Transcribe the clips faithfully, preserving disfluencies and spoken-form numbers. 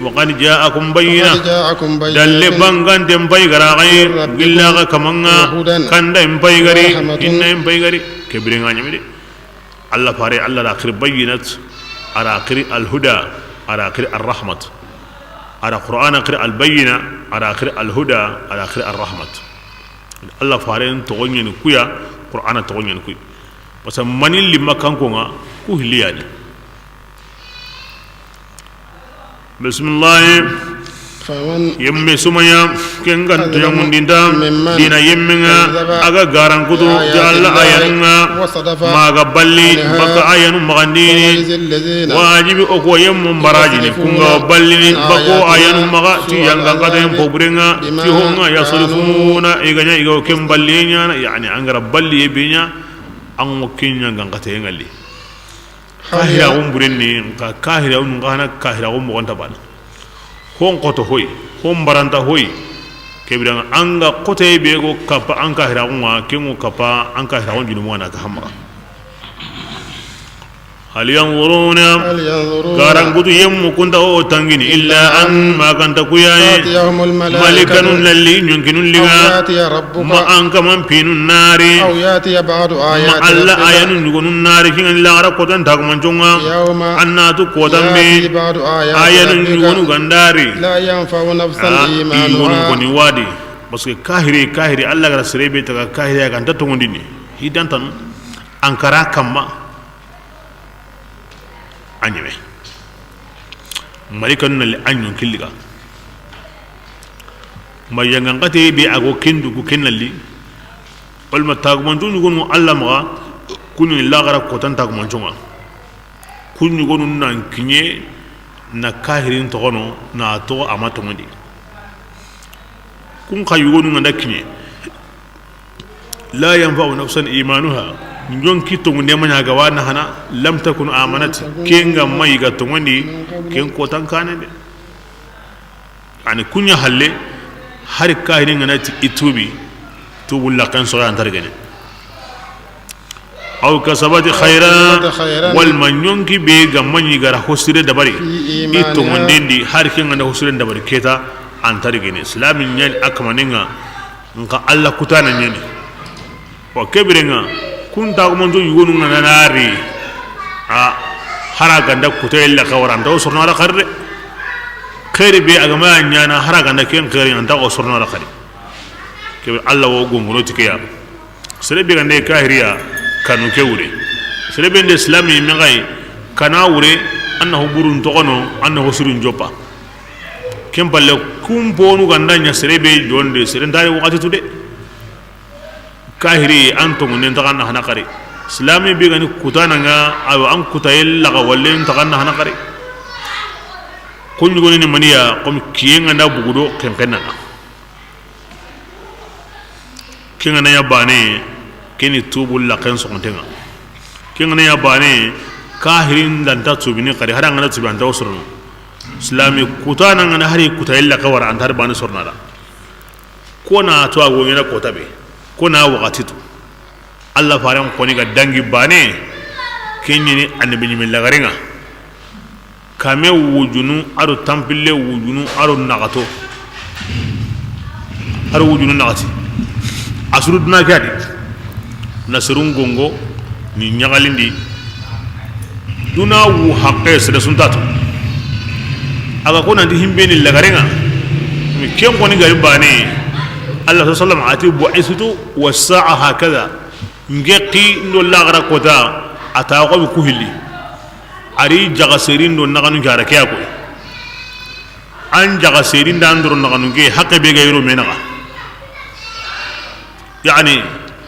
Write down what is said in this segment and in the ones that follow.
وقد جاءكم بينة. وقد جاءكم بينة. Dalle banganten pay ga ra xa yi, من ربكم, gilla xa kaman ŋa, وهدى, kanda in pay ga ri, ورحمة, hinna in pay ga ri. Ke biren ŋa ɲeme de. Allah fare, Allah ra xiri bayyinat, a ra xiri alhuda, a ra xiri arrahmat. A ra Qur'ana xiri albayyina, a ra xiri alhuda, a ra xiri arrahmat. Allah faren toxo ɲeni kuya, Qur'ana toxo ɲeni kuya. Parce que mani limma kanko ŋa, ku hilli ya ni. Bisimilahi. فمن Yemme sumaya, ken ga أظلم nta yamundinta, ممن dina yemme ŋa, كذب a ga garankutu, بآيات ti Allah الله ayanun ŋa, وصدف ma ga balli, عنها baka ayanu magandini. فنجزي الذين Wajibi o ko yemmu barajini, يصدفون kun ga ballini, عن bako آياتنا ayanu maga, ti سوء yangan kata yem العذاب pobure ŋa, بما ti ho ŋa كانوا yasrifuna, i ga ɲa i ga o ken balli ɲa na, yani an ga ra balli ye be ɲa, an ŋo ken yangan kata ye ŋalli. Kahiraxun buren ni, nka kahiraxun, nka hana kahiraxun moxon ta bana. Hon xoto hoy, hon baranta hoy. Ke biren ŋa an ga xotoye be go kappa an kahiraxun ŋa, ken ŋo kappa an kahiraxun junumu ŋa na ka hamma. هل ينظرون هل ينظرون Garankutu yemmu kun ta o tangini, إلا أن ma ga nta kuyaye. تأتيهم الملائكة Malikanu na li ɲonkinun li ŋa. أو يأتي ربك Ma an kaman pinu na ri. أو يأتي بعض Ma آيات Allah ربك ayanun yugonu na ri, ken ga ni laxara kotan tagumancon ŋa. يوم An na tu kotan be. يأتي بعض آيات Ayanun ربك yugonu ga nda ri. لا ينفع نفسا A, i yugonu إيمانها koni wadi. Parce que kahiri, kahiri, Allah ga ra sere be taga kahiri ya ga nta tongondini. Hidantanu. An kara kamma. A ɲeme. Malikanu na li a ɲonkin li ga. Ma yangan kate be a go ken dugu ken na li. Walma tagumancu yugonu Allah maxa, kun ni laxara kotan tagumancu ŋa. Kun yugonu nan kiɲe na kahirin toxono, na toxo a ma tongondi. Kun xa yugonu ŋa nda kiɲe. لا ينفع نفسا إيمانها. Ɲonki tongunde ma ɲa ga wa na hana, لم تكن آمنت. Ken ga ma i ga tongondi, ken kotan kane de. Ani kuɲa halle, hari kahini ŋa na ti i tubi, tubu laxen soya antar gene. أو كسبت خيرا, walma ɲonki be ga ma ɲi ga ra hosire dabari, i tongonden di, hari ken ga na hosire dabari keta, antar gene. Islami ɲani a kamanen ŋa, nka Allah kutana ɲani. Wa ke biren ŋa, kun tagumancu yugonu ŋa na ri, a, hara ga nda kuta illa ka wara, an ta o sorona la xari de. Xeri be a ga ma ɲana, hara ga nda ken xeri, an ta o sorona la xari. Ke be Allah wo gongono ti ke ya. Sere be ga nde kahiriya, kanu ke wure. Sere be nde islami me ga yi, kana wure, an na ho burun toxono, an na ho surun joppa. Ken palle, kun ponu ga nda ɲa sere be jonde, sere nta ri waxati tu de. Kahiri, an tongunden taxa na hana xari. Silami be ga ni kutana ŋa, awa an kutaye laxa wallen taxa na hana xari. Ko ɲugoni ni maniya, comme kiyen ŋa nda bugudo, kenken na ŋa. Ken ŋa na ya bane, keni tubu laxen soxonten ŋa. Ken ŋa na ya bane, kahirin da nta tubini xari, hara ŋa na tubi an ta o sorono. Silami kutana ŋa na hari kutaye laxa wara, an ta hari bane sorona da. Ko na to a go ɲana kota be, ko na waxati tu. Allah faren xoni ga dangi bane, ken ɲi ni annabi ɲimi lagaren ŋa. Kame wujunu, aro tampille wujunu, aro naxato. Aro wujunu naxati. A suru duna ke a di. Na serun gongo, ni ɲaxalindi. Duna wu haqqe sere suntatu. A ga ko nanti himbe ni lagaren ŋa. Mi ken xoni gari bane. Allah sallallahu alaihi wasallam ati bu'istu wa sa'a hakada. Ngeqi ndo laxara kota, a ta xo ku hilli. Ari jaxa serin do naxanu jara ke ya koy. An jaxa serin da ndoro naxanu ke haqqe be ga yiro menaxa. Yani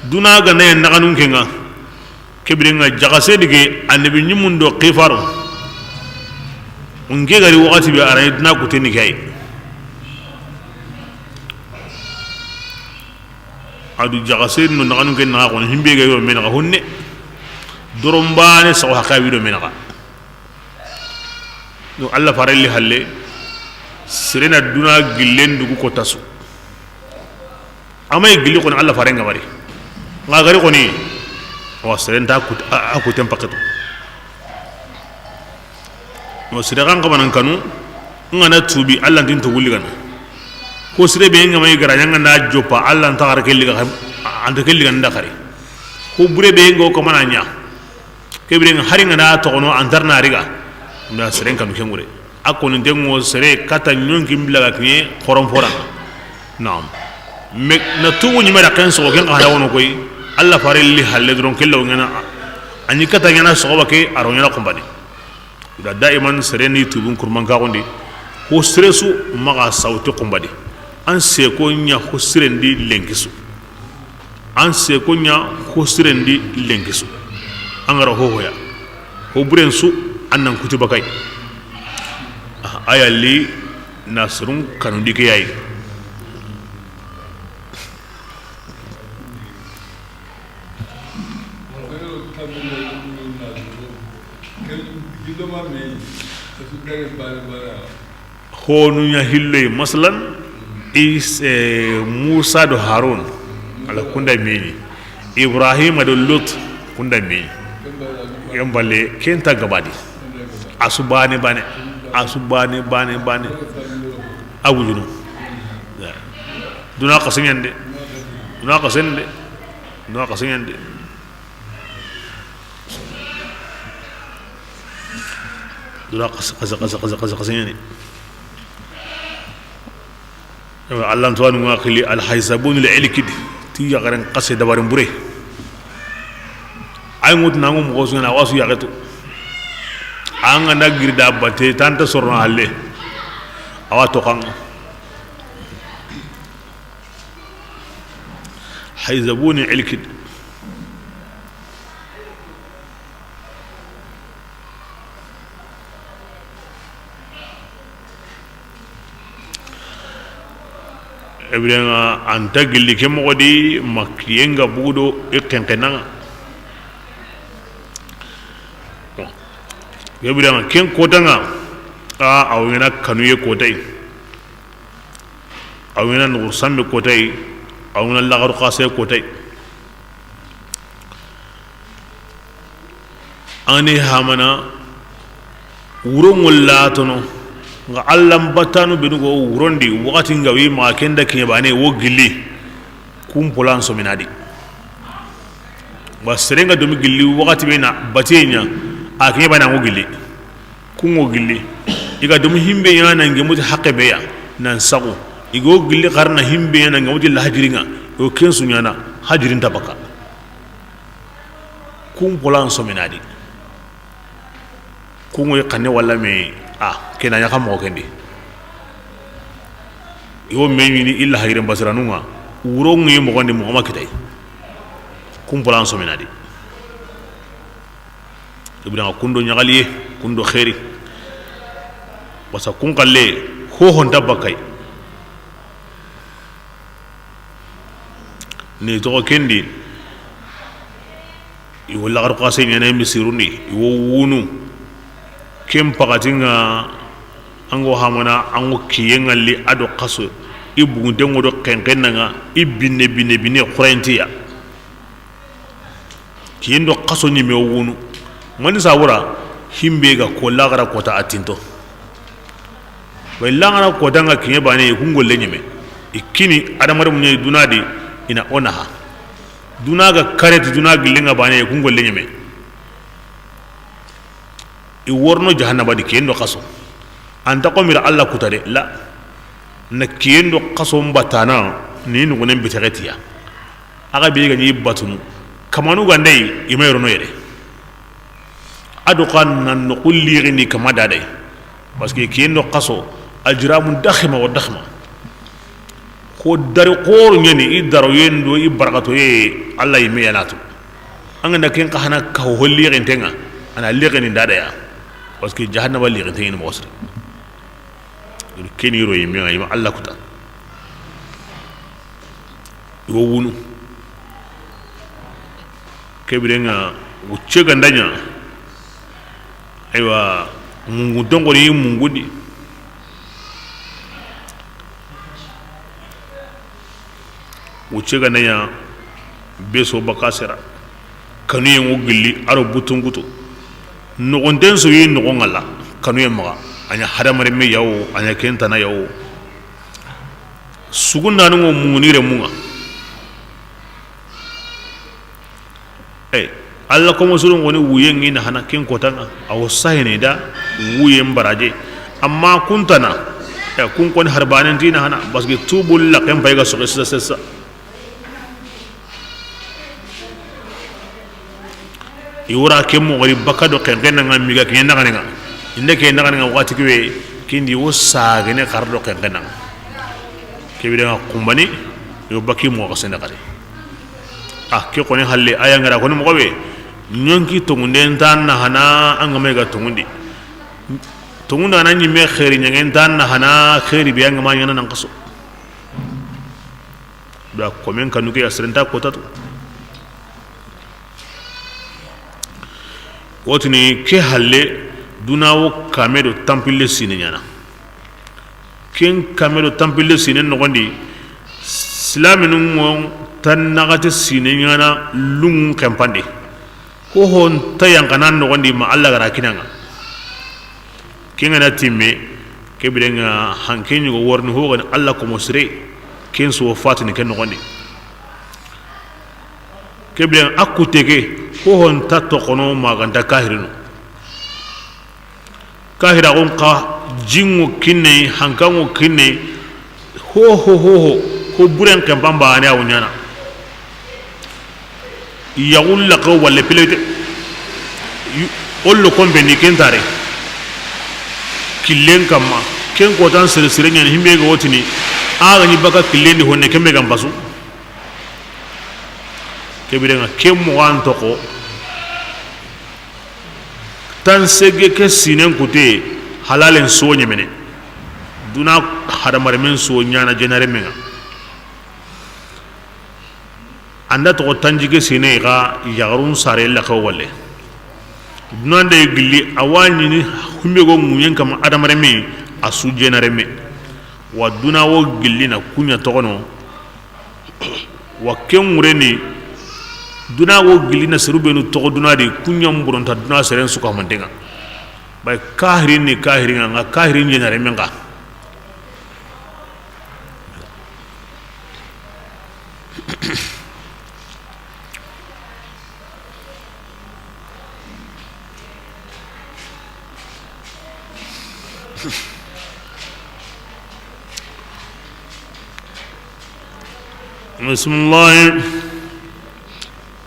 duna ga ne naxanu ke ŋa. Ke biren ŋa jaxase dige annabi ɲimun do xifaro. Nke gari waxati be a ra ni duna kuteni ke yi. A du jaxase no naxanu ke naxa xoni himbe ga yo menaxa honne. Doron bane saxo haqa wido menaxa. No Allah farelli halle. Serena duna gillen dugu ko tasu. Amay gilli xoni Allah faren ŋa bari. Ŋa gari xoni. Wa seren ta kut-, a, a kuten paketu. No sere kan xabanan kanu. N ga na tuubi, Alla nti n tuubu ligana. Ko sire be n ga ma i gara ɲa, n ga na joppa, Alla nta xara ke liga, an nta ke ligana n da xari. Ko bure be n ga o kamana ɲa, ke bire hari n ga na toxono, an ta na riga. N da seren kanu ke ŋure. A ko ni dengo sere kata ɲonki n bila ga kiɲe xoron fora. Naam. Me na tuubu ɲi me da ken soxo, ken xa da wono koy. Alla fare li halle doron kella wo ŋa na. A ɲi kata ɲa na soxoba ke, a ro ɲa na xumbane. Da daiman sere ni tuubun kurman ka gondi. Ho sere su maxa sawti xumbadi. An se ko ɲa ho siren di lenki su. An se ko ɲa ho siren di lenki su. An ga ra ho hoya, ho buren su, an nan kuti bakay. A ya li na surun kanu di ke yayi. Honu ɲa hilloy, masalan, is, eh, Musa do Harun, Alla kunda mini. Ibrahima do Lut, kunda mini. Ken balle, ken ta gabadi. A su bane bane, a su bane bane bane. A wujunu. Duna xasen ɲa ni de. Duna xasen de. Duna xasen ɲa ni de. Duna xase, xase, xase ɲa ni. Ewa, Alla n tuwanu ŋa xili Alhaysabunil Ilkidi, ti yaxaren xase dabarin bure. Ay ŋutu nangu moxo su ŋa na, a wa su yaxetu. An ga na giri da bate, tanta sorono halle. A wa toxanga. Hayzabuni Ilkid. Ebirenga anta gilli ke moxo di, ma kiyen ga bugu do i xenxenanga. Ebirenga ken kotanga, a, a wo ɲaana kanuye kotay. A wo ɲaana noxo sanbe kotay, a wo ɲaana laxaru xase kotay. Ani hamana, wuro ŋolla tono, nga Alla n batanu benu go wuron di, waxati nga wi maxa ken da kiɲe bane wo gilli, kun polan sominadi. Wa sere nga domi gilli, waxati be na batiye ɲa, a kiɲe bane a ŋo gilli. Kungo gilli, i ga domu himbe ɲa na ngemuti haqqe be ya, nan saxu. I go gilli xarana himbe ɲa na ngemuti lahajiri ŋa, yo ken su ɲaana, hajiri nta baka. Kun polan sominadi. Kungo i xanne walla me, a, kena ɲa xa moxo kendi. Yo me ɲini illa hajiren basiranu ŋa, wuro ŋi moxo ndi moxo ma kitay. Kun polan sominadi. Ibrahima kundo ɲaxaliye, kundo xeeri. Basa kun xalle, hoho nta bakay. Ni toxo kendi, i wo laxaru xase ɲaana misirundi, i wo wunu. Ken paxati ŋa, an go hamana, an go kiye ŋalli, a do xaso, i bugunte ŋo do xenxenna ŋa, i binne, binne, binne, xurayintiya. Kiyen do xaso ɲime wo wunu. Mani sabura, himbe ga ko laxara kota a tinto. Way laxara kota nga kiɲe bane, i kun golle ɲime. I kini adamare muɲe duna di, i na o naha. Duna ga kareti duna gilli nga bane, i kun golle ɲime. I worno jahannaba di kiyen do xaso. Anta xo mira Alla kuta de, la. Na kiyen do xaso n batana, ni nugunen bitexetiya. Axa be ga ɲi batunu. Kamanu ga ndey, i ma yorono yere. A do xa na noxu lixindi kama dadey. Parce que kiyen do xaso, ajramun daxima wa daxima. Xo dari xoro ɲani, i daroyen do i barakato ye, Alla yi me yanatu. An ga na ken xa hana ka ho lixinten ŋa, a na lixini dadaya. Parce que jahannaba lixinten ɲi moxo siri. Keni ro yi me ŋa, i ma Alla kuta. I wo wunu. Ke biren ŋa, wucce ga nda ɲa. Aywa, mungu donkoni mungundi. Wucce ga nda ɲa, be so baka sera. Kanuyen ŋo gilli, a ro butunkutu. Noxonten so yi noxon ŋa la, kanuyen maxa. A ɲa hadamarenme ya wo, a ɲa ken tana ya wo. Sugundanu ŋo muni renmu ŋa. Ey, Alla komo soro ŋoni wuyen ŋi na hana ken kota ŋa, a wo sahene da wuyen baraje. Amma kun tana, ey, kun koni hari banen ti na hana, parce que tubu laken pay ga soxe sisa sisa. I wora ke moxori baka do xenxen na ŋa, miga ke naxane ŋa, inde ke naxane ŋa waxati ke be, kindi wo sagene xar do xenxen na ŋa. Ke bire ŋa xumbani, yo baki moxo sene xari. A ke xoni halle, a ya ŋa ra xoni moxo be, ɲonki tonŋunden ta na hana, an ga me ga tonŋundi. Tonŋunda na ɲimme xeeri ɲangen ta na hana, xeeri be an ga ma ɲana nan xaso. Da komen kanu ke a seren ta kota tu. Wotini ke halle, duna wo kame do tanpille sine ɲana. Ken kame do tanpille sine noxondi, silaminu ŋo tan naxate sine ɲana lungun xenpande. Ho ho nta yanqana noxondi ma Alla ga ra kinaŋa. Ken ga na timme, ke bire ŋa hanke ɲugo worini ho ga ni Alla komo sire, ken so fatini ken noxondi. Ke bire ŋa a kutte ke, ho ho nta toxono ma ga nta kahirinu. Kahiraxun xa, jinŋo kinne, hankanŋo kinne, ho ho ho ho, ho buren xenpan bane a wo ɲana. Yaxulla xo walle pilete. Ollo kompe ni ken tare. Killen kamma, ken kotan sere sere ɲani himbe ga wotini. A ga ni baka killen di honne kembe gam basu. Ke bire ŋa ken moxan toxo. Tan sege ke sinen kute, halalen so ɲemene. Duna hadamarenmen so ɲana jenarenmen ŋa. Anda toxo tanji ke sine xa yaxarun sare laxaw walle. Duna nde gilli a wa ɲini humbe go ŋuɲen kama hadamarenme a su jenarenme. Wa duna wo gilli na kuɲa toxono. Wa ken ŋureni, duna wo gilli na seru benu toxo duna di, kuɲan buronta duna seren su ka mantenŋa. Bay kahirin ni kahirin ŋa, kahirin jenare men ŋa. بسم الله.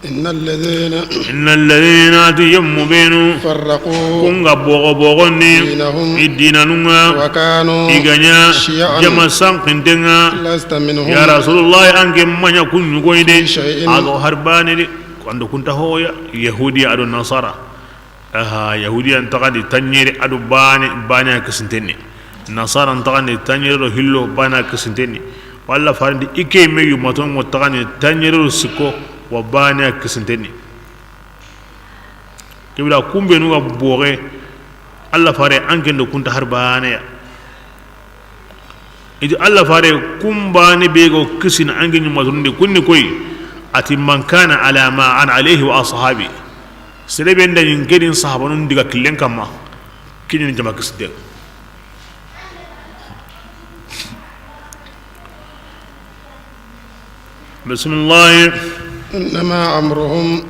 إن الذين إن الذين ti yemmu benu فرقوا kun ga bogo bogondi دينهم i dinanun ŋa وكانوا i ga ɲa شيعا jama sankinten ŋa. لست منهم Ya Rasulullahi, an ke ma ɲa kun ɲugoyi de. في شيء A do hari bane de. Ko an do kun ta hoya Yahudiya a do Nasara. Aha, Yahudiya n taxandi tanɲere a do bane, bane a kisintenni. Nasara n taxandi tanɲere do hillo, bane a kisintenni. Walla farindi i ke me yumaton ŋo taxandi tanɲere do sikko, wa bane a kisintenni. Kibla kumbenu ga boxe, Alla fare an ken do kun ta har bane ya. Idi Alla fare kun bane be go kisini an ke ɲuma turundi kunni koy, ati, "Man kana ala ma ana alayhi wa ashabi." Sere be nda ɲi n ke di n sahabanun diga killen kamma, kiɲini jama kisinte. Bisimilahi. إنما أمرهم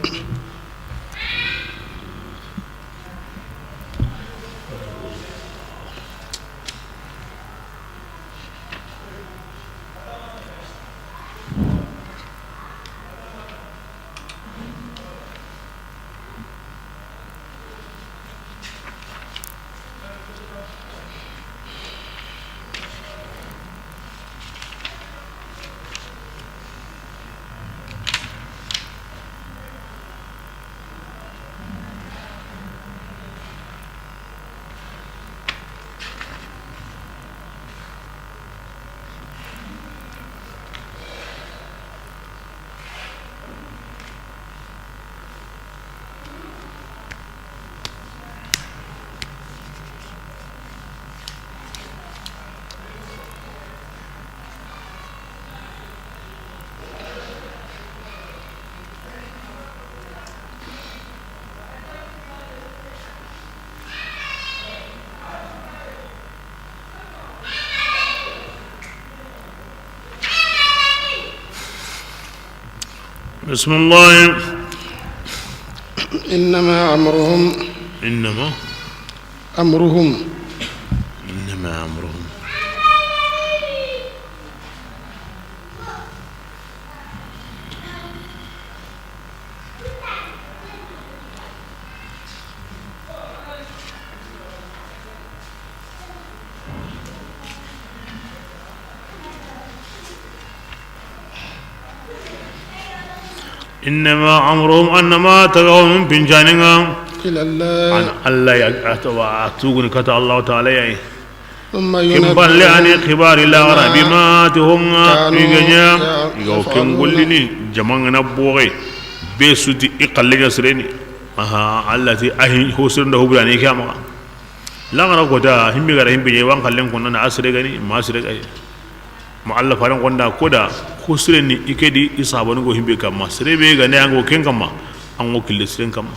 بسم الله. إنما أمرهم. إنما. أمرهم. إنما أمرهم. إنما أمرهم أنما تقوم من بنجاننا. إلى الله. أن الله يأتوا أتوغن كتا الله تعالى يأي. ثم ينبئهم. كم بان لأني خبار الله غرا بما. بما تهم. كانوا. يغنيا. يغو كم يفعلون. قلني جمعنا بوغي. بسوتي إقل يسرني. أها، التي أهي حسن ده براني كما. Laxara kota, himbe gara himbe ɲa, wan xallen konna na a sere gani, ma sere gani. Ma Allah faren konda koda, xo sire ni i ke di, i sahabanu go himbe kamma. Sere be ga ne an go ken kamma, an go kille siren kamma.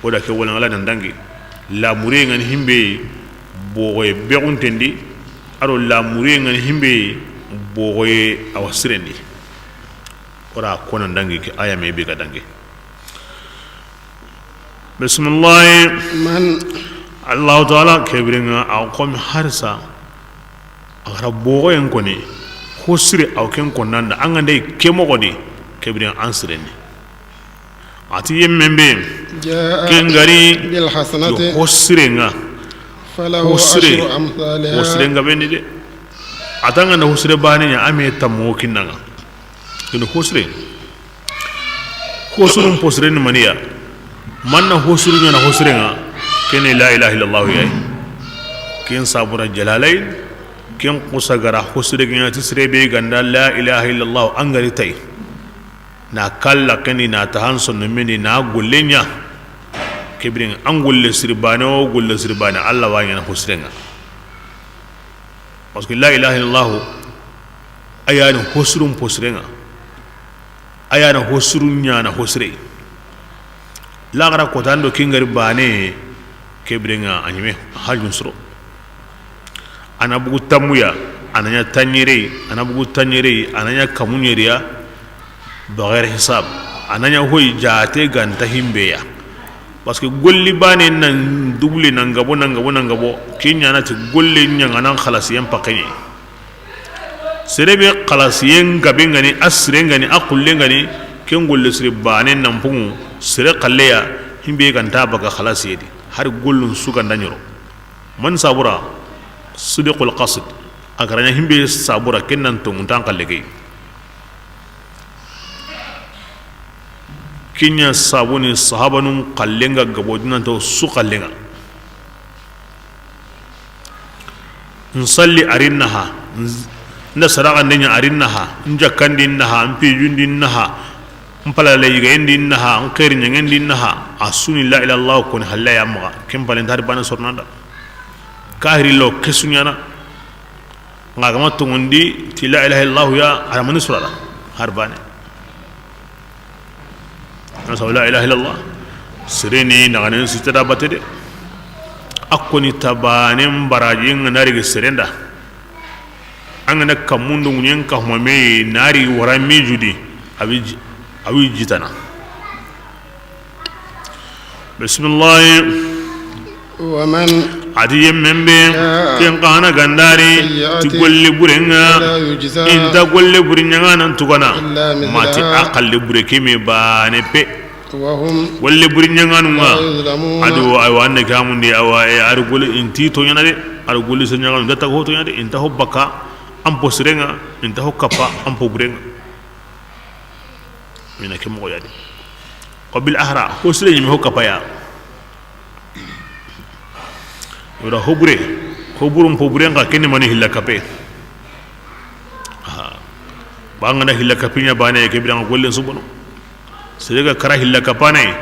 Koda ke wala ngala nan dangi. La mure ngani himbe bogoye bexuntendi, aro la mure ngani himbe bogoye awa sirendi. Ora konan dangi ke aya me be ga dangi. Bisimilahi. Man. Allahu taala, ke biren ŋa, a wa komi harisa, a ga ra bogoyen koni, xo sire a wa ken konnanda, an ga nda ke moxo di, ke biren an siren ni. A ti yemmen be, jaa, ken ga ri, bil hasanati, xo siren ŋa, falahu, xo sire, ashru amthaliha, xo siren ga be ni de. A ta ŋa nda xo sire baane ɲa, a me tammo kinna ŋa. Kini xo sire. Xo sirun po sire ni maniya. Manna xo siru ɲaana xo sire ŋa. Ken ni la ilaha illallah yayi. Ken sabura jalalayn. Ken xusa ga ra xo sire ɲa ti sire be ga nda la ilaha illallah an ga ri tay. Na kalla ken ni na tahan sonno men ni na golle ɲa. Ke biren an golle siri baane o golle siri baane Allah wa ɲaana xo sire ŋa. Parce que la ilaha illallah, a ya ni xo sirun po sire ŋa, a ya ni xo sirun ɲaana xo sire. Laxara kota ndo ken ga ri baane, ke biren ŋa a ɲi me, hajun soro. A na bugu tammuya, a na ɲa tanɲere, a na bugu tanɲere, a na ɲa kamuɲeriya. Bagayri hisab. A na ɲa hoyi jaate ga nta himbe ya. Parce que golli baane nan double nan gabo, nan gabo, nan gabo. Ke ɲaana ti golle ɲaŋanan xalasiyen paxe ɲi. Sere be xalasiyen gabe ŋa ni, a sire ŋa ni, a xulle ŋa ni, ken golle sire baane nan pungu, sere xalle ya, himbe ga nta baga xalasiye di. Hari gollun su ga nda ɲoro. Man sabura, sidiqul qasd. A ga ra ɲa himbe sabura, ken nan tonŋu nta an xalle ke yi. Ken ɲa sabu ni sahabanun xalle ŋa gabo dinanto su xalle ŋa. N salli a ri naha, n da saraxande ɲa a ri naha, n jakkandi naha, n pijundi naha, n palale yigendi naha, n xeeri ɲaŋendi naha, a su ni la ilaha illallah koni halle ya maxa, ken pale nta hari baane sorona da. Kahiri lo ke su ɲaana. Ŋa ga ma tonŋundi ti la ilaha illallah ya, a ra mani surara har baane. Na sa la ilaha illallah. Sere ni na ganen sita da bate de. A koni ta baane baraji ŋa na ri ge sere nda. An ga na kamundu ŋuɲen ka huma me na ri wara me judi. A wi ji-, a wi jitana. Bisimilahi. Wa man. A ti yemmen be, jaa, ken xa na ga nda ri, sayyi'atin, ti golle bure ŋa, fala yujza, i nta golle bure ɲaŋanan tugana, illa mithlaha, ma ti a xalle bure ke me baane pe. Wa hum. Golle bure ɲaŋanu ŋa. La yuzlamun. A do, aywa, an na kamundi, awa, e, a ri golle, i nti toɲana de, a ri golle se ɲaŋanu, i nta taga ho toɲa de, i nta ho bakka, an po sire ŋa, i nta ho kappa, an po bure ŋa. Mina ke moxo ya di. Wa bil ahra, xo sire ɲi me xo kapaya. Wala xo bure, xo burun po bure ŋa ken ni mani hilla kape. Aha. Ba ŋa na hilla kape ɲa baane ke biren ŋa gollen su bono. Sere ga kara hilla kapane,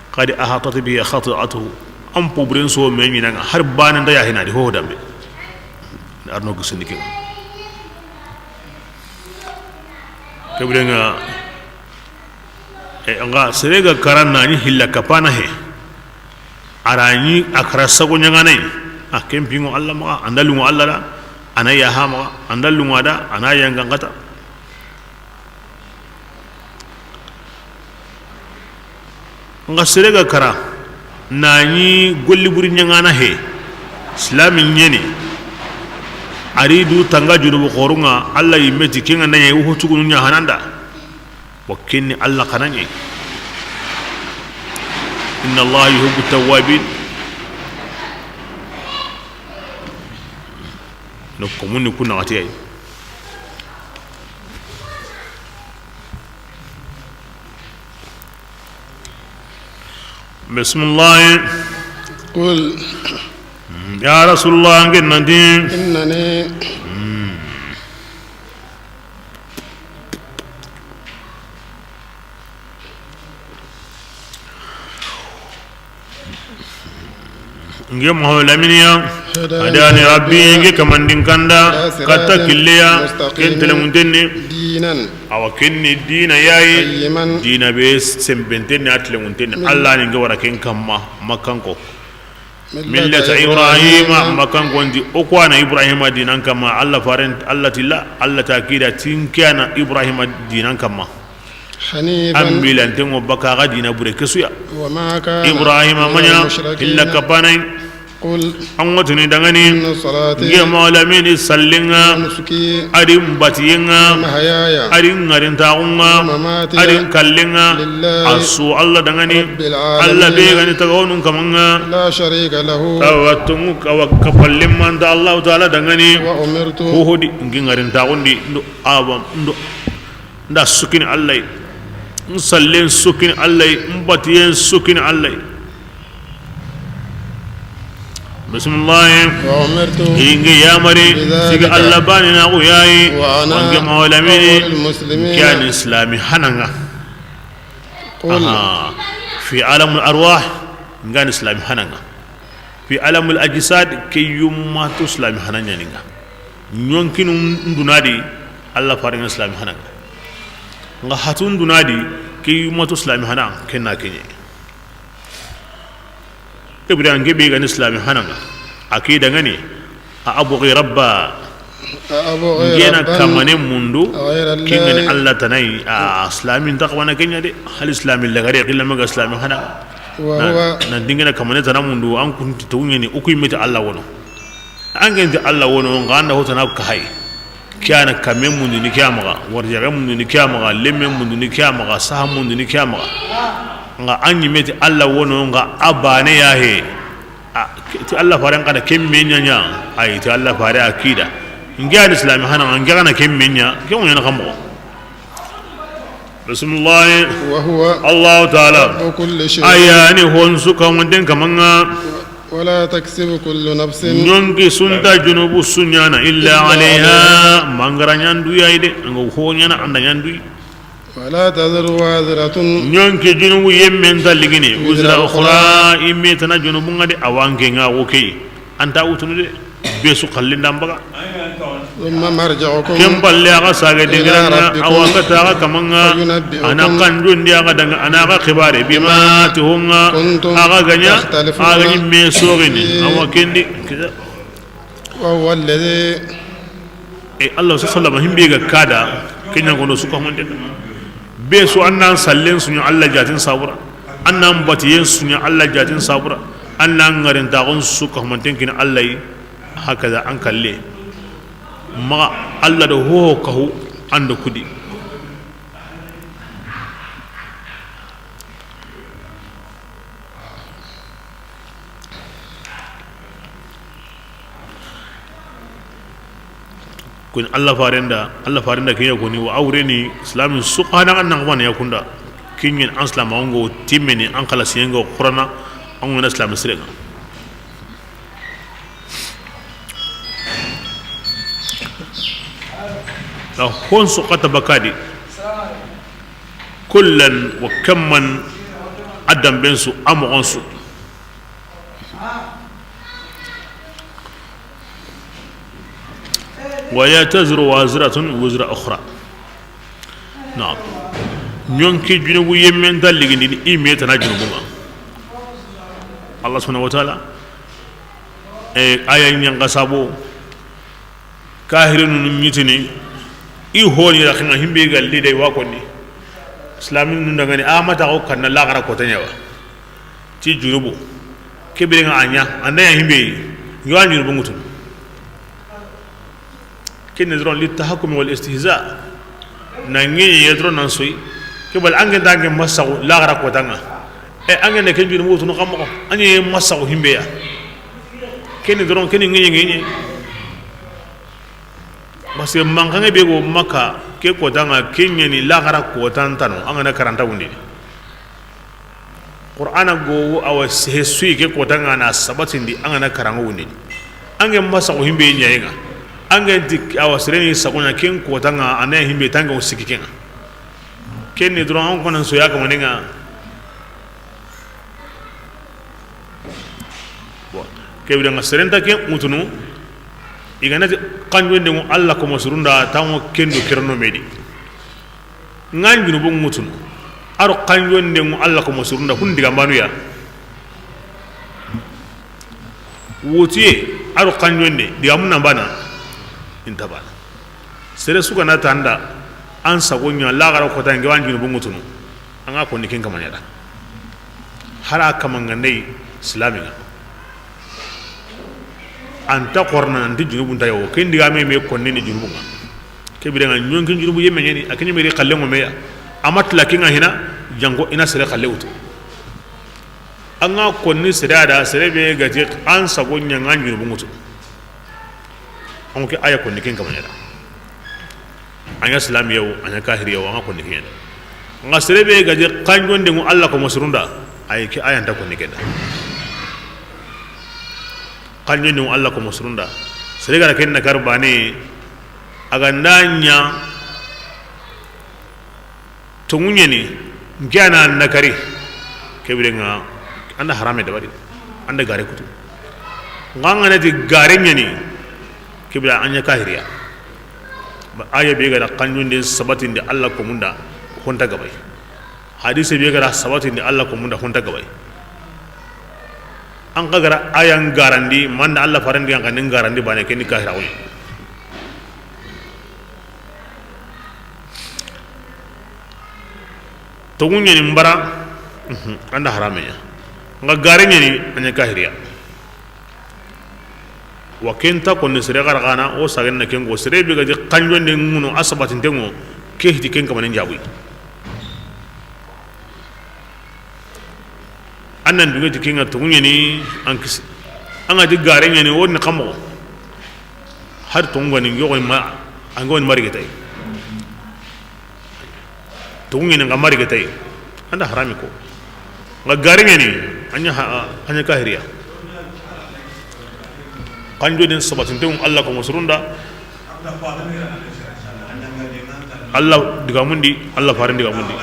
qad ahatat bihi khati'atuhu. An po buren su me ɲi na ŋa har baane nda ya hina di ho dambe. Arno gisindi ke. Ke biren ŋa, e, ŋa sere ga kara na ɲi hilla kapana he. A ra ɲi a kara sago ɲaŋane. A ken pingo Allah maxa, an da lungo Allah da, a na yaha maxa, an da lungo a da, a na yangan kata. Nxa sere ga kara, na ɲi golli buri ɲaŋana he, silami ɲeni, a ri du tanga junubu xorun ŋa, Alla yimme ti ken ŋa na ɲa wo ho tugunu ɲa hananda. Wa ken ni Alla xana ɲi. Inna Allaha yuhibbu tawwabin. No komun ni ku naxati ay. Bisimilahi. Qul. Ya Rasulullah, an ke nanti. Innani. Nge Mahaw Laminiya. Hadani Rabbi, nge kamandin kanda, katta killeya, ken telemuntenni. Awa, ken ni dina yayi, dina be sembentenni, a telemuntenni. Alla ni nge wara ken kamma, Makkanko. Millata Ibrahima, Makkanko ndi, o ko ana Ibrahima dinan kamma, Alla faren, Alla tilla, Alla ta kida, tin ke ana Ibrahima dinan kamma. Hanifan. An bilanten ŋo baka ga dina bure kesuya. Wa ma kana Ibrahima maɲa illa kapanai. Qul. An ŋotini dangani. Inna salati. Nge Mahaw Lamini sallinga. Nusuki. A ri mbatiyenga. Mahyaya. A ri ŋarintaxunga. Wa mamati. A ri kallenga. Lillahi. A su Alla dangani. Rabbil alamin. Alla be gani tagawonun kamanga. La sharika lahu. Awa tungu awa kapallimanta Allahu Taala dangani. Wa umirtu. Hohodi ngi ŋarintaxundi ndo awa ndo. Nda sukini Alla yi. N sallen sukini Alla yi. N batiyen sukini Alla yi. Bisimilahi. Wa umirtu. Inge yamari. Bidhalika. Sigi Alla bani na ku yayi. Wa ana. Wange Mahaw Lamini. Awwalul muslimin. Kiyani islami hananga. Qul. Aha. Fi alamul arwah. Ngani islami hananga. Fi alamul ajsad ke yumma to islami hananya ninga. Ɲonkinu ndunadi, Alla farenga silami hananga. Nga hatun dunadi, ke yumatu silami hana, kenna kenye. Ibrahim gebe gani silami hananga. A ke dangani, a abghi rabba. Ngena kamane mundu, kengani Alla tanayi, a silami nta kamana kenya de, hal silami lagare, kila maga silami hana. Na dingena kamane tana mundu, an kunti tawnyani, uku imeti Alla wono. An genti Alla wono, nga anda hotana ka hay. Kiyana kamme mundu ni kiyamaga, warjaga mundu ni kiyamaga, lemme mundu ni kiyamaga, saha mundu ni kiyamaga. Nga an yimeti Alla wono, nga abane ya he. A, ti Alla faren kana kemme ɲaɲa. Ay, ti Alla fare akida. Ngi an islami hana, ngi kana kemme ɲa, ke wona kamo. Bismillah. Wa huwa. Allahu Ta'ala. Rabbu kulli shay. Aya ni honsu kamunden kamanga. Wala taksibu kullu nafsin. Ɲonki sunta junubu suɲana illa alayha. Mangara ɲandu yayi de. Anga ho ɲana anda ɲandu. Wala taziru waziratun. Ɲonki junubu yemmen ta ligini. Wizra ukhra. Imme tana junubu ngade awanke nga woke. Anta wutunu de. Be su kallin dan baga. Thumma marji'ukum. Ken balle aga sage dingiran na, ila rabbikum, awa kata aga kamanga, fayunabbi'ukum, ana kanjundi aga danga, ana aga khibare, bima, ti honga, kuntum, aga ganya, takhtalifuna, aga nyimme sogini, fihi, awa kendi. Wa huwa alladhi. E Allah sallallahu himbe ga kada, kenya gono suka honde. Be su annan sallen sunya Allah jatin sabura, annan batiyen sunya Allah jatin sabura, annan ngarin tagon suka manten kin Allah yi. Hakaza an kalle. Maxa Allah do ho kahu an do kudi. Kun Allah farenda, Allah farenda kiye koni wa awreni islamin suqana an nan wan yakunda. Kinyin an islama ngo timmeni an kala siyengo qurana an ngona islam sirenga. Na hon su xata bakadi. Kullan wa kamman adam ben su amoxon su. Wala taziru waziratun wizra ukhra. Naam. Ɲonki junubu yemmen ta ligindini i me tana junubunga. Allah subhanahu wa ta'ala. E, aya ɲanga sabo. Kahirinu ɲitini. I honi raxinga himbe ga lidai wa konni. Islamin nun dangani amata ko kanna laxara ko tanyawa. Ti junubu. Ke biren ŋa a ɲa, an da ɲa himbe yi, yo an junubu ŋutu. Ken ni doron li tahakumi wal istihza. Na ŋeɲe ye doron nan soyi. Ke bal ange dange masaxu laxara kota ŋa. E ange ne ken junubu ŋutu no xa moxo. An ɲe masaxu himbe ya. Ken ni doron ken ni ŋeɲe ŋeɲe. Parce que mankange be go Makka ke kota ŋa, ke ɲeni laxara kota ntano, an ga na karanta wundi. Qur'ana go awa sehe suyi ke kota ŋa na sabatindi, an ga na karanŋo wundini. Ange masaxu himbe ɲayi ŋa. Ange ti awa sereni sagoɲa ken kota ŋa, a na himbe tange o sikki ke ŋa. Ken ni doron an konan soya kamanen ŋa. Bon, ke biren ŋa serenta ke ŋutunu. I ga na ti kanjonde ŋu Allah ko masurunda tango kendo kerno medi. Ŋa junubu ŋutunu. A ro kanjonde ŋu Allah ko masurunda kun diga mbanu ya. Wotiye, a ro kanjonde diga mun na bana. Inta bana. Sere su ga na tanda an sago ɲa laxara kota ŋa, an junubu ŋutunu. An ga konni ken kamaɲa da. Hara kamangandey silami ŋa. An ta xorna nanti junubun ta yo, ken diga me me konni ni junubun ŋa. Ke biren ŋa ɲonkin junubu yemme ɲeni, a ke ɲemeri xalle ŋo me ya. A ma tila ken ŋa hina, janko i na sere xalle wutu. An ga konni sere a da, sere be ga ti an sago ɲa ŋa junubu ŋutu. An ke aya konni ken kamaɲa da. A ɲa silami yawo, a ɲa kahiri yawo, an ga konni ken ɲa da. Ŋa sere be ga ti kanjonde ŋu Allah ko masurunda, ay ke aya nta konni ken da. Kanjonde ŋu Allah ko masurunda. Sere ga ra ken na kar bane, a ga nda ɲa Tonŋu ɲeni, nke a na nakari, ke biren ŋa, an da harame dabari, an da gare kutu. Ŋa an ga na ti gare ɲeni, ke biren a ɲa kahiriya. Ba aya be ga da kanjonde sabatindi Allah ko munda, honta gabay. Hadise be ga da sabatindi Allah ko munda, honta gabay. An xa ga ra ayan garandi, manda Allah farandi an xa nin garandi bane, ken ni kahira woni. Tonŋu ɲeni mbara, an da harame ɲa. Ŋa gare ɲeni, a ɲa kahiriya. Wa ken ta konni sere xara xana, o sagen na ken ŋo, sere be ga ti kanjonde ŋuno, a sabatinte ŋo, ke hiti ken kamanen jabuyi. An nan duŋe ti ke ŋa tonŋu ɲeni, an kisi. An ga ti gare ɲeni, o ni xa moxo. Hari tonŋu ga ni, yogo ma, an ga woni mari ke tay. Tonŋu ɲeni ŋa mari ke tay. An da harami ko. Ŋa gare ɲeni, a ɲa ha-, a ɲa kahiriya. Kanjonde sabatinte ŋu Allah ko masurunda. Allah digamundi, Allah faren digamundi.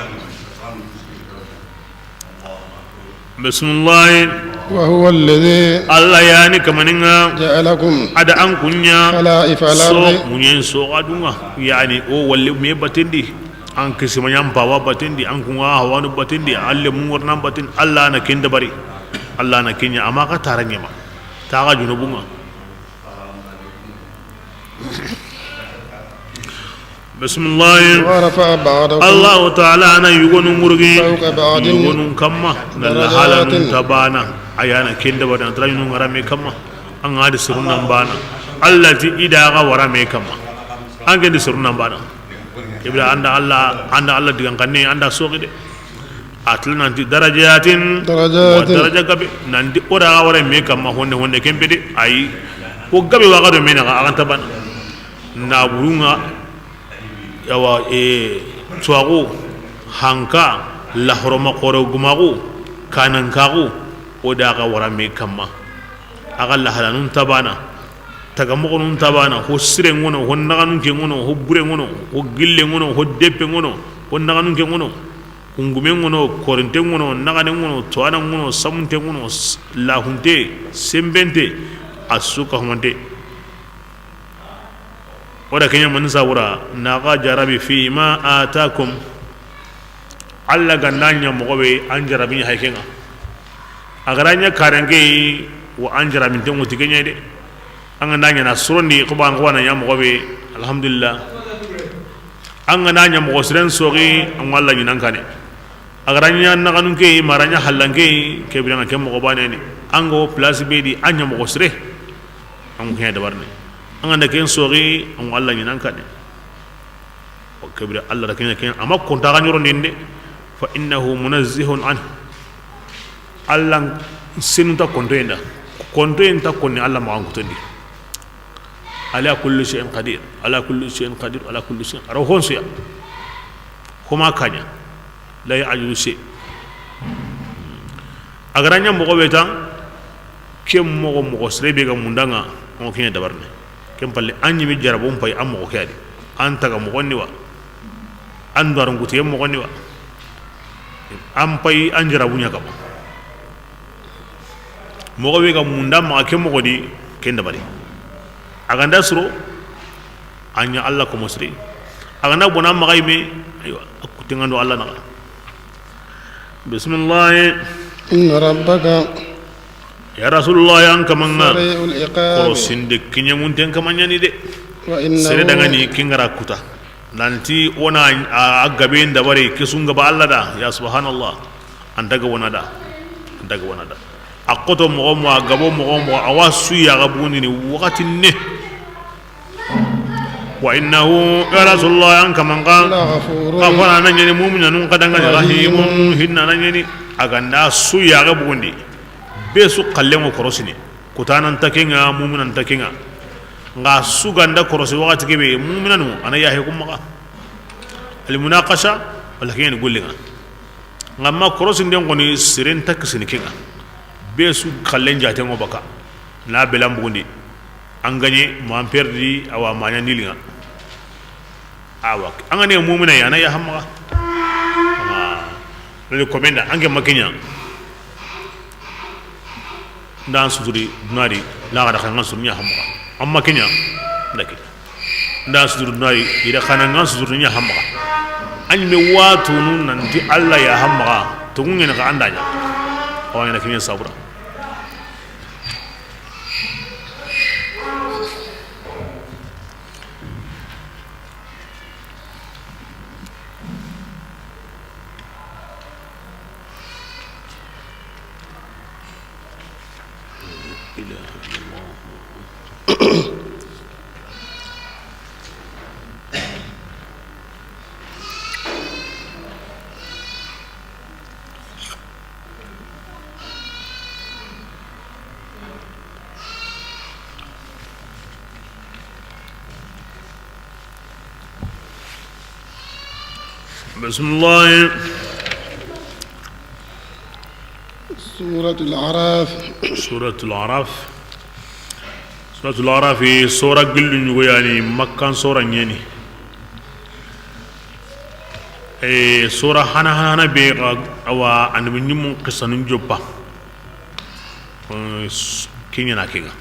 Bismillahi. وهو الذي Allah yani kamanin ŋa. جعلكم A da an kuɲa خلائف الأرض. So muɲen so ga duŋa. Yani o walle me batendi. An kisima ɲan pawa batendi, an kuŋa hawanu batendi, alle mun warna batendi. Allah na ken dabari. Allah na ken ɲa, a ma xa tara ɲema. Taxa junubun ŋa. Bismillahi. ورفع بعضكم Allahu taala na yugonu ŋurgi فوق بعض yugonu kamma, na درجات lahalanun ta bana. A ya na ken dabari, an tara yugonu ŋarame kamma. An ga di sirun nan bana. Allah ti i da ga warame kamma. An ga di sirun nan bana. Ibra an da Allah, an da Allah digan kanne, an da soxi de. A tila nanti darajatin, darajatin. Wa daraja gabe, nanti o da ga wara me kamma honne honne ken be de, ayi. Ko gabe wa ga do me na ga, a ga nta bana. Naburun ŋa, yawa, e, tuwaxu, hanka, lahoroma xoro gumaxu, kanankaxu, o da ga wara me kamma. A ga lahalanun ta bana. Taga moxonun ta bana, ho sire ŋono, ho naxanun ke ŋono, ho bure ŋono, ho gille ŋono, ho deppe ŋono, ho naxanun ke ŋono, kungume ŋono, korinte ŋono, naxane ŋono, towana ŋono, samunte ŋono, s-, lahunte, senbente, a su ka humante. O da ke ɲa mani sabura, na xa jarabi fi ma atakum. Allah ga na ɲa moxo be, an jarabi ɲa hay ke ŋa. A ga ra ɲa karanke, wa an jarabinte ŋo ti ke ɲa de. An ga na ɲa na sorondi, ko ba, ko ba na ɲa moxo be, alhamdulillah. An ga na ɲa moxo siren soxi, an wa Allah ɲinan kane. A ga ra ɲa naxanun ke yi, ma a ra ɲa hallan ke yi, ke biren ŋa ke moxo baane ni. An ga wo place be di, a ɲa moxo sire, an ŋa ke ɲa dabarini. An ga nda ken soxi, an ŋa Alla ɲinan kanne. Ke bire Alla da ken ɲa ken, a ma konta ga ɲorondinde. Fa innahu munazzihun anhu. Alla senu nta kontoyen da. Kontoyen nta konni Alla maxan kutondi. Ala kulli shay'in qadir, ala kulli shay'in qadir, ala kulli shay'in. A ra wo honsuya. Homa kaɲa. La ya'jizu shay. A ga ra ɲa moxo be tan, ke moxo, moxo sire be ga munda ŋa, o ke ɲa dabarini. Ken palle, an ɲi me jarabun pay, an moxo ke ya di. An taga moxon ni wa. An do arun kutiye moxon ni wa. An pay, an jarabu ɲa kama. Moxo be ga munda maxa ke moxo di, ken dabari. A ga nda suro, a ɲa Alla komo sire. A ga nda bona maxa yi me, aywa, a kutenŋa do Alla naxa. Bisimilahi. Inna rabbaka. Ya Rasulullah, an kaman ŋa. Sari'ul iqab. Korosinde kiɲemunten kama ɲa ni de. Wa innahu. Sere dangani ken ga ra kuta. Nanti o na a, a gabe ndabari, ke su n gaba Alla da, ya subhanallah. An daga wana da. An daga wana da. A xoto moxo mo, a gabo moxo mo, a wa su ya ga bugundini waxati ne. Wa innahu, ya Rasulullah, an kaman ŋa. La ghafurun. Xafara na ɲeni mu'minanun xa dangani, rahimun, hinna na ɲeni. A ga nda su ya ga bugundi. Be su xallen ŋo korosini. Kutana nta ke ŋa, mu'mina nta ke ŋa. Ŋa su ga nda korosi waxati ke be, mu'minanu, a na yahe ku maxa. Al munaqasha, wala ke ɲa ni gollen ŋa. Ŋa ma korosinden xoni seren ta kisini ke ŋa. Be su xallen jaten ŋo baka. Na belan bugundi. An gagné, ma an perdi, awa, ma ɲa nil ŋa. Awa, an ga ni mu'mina ya, a na yaha maxa. Lolu komenda, an ke ma ke ɲa. Nda an suturi duna di, laxara xa ŋa suturu ɲa hamaxa. An ma ke ɲa, nda ke. Nda an suturu duna di, ira xa na ŋa suturu ɲa hamaxa. An ɲi me wa tunu nanti Alla ya hamaxa, tonŋu ɲa ni xa an da ɲa. Awa ɲa na ke ɲa sabura. بسم الله. سورة الأعراف. سورة الأعراف. Suratul Arafi, sora gillu ɲugo yani, Makkan sora ɲeni. E, sora hana hana be ga, awa, annabi ɲimmun xisanun joppa. Ke ɲana ke ŋa.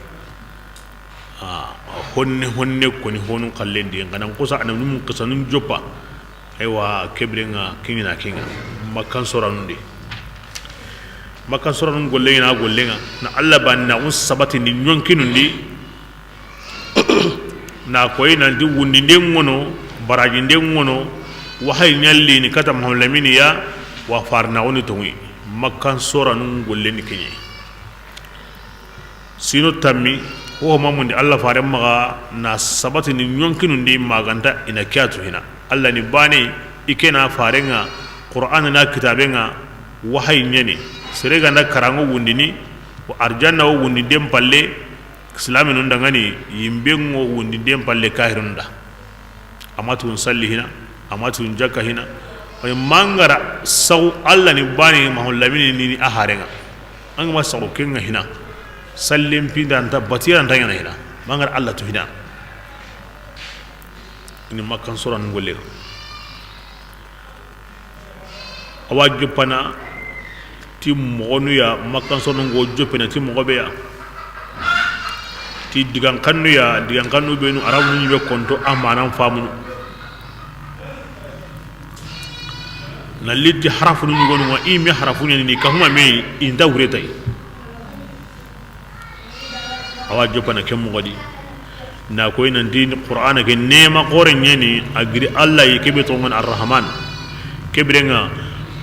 A, honne honne koni honun xallendi, n xanan kusa annabi ɲimmun xisanun joppa. Aywa, ke biren ŋa, ke ɲana ke ŋa, Makkan soranun di. Makkan soranun golle ɲana golle ŋa, na Alla bannaaxun sabatindi ɲonkinun di, na koyi nanti wundinden ŋono, barajinden ŋono, wahayi ɲallini kata Mahamadu Lamini ya, wa farinaaxun ni tonŋu yi, Makkan soranun golle ni ke ɲa yi. Sino tammi, ho mamundi Alla faren maxa na sabatini ɲonkinun di, ma ga nta i na ke ya tu hina. Alla ni bane, i ke na faren ŋa, Qur'ana na kitaben ŋa, wahayi ɲeni. Sere ga nda karanŋo wundini, wa arjanna wo wundinden palle, silaminun da ŋa ni, yimben ŋo wundinden palle kahirun da. A ma tun salli hina, a ma tun jakka hina. Ay mangara saw Alla ni bani Mahamadu Lamini ni a haren ŋa. An ga ma saw ke ŋa hina. Sallen pinda nta batiya nta ɲana hina. Mangara Alla tu hina. Ni Makkan soranun golle. Awa joppana ti moxonu ya, Makkan soranun go joppene ti moxo be ya. Ti digan xannu ya, digan xannu benu Arabunu ɲi be konto a manan famunu. Na liti harafunu ɲugonu ŋa, i me harafu ɲeni ni kahuma me i nta wure tay. Awa joppana ke moxo di. Na koyi nanti Qur'ana ke neema xoore ɲeni, a giri Alla yi, ke be toxon ŋa ni Arrahman. Ke biren ŋa,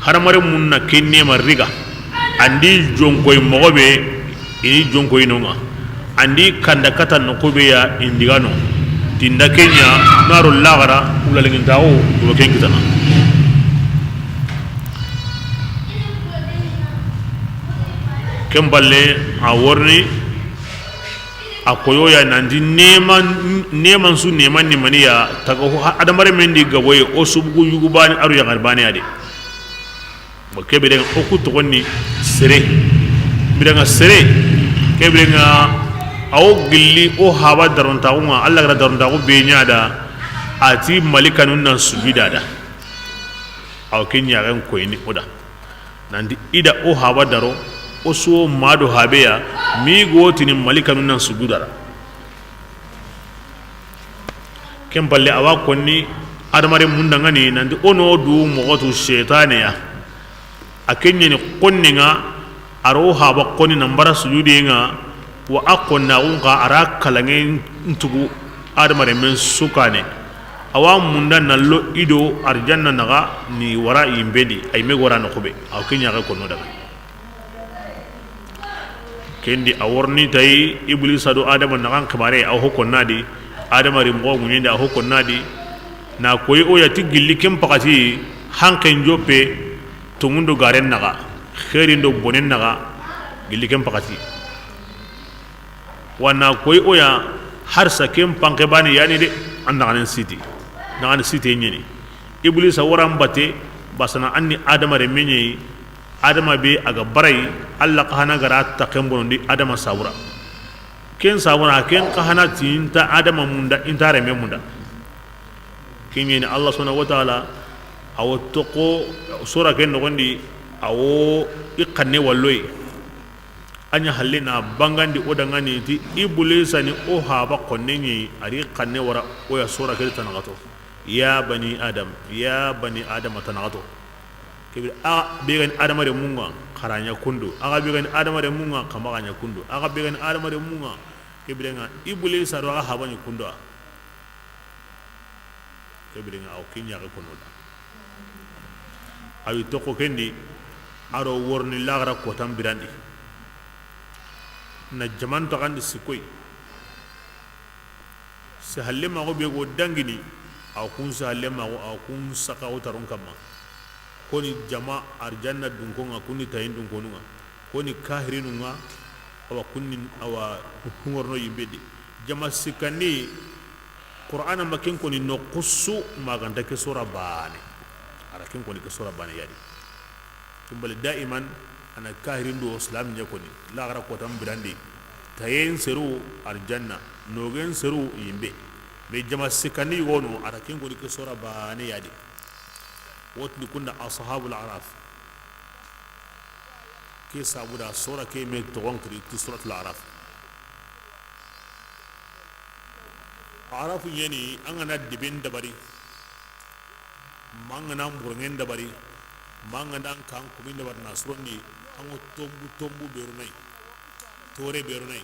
Hadamaren mun na ken neema riga, an di jonkoyi moxo be, i ni jonkoyi no ŋa, an di kanda kata noqu be ya, i n diga no, ti n da ke ɲa, na ro laxara, wula liŋintaaxu, i wa ken kitana. Ken balle, a wo riini, a koyo ya nanti neema, neeman su neema ni mani ya, taga ho, hadamarenmen di gaboye, o subugu yugu baane, a ro yaxari baane ya de. Bon, ke biren ŋa o ku toxo ni sere. Biren ŋa sere. Ke biren ŋa a wo gilli o haaba darontaaxu ŋa, Alla ga da darontaaxu be ɲa da, a ti malikanun na sujuda da. A wo ke ɲaxen koyini o da. Nanti i da o haaba daro, o su wo ma do haabe ya, mi go tini malikanun na sujuda da. Ken palle, a wa konni hadamaren mun da ŋa ni, nanti o no du moxo tu seytaane ya. A ke ɲeni xonne ŋa, a ro haaba xoni na n bara sujudi ŋa, wa a xonnaaxun xa a ra kalanŋen tugu hadamarenmen su kaane. A wa munda na lo i do arjanna naxa ni wara yinben di, a yinme ga wara noqu be, a wo ke ɲaxe konno da ŋa ni. Ken di a wo riini tayi, Ibliisa do Adama naxan xibaare, a wo ho konna di, Adama ri moxo ŋuɲen di, a wo ho konna di, na koyi o ya ti gilli ken paxati, hanqen joppe, tonŋun do garen naxa, xeerin do bonen naxa, gilli ken paxati. Wa na koyi o ya, harsa ken panke baane ya ni de, an naxanen siti, naxanen siti ɲeni. Ibliisa wara n batte, basana an ni Adama renme ɲi, Adama be a ga bara yi, Alla xa hana ga ra taxen bonondi Adama sabu ra. Ken sabu ra, ken xa hana ti i nta Adama munda, i nta renme munda. Ken ɲeni Alla subhaanahu wa taala, a wo toxo suura ken noxon di, a wo i xanne walloyi. A ɲa halle na bangandi o da ŋa ni ti Ibliisa ni o haaba xonne ɲi, a ri xanne wara o ya suura ke di tanaxato. Ya bani Adam, ya bani Adama tanaxato. Ke bire, a be ga ni Adama renmun ŋa, xa ra ɲa kundu. A ga be ga ni Adama renmun ŋa, xa maxa ɲa kundu. A ga be ga ni Adama renmun ŋa, ke biren ŋa Ibliisa do a ga haaba ɲi kundu ya. Ke biren ŋa a wo ke ɲaxe konno da. A wi toxo ken di, a ro wo riini laaxara kootan biran di. Na jaman taxandi sikkoyi. Sehalle maxu be go dangini, a wa kun sehalle maxu, a wa kun saxaxu tarun kamma. Koni jama arjanna dunkon ŋa, kun ni tayin dunkonun ŋa. Koni kahirinun ŋa, a wa kun ni, a wa hungorno yinben di. Jama sikkandi, Quraana ma ken koni noqu su ma ga nta ke suura baane. A ra ken koni ke suura baane ya di. Ken bale daiman, a na kahirin do silaami ɲa koni, laaxara kootan biran di, tayen seru arjanna, nogen seru yinbe. Mais jama sikkandi yogo no, a ra ken koni ke suura baane ya di. Wo tini kunda Ashaabul Araf. Ke sabu da suura ke me toxon xiri ti Suuratul Araf. Arafu ɲeni, an ga na deben dabari, ma an ga na mburŋen dabari, ma an ga na an kan kumin dabari na surondi, an ŋa tombu tombu beru na yi, tore beru na yi.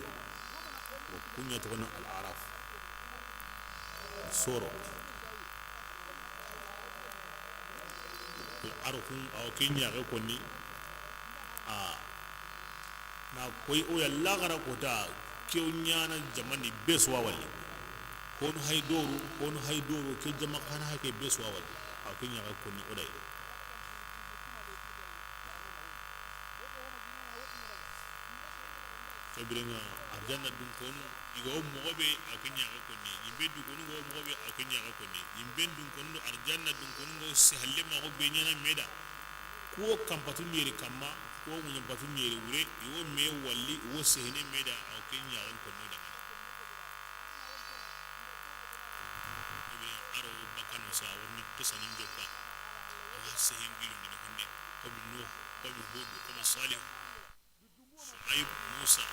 Wo ku ɲa toxo na Al Araf. Soro. Arafun, a wo ke ɲaxe koni, a na koyi o ya laaxara koota, ke wo ɲaana jamani be su wa wali. Hono hay doro, hono hay doro, ke jama xa na hay ke be su wa wali. A wo ke ɲaxe koni o da yi. Ke biren ŋa, arjanna dunkonu, i ga wo moxo be, a wo ke ɲaxe koni. Yinben dunkonu ga wo moxo be, a wo ke ɲaxe koni. Yinben dunkonu do arjanna dunkonu ga wo sehalle maxu be ɲaana me da. Ku wo kanpatu ɲeri kamma, ku wo ŋuɲanpatu ɲeri wure, i wo me wali, i wo sehene me da, a wo ke ɲaxen konno da ŋa ni. Ke biren ŋa a ro bakano sa, a wo riini qisanun joppa. A wa sehen gilundi honne, comme Nuh, comme Hud, comme Salih. Shuaib, Musa.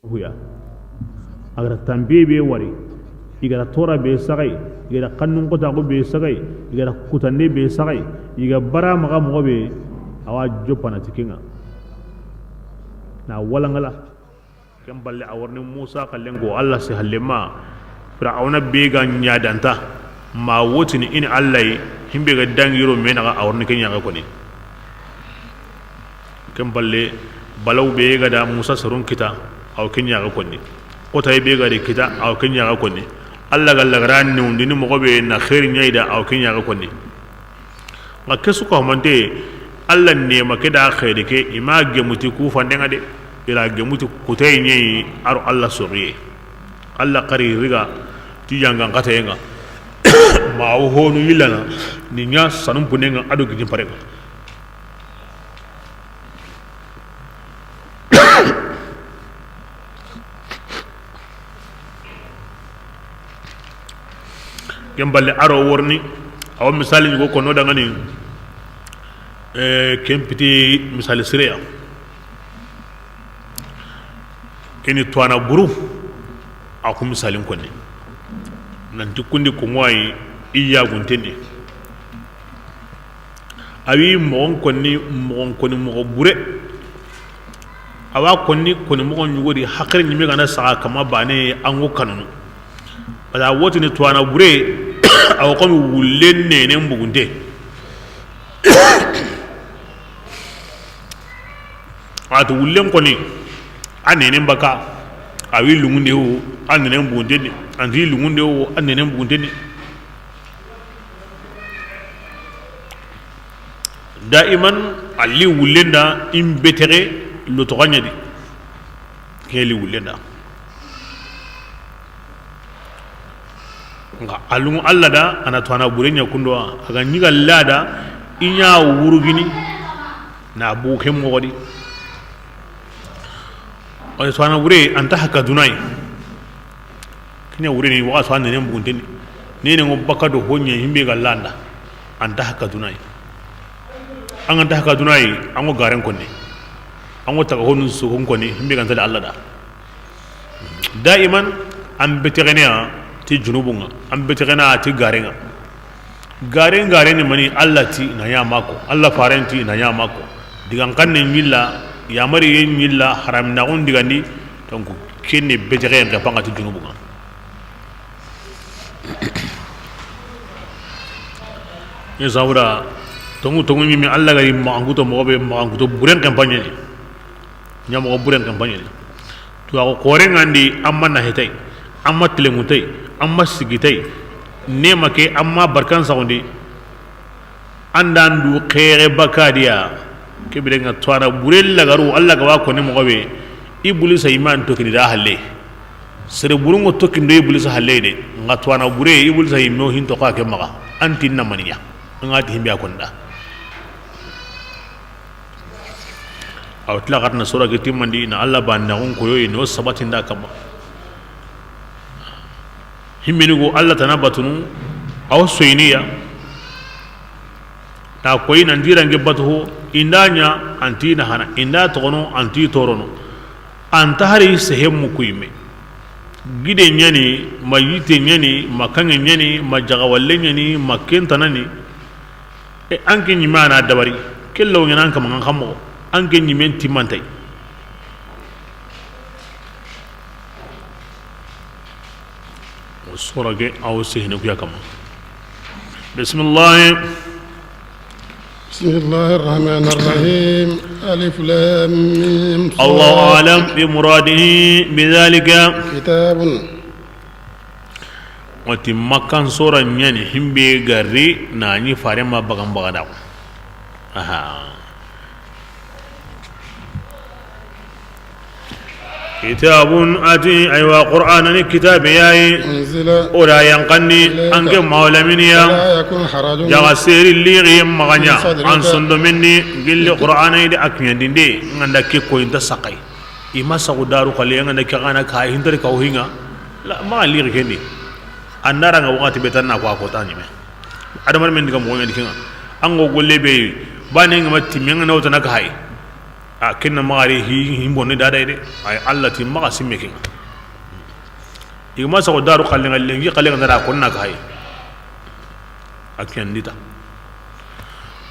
Huya. A ga ra tanpiye be wari, i ga ra toora be saxayi, i ga ra xannun xotaaxu be saxayi, i ga ra kutande be saxayi, i ga bara maxa moxo be, a wa joppana ti ke ŋa. Na walaŋala. Ken balle a wo riini Musa xallen ŋo Alla sehallenma, Firawuna be ga ɲa danta. Ma wotini i ni Alla yi, himbe ga dangi yoro me naxa, a wa riini ken ɲaxe koni. Ken palle, balaw be ga da Musa soron kita, a wa ken ɲaxe koni. Xotay be ga da i kita, a wa ken ɲaxe koni. Alla ga lagara newundini moxo be na xeeri ɲa i da, a wa ken ɲaxe koni. Nxa ke su ka humante, Alla neema ke da xeeri ke, i ma gemu ti ku fanden ŋa de, i ra gemu ti kuteye ɲa yi, a ro Alla soxiye. Alla xari riga ti yangan xatayen ŋa, ma wo honu yillana, ni ɲa sanun punen ŋa, a do gijin paren ŋa. Ken balle a ro worni, a wa misali ɲugo kono dangani, eh, ken piti misali sireya. Keni tuwana buru, a ku misalin koni. Nanti kundi kunŋoyi, i yaguntendi. A wi moxon konni, moxon koni moxo bure. A wa konni, koni moxo ɲugodi, haxire ɲime gana saxa kama bane, an ŋo kanunu. Bada wotini tuwana bure, a wa komi wullen nenen bugunte. A ti wullen koni, a nenen baka, a wi lungunde wo, a nenen buguntendi, a nti lungunde wo, a nenen buguntendi. Daiman, a li wullen da, in betexe, lotoxaɲa di. Ke li wullen da. Nxa a lungu Alla da, a na tuwana bure ɲa kundo, a ga ɲiga lada, i ɲa wurugini, na bugu ke moxo di. Wa tuwana bure, a nta haka dunayi. Ke ɲa wureni, waxa so a nenen buguntendi. Nenen ŋo baka do ho ɲa, himbe ga landa. A nta haka dunayi. An ga nta haka dunayi, an ŋo garen konni. An ŋo taga honu sogon konni, himbe ga nta da Alla da. Daiman, an betexene ya ti junubun ŋa, an betexene ya ti garen ŋa. Garen, garen ni mani? Alla ti na ɲa mako, Alla faren ti na ɲa mako. Digan xanne ɲilla, yamariye ɲilla, haraminaxun digandi, donc, kenne betexeyen ke fanga ti junubun ŋa. Ni sabura, tongu, tongu ɲimi, Alla ga yi maxankuto moxo be, maxankuto buren kempaɲeni. Ɲa moxo buren kempaɲeni. Tuwaxu xoren ŋa ndi, an ma naxetay, an ma telengutay, an ma sigitay. Nema ke, an ma barkan saxundi. An da an du xeexe bakadiya, ke biren ŋa tuwana bure lagaru, Alla ga wa koni moxo be, Iblisa i ma an tokini da halle. Sere burun ŋo tokini do Iblisa halle de, nxa tuwana bure, Iblisa i me wo hin toxo a ke maxa, an ti na maniya, an ga ti himbe a konda. Aw tila xatna sora ke timmandi, na Alla ba naxun koyo, i no sabatinda kama. Himmeni go Alla tana batunu, aw soyiniya. Na koyi nan dirange batu ho, inda ɲa, anti na hana, inda toxono, anti torono. Anta hari sehe muku yime. Gide ɲani, ma yitte ɲani, ma kanŋe ɲani, ma jaxawalle ɲani, ma kentanani. E, an ke ɲime a na dabari, ke law ɲana an kama ŋa xa moxo, an ke ɲimen timmantay. O sora ke, aw sehene kuya kama. Bismillah. بسم الله الرحمن الرحيم. ألف لام ميم صاد. الله أعلم بمراده بذلك. كتاب. Wati Makkan sora ɲani himbe gari na ɲi fare ma bagan bagada. Aha. Kitabun, ati, aywa, Qur'ana ni kitabe yayi. Unzila. O da yanqandi, ilayka, an ke mawlaminiya. Fala yakun harajun. Jaga seri ligi maxa ɲa, fi sadrika, an sondomen di, gilli Qur'ana yi di a kiɲandinde, n ga nda ke koyi nta saxay. I ma saxu daru xalle, n ga nda ke xa na ka hintari ka o hinŋa. La, maxa ligi kendi. An da ra ŋa waxati be tan na ko a kota ɲime. Adamar men diga moxo ɲa di kenŋa. An go golle be, bane ŋa ma timme ŋa na wota na ka hay. A kenna maxa ri hi, hi bonne da day de. Ay, Alla ti maxa simme kenŋa. I ma saxu daru xalle ŋa, lenki xalle ŋa na ra konna ka hay. A ken di ta.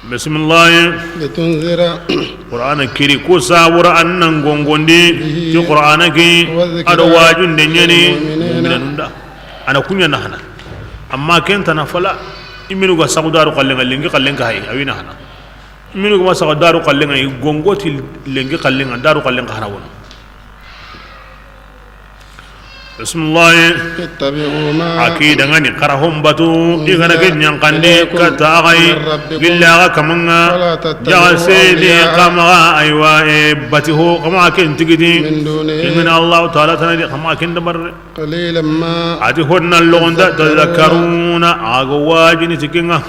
Bismillah. Litunzira. Qur'ana kiri ko sabura an na gongondi. Bihi. Ti Qur'ana ke. Wa dhikra. A do wajunde ɲani. Lil mu'minina. Mu'minanun da. A na kuɲa na hana. Amma ken tana fala, i minu ga saxu daru xallen ŋa, lenki xallen ka hay, a wi na hana. I minu ga ma saxu daru xallen ŋa, i gongo ti lenki xallen ŋa, daru xallen ka hana wono. Bismillah. اتبعوا ما A ki dangani, xara hon batu, i gana ke ɲankandi, إليكم katta axay, من ربكم gilla axa kaman ŋa, ولا تتبعوا jaxa seni, أولياء kamaxa, aywa, e, bati ho, kamaxa ken tigiti, من دونه i mina Allahu Taala tana di, kamaxa ken dabarre. قليلا ما A ti honna logonda, تذكرون. تذكرون, a ga wajini ti ken ŋa.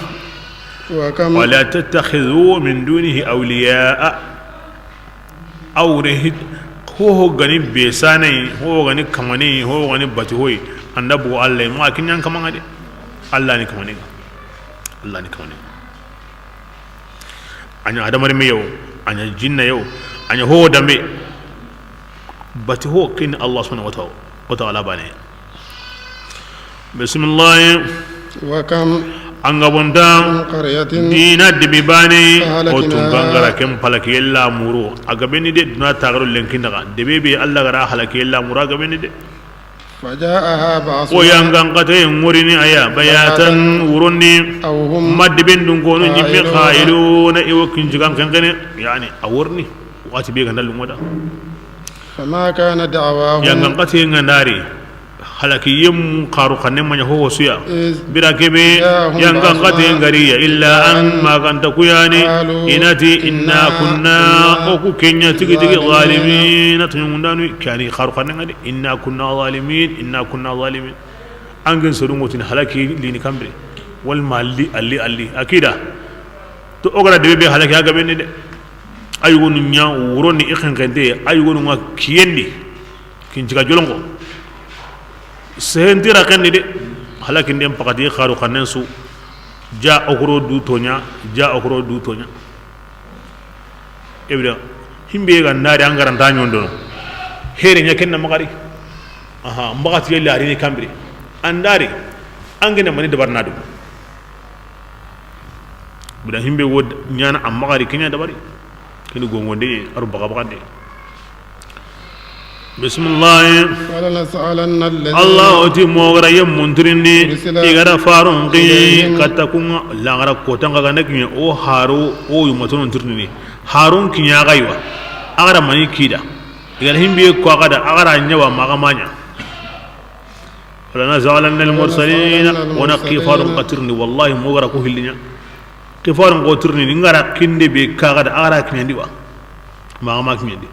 وكم ولا تتخذوا من دونه أولياء. Awre hit, hoho gani besane, hoho gani kamane, hoho gani bati hoy. Anda bugu Allah, ma kinyan kamanga de. Allah ni kamane. Allah ni kamane. A ɲa hadamaren me yo, a ɲa jinna yo, a ɲa ho danbe. Bati ho ken ni Allah subhanahu wa ta'ala, wa ta'ala bane. Bismillah. وكم An ga bonda من قرية dina debi bane, أهلكناها o tun gangara ken palaki yella muru. A gabe ni de duna tagaro lenkin daga. Debe be Allah gara halaki yella muru a gabe ni de. فجاءها بأسنا O yangan kate ngorini aya, bayatan, بياتا wurondi. أو هم Ma deben dun kono nyimme قائلون khailuna, iwo kinjigan kenkene, yani, a worni. Wati be ganda lungoda. فما كان دعواهم Yangan kate ngandari. Halaki yem xaru xanne maɲa ho suya. إذ Bira kebe جاءهم yangan kate بأسنا ngariya, illa an إلا أن maganta kuyani, قالوا inati, inna إنا kunna, كنا o ku kenya tigi tigi, ظالمين. Zalimina, tunyundanu, kani xaru xanne ngadi. Inna kunna zalimin, inna kunna zalimin. Angen sodu ngotin halaki lini kambe. Wal mali, ali, ali. Akida. To o gara debe be halaki a gabe ni de. Ayugonu ɲa wuroni i xenxente, ayugonu ŋa kiyendi. Kin jiga jolongo. Sehentira xenni de. Halakinden pakati xaru xannen su. Ja okoro du toɲa, ja okoro du toɲa. Ebida, himbe ga ndari an garanta ɲondono. Here ɲa kenna magari. Aha, mbagati yalla arini kambiri. Andari, angene mani dabarna du. Bida himbe wo ɲana a magari kenya dabari. Kini gongonde, aru baga bagande. Bismillah. ولنسألن الذين Allah o ti mogara yem muntirindi, أرسل i gara farun ki, إليهم katta kunga, lagara kotanga ganda kiɲe, o haru, o yumatonon tirindini. Harun kiɲa gaiwa, agara mani kida. I gara himbe ko agada, agara ɲawa maga maɲa. ولنسألن المرسلين, ولنسألن المرسلين. Wona kifarun katirni, wallahi mogara ko hillinya. Kifarun ko tirni, ngara kinde be kagada, agara kiɲandi wa. Maga ma kiɲandi.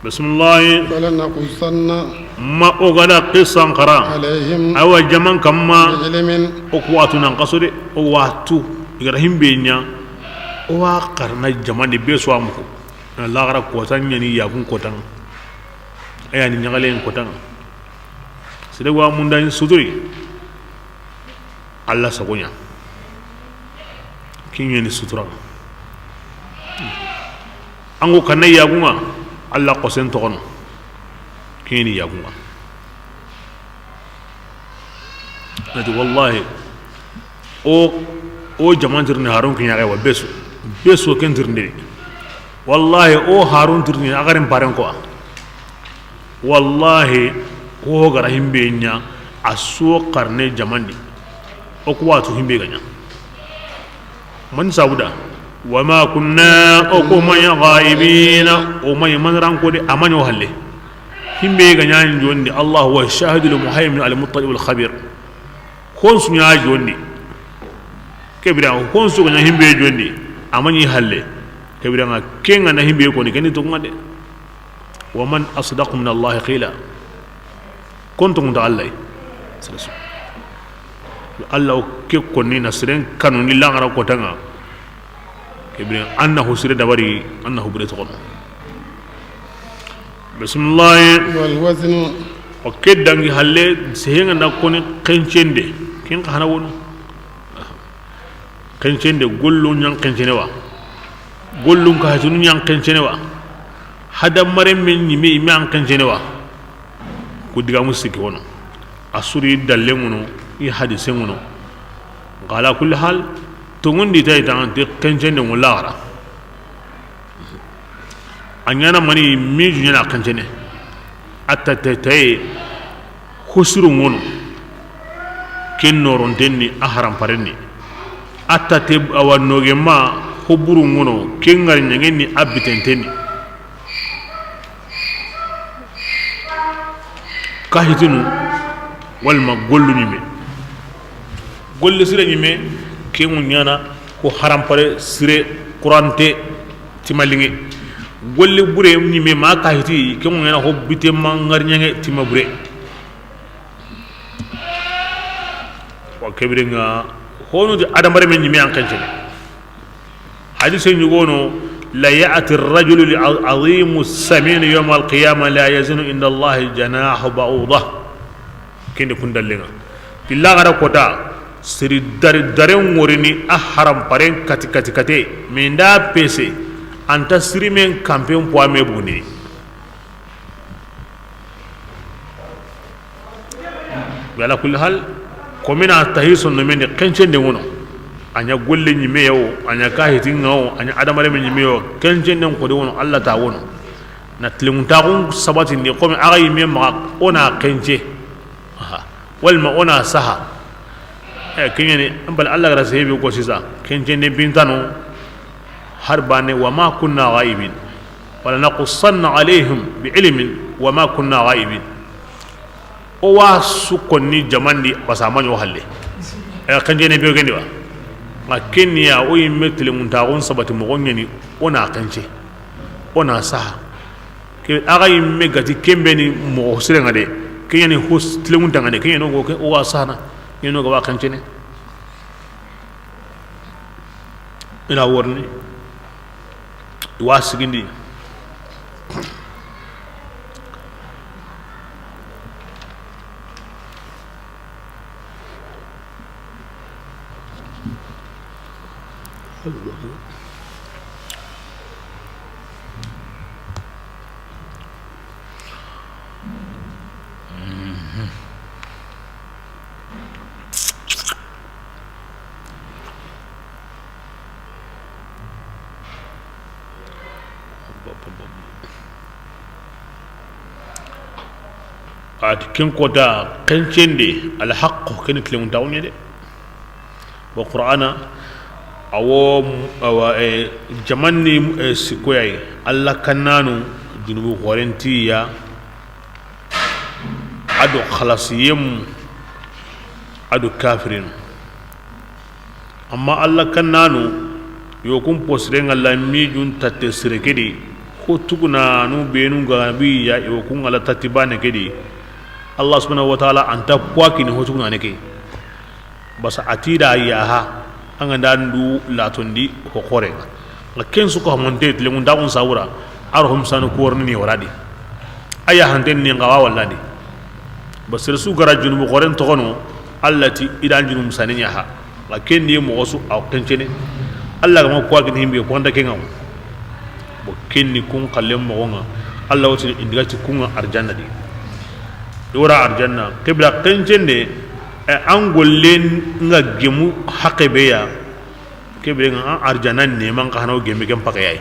Bismillah. فلنقصن Ma o gada qissan xara. عليهم Awa jaman kamma. بعلم O ku watu nan kaso de, o watu. I gara himbe ɲa. O wa xarna jaman de be so amuko. Lagara kotan ɲani yakun kotan. Ayani ɲagalen kotan. Sede wa mundan suturi. Allah sagoɲa. Kiɲeni sutura. Ango kanna yagunga, Allah kosen togono. Kiɲeni yagunga. Nati wallahi, o, o jamantirni Harun kiɲa gaiwa besu. Besu kentirndiri. Wallahi, o Harun tirni agarin paren ko. Wallahi, ko gara himbe ɲa, a so xarne jamandi. O ku watu himbe ga ɲa. Man sabuda. وما كنا, o ku maɲa, غائبين, o maɲa manran ko de, a maɲo halle. Himbe ga ɲa jondi, الله هو الشاهد المهيمن المطلع الخبير. Honsu ɲa jondi. Kebira, honsu ga ɲa himbe jondi. A maɲi halle. Kebira nga, kenga na himbe ko ni, keni to ngade. ومن أصدق من الله قيلا. Konto ngunta Allah. Allah o ke konni na siren kanu ni langara kotanga. Kebire annahu sire dabari, annahu bure tokono. Bismillah. والوزن. O ke dangi halle sehenga na koni kencende. Ken ka hana wono. Kencende, gollun ɲan kencene wa. Gollun ka hatunu ɲan kencene wa. Hadamaren men ɲime ime an kencene wa. Ku digamu sikki wono. A suri dallen ŋono, i hadisen ŋono. Nka ala kulli hal, tongundi tay tangante kencende ŋo lagara. A ɲana mani mi ju ɲana kencene. A ta te te. Ho siro ŋono, ken noronten ni a haramparen ni. A tate awa noge ma, ho buru ŋono, ken ŋari ɲangen ni a bitenten ni. Kahitinu, walma gollu ɲime. Golle sire ɲime, ke ŋu ɲana ho harampare sire, kurante, timaliŋe. Golle bure ɲime ma kahiti, ke ŋu ɲana ho bite ma ŋari ɲange tima bure. Wa kebirenga, honu di adamare men ɲime an kencene. Hadise ɲugono, la ya'ti ar-rajulu al-azimu as-samin yawm al-qiyamah la yazinu inda Allahi janahu ba'udah. Kende kundallenga. Illa gara kota, siri dari, dare ŋorini a haramparen kati, kati, kate. Menda pese, anta siri men kampen poa me buni. Wa ala kulli hal, komina tahi sonno men de kencende wono. A ɲa golle ɲime yo, a ɲa kahiti ŋa wo, a ɲa adamare men ɲime yo, kencende ko de wono, Allah ta wono. Na tilinguntaxun sabatindi, komi axa yimme maxa, o na kence. Aha. Walma o na saha. E, keɲeni, an bal Allah gara sebe ko sisa, kencende bintano, har bane, wa ma kunna ghaibin. Wala naqussanna alayhim bi ilmin, wa ma kunna ghaibin. O wa su konni jamandi basa ma ɲo halle. E, kencene be gendi wa. Ma kenya o yimme tilinguntaxun sabati moxo ɲeni, o na kence. O na saha. Ke axa yimme gati kembeni moxo sirenga de. Kenyani hos tilinguntaŋa de. Kenyani o go ke o wa sahana. Kenyani o ga wa kencene. Ina worni. Wa sigindi. A ti ken kota, kencende, alhaqu, ken ni tilenŋuntaxu ɲa de. Wa Qur'ana, a wo, awa, eh, jamanni, eh, sikkoyayi, Alla kannanu, junubu xorentiya, a do xalasiyemu, a do kafirinu. Amma Alla kannanu, yo kun posirenŋa la mijun tatte sire ke di, ko tugunanu benu ga biya, yo kun ŋa la tatti bane ke di. Allah subhanahu wa ta'ala anta poa kini ho tugunane ke. Basa a ti da yaha, an ga nda ndu latondi ho xorenŋa. Nxa ken su ko hamonte tilenŋuntaxun sawura, a ro hum sanu korni ni waradi. A yahanten ni nxa wa walladi. Ba sere su gara junubu xoren toxono, Alla ti i da junubu sani ɲa ha. Nxa ken di moxo su a wa kencene. Alla ga ma ko a gini himbe ko anta kenŋa. Bo ken ni kun xallen moxonŋa. Alla wotini indiga ti kunŋa arjanna di. I wara arjanna. Kebira kencende, eh, an gollen ŋa gemu haqe be ya. Kebire ŋa an arjanna neman xa hana o gemme ken paxeyayi.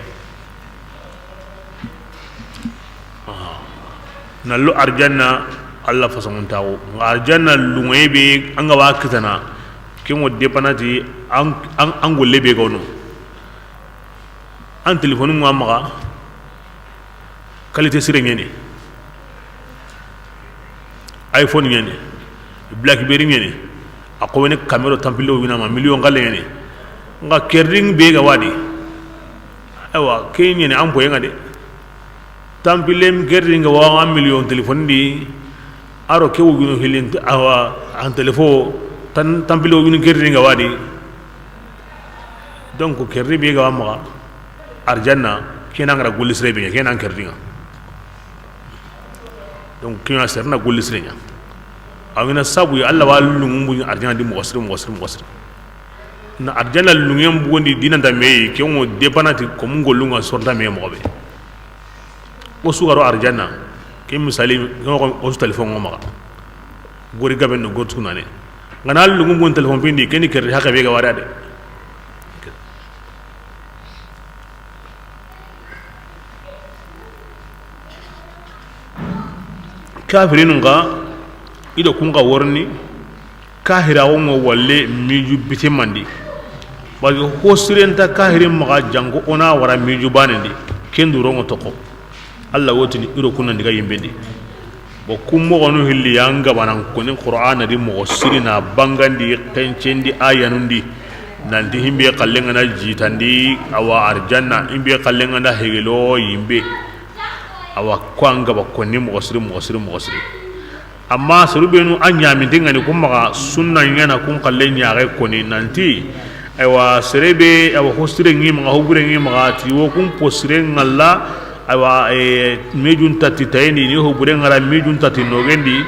Aha. Na lo arjanna, Alla fasanŋuntaxu. Nxa arjanna lunŋoye be, an ga wa kitana, ken ŋo depanati, an, an, an golle be ga wono. An telefonu ŋa maxa, qualité sire ɲeni. iPhone ɲeni, BlackBerry ɲeni, a xo woni caméra tampille wo wina ma million xalle ɲeni. Nxa kerdin be ga wadi. Aywa, ke ɲeni an boyenŋa de. Tampille kerdin ga wa an million téléphone di. A ro ke wo wino hilin awa an téléphone tan tampille wo wino kerdin ga wadi. Donc kerdi be ga wa maxa arjanna, kena ngara golli sire be ɲa, kena kerdi ŋa. Donc, kina serna golli sire ɲa. A wa ɲaana sabu ya, Alla wa lunŋun buɲa arjanna di moxo siri, moxo siri, moxo siri. Na arjanna lunŋen bugondi dinanta me yi, ke ŋo depanati ko mun gollunŋa sorta me moxo be. O su ga ro arjanna, ke misali, o su téléphone ŋo maxa. Gori gaben no, gori tunane. Nxa na lunŋun bugondi téléphone pindi, keni kerdi haqe be ga wada de. Kafirinun xa, I do kun xa worini, kahiraxu ŋa walle miju bite mandi. Parce que ho sire nta kahirin maxa janko o na wara miju baane ndi, ken duron ŋa toxo. Alla wo tini i do kun na ndi ga yinben di. Bon, kun moxonu hilli ya n ga banan koni Qur'ana di moxo siri na bangandi xencendi ayanun di. Nanti himbe xallen ŋa na jitandi awa arjanna, himbe xallen ŋa na hegelo yinbe. Awa ko an ga ba koni moxo siri, moxo siri, moxo siri. Amma seru benu a ɲaminten ŋa ni kun maxa sunna ɲaana kun xalle ɲaxe koni nanti, aywa, sere be, awa, ho sire ŋi maxa, ho bure ŋi maxa, ti wo kun po sire ŋalla, aywa, e, mejun tatti tayendi, ni ho bure ŋara mejun tatti nogendi,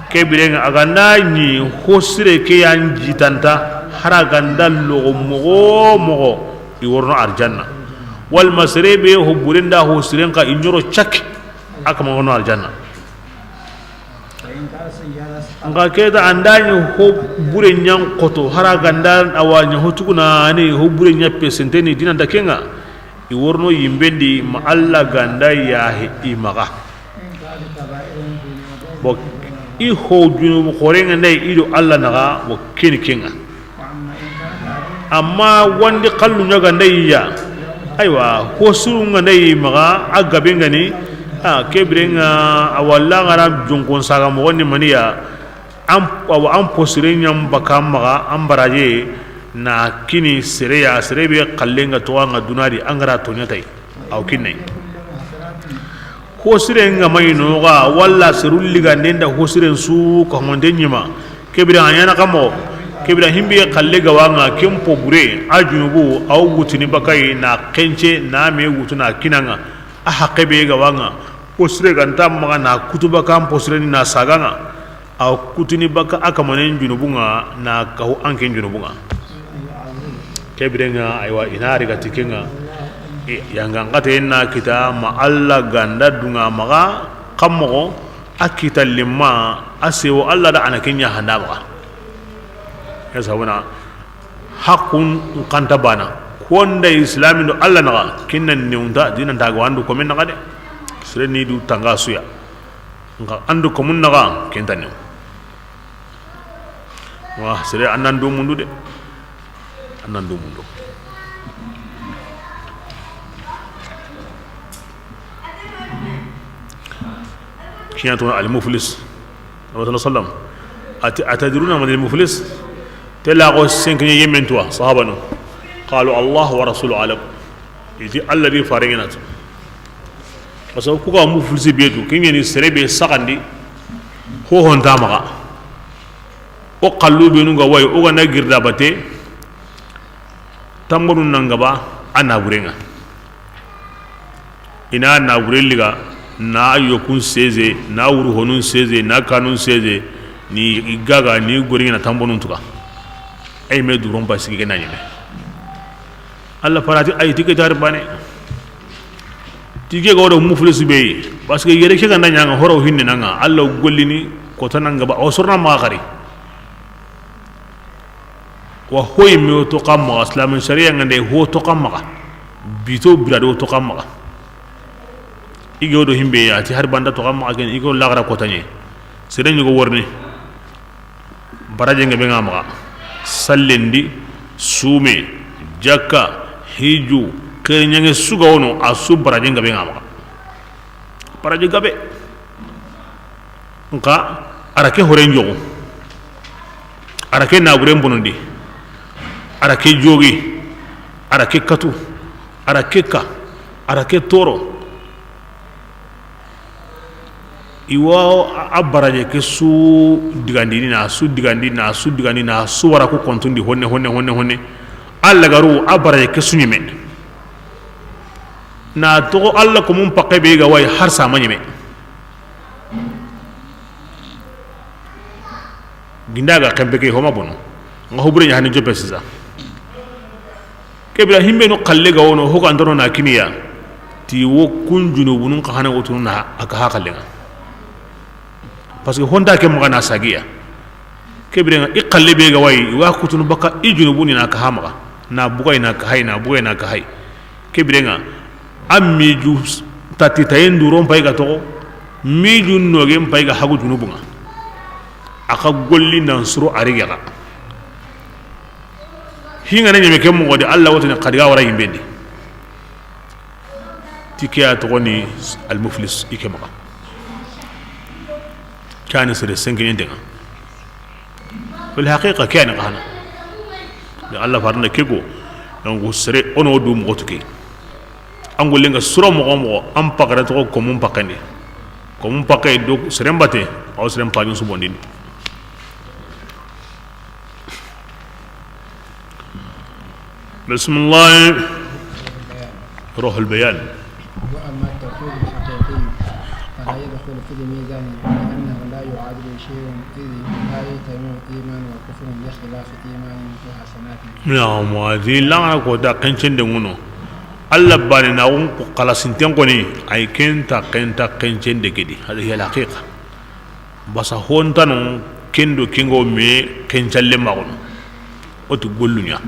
ke bire ŋa a ga nda ɲi ho sire ke yan jitanta, hara ga nda loxo moxo moxo, i worono arjanna. Walma sere be ho bure nda ho siren xa i ɲoro cakki, a kama wono arjanna. Nxa keta an da ɲi ho bure ɲan xoto, hara ga nda awa ɲa ho tuguna ni ho bure ɲa pesenteni dinanta ke ŋa, i worono yinben di ma Alla ga nda yahe i maxa. Bon, i ho junubu xoren ŋa nda i do Alla naxa, bon, keni ke ŋa. Amma wandi xallu ɲa ga nda i ya, aywa, ho sirun ga nda i maxa, a gaben ga ni, a, ke bire ŋa, a walla ŋara jonkon saga moxon ni maniya, an, awa, an po sire ɲan baka maxa, an baraje na kini sere ya, sere be xallen ga toxo ŋa duna di, an gara toɲa tay, aw kinne. Ho siren ŋa mayi noxa, walla serun liganden da ho siren su ka honte ɲima. Ke bire a ɲaana xa moxo, ke bire himbe xalle ga wa ŋa, ken po bure, a junubu, aw wutini bakay na xence, na me wutu na kina ŋa, a haqe be ga wa ŋa, ho sire ga nta maxa na kutu baka an po sire ni na saga ŋa. A kutini baka a kamanen junubu ŋa na kahu an ken junubu ŋa. Ke bire ŋa, aywa, i na ri ga ti ke ŋa. E, yangan xate na kita ma Alla ga nda duŋa maxa, xa moxo, a kita limma, a sewo Alla da a na ke ɲa handa maxa. Ya sabuna, haqqun xa nta bana. Ko nda islamin do Alla naxa, kinna newunta, dinanta ga wandu komen naxa de. Sire ni du tanga suya. Nxa an do komun naxa, ken ta ni. Wa, sere an nan do mundu de. An nan do mundu. Kiɲa to al muflis. Rasul sallam. Ati, atadruna man al muflis? Tela ko cinq ni yemen tuwa, sahabanu. Qalu, Allah wa rasulu alam. I ti Alla di farengenatu. Parce que ku ga muflisi be tu, ke ɲeni sere be saxandi, ho ho nta maxa. O xallu benu ga wa yi, o ga na girda bate, tambonu nan gaba, a na burenŋa. I na na bure liga, na yokun seze, na wuru honun seze, na kanun seze, ni gaga, ni gori na tambonun tuga. Ay me duron ba sigi ke na ɲeme. Alla farati ay tike tar bane. Tike ga wodo muflis be yi. Parce que yere ke ga nda ɲaŋa horo hinne naŋa. Alla gollini kota naŋa ba o sorna ma xari. Wa hoy me o to kamma, islamin sharia ŋa nde ho to kamma. Bito birado to kamma. I ga wodo himbe ya ti har banda to kamma ken i ga laxara kota ɲe. Sere ɲugo worni. Baraje ŋa be ŋa maxa, sallendi, sume, jakka, hiju, xeeri ɲaŋe su ga wono, a su baraje ŋa be ŋa maxa. Baraje gabe. Nxa, a ra ke horen joxu. A ra ke naburen bonondi. A ra ke jogi. A ra ke katu. A ra ke ka. A ra ke toro. I wa a baraje ke su digandini na, su digandini na, su digandini na, su wara ku kontundi honne, honne, honne, honne. Alla garu a baraje ke su ɲeme. Na toxo Alla ko mun pakke be ga wa yi har sama ɲeme. Ginda ga kempe ke homa bono. Nga hobure ɲa hani jope sisa. Ke bira himbe no xalle ga wono ho ga ndono na kiniya. Ti wo kun junubunun xa hana wotunu na a ka ha xalle ŋa. Parce que honda ke maxa na sagiya. Ke bira ŋa i xalle be ga wa yi, i wa kutunu baka i junubuni na ka ha maxa. Na bugay na ka hay, na bugay na ka hay. Ke bire ŋa, a miju tati tayen duron pay ga toxo, miju nogen pay ga hagu junubun ŋa. A xa golli nan suro a rige xa. Hingana ɲeme ke moxo di, Alla wotini xadi ga wara yimben di. Ti ke ya toxo ni almuflis i ke maxa. Ke ya ni sere senkeɲen denga. Fil haqiqa ke ya ni xa na. Da Alla farna ke go. Donc sere o no du moxo tu ke. An gollen ga suro moxo moxo, an pakara toxo komun pakendi. Komun pake do seren bate, aw seren pajun subondini. بسم الله. روح البيان. وأما التوحيد الحقيقي فلا يدخل في الميزان، لأنه لا يعادل شيء، إذ لا يجتمع إيمان وكفر باختلاف إيمان وحسنات. نعم، هذه لغة كودا كنشن دمونو. Alla baane na won ko xalasinten koni, ay ken ta ken ta kencen de kedi. هذه هي الحقيقة. Basa hontano kendo kingo me kencalle maxono. O ti gollu ɲa.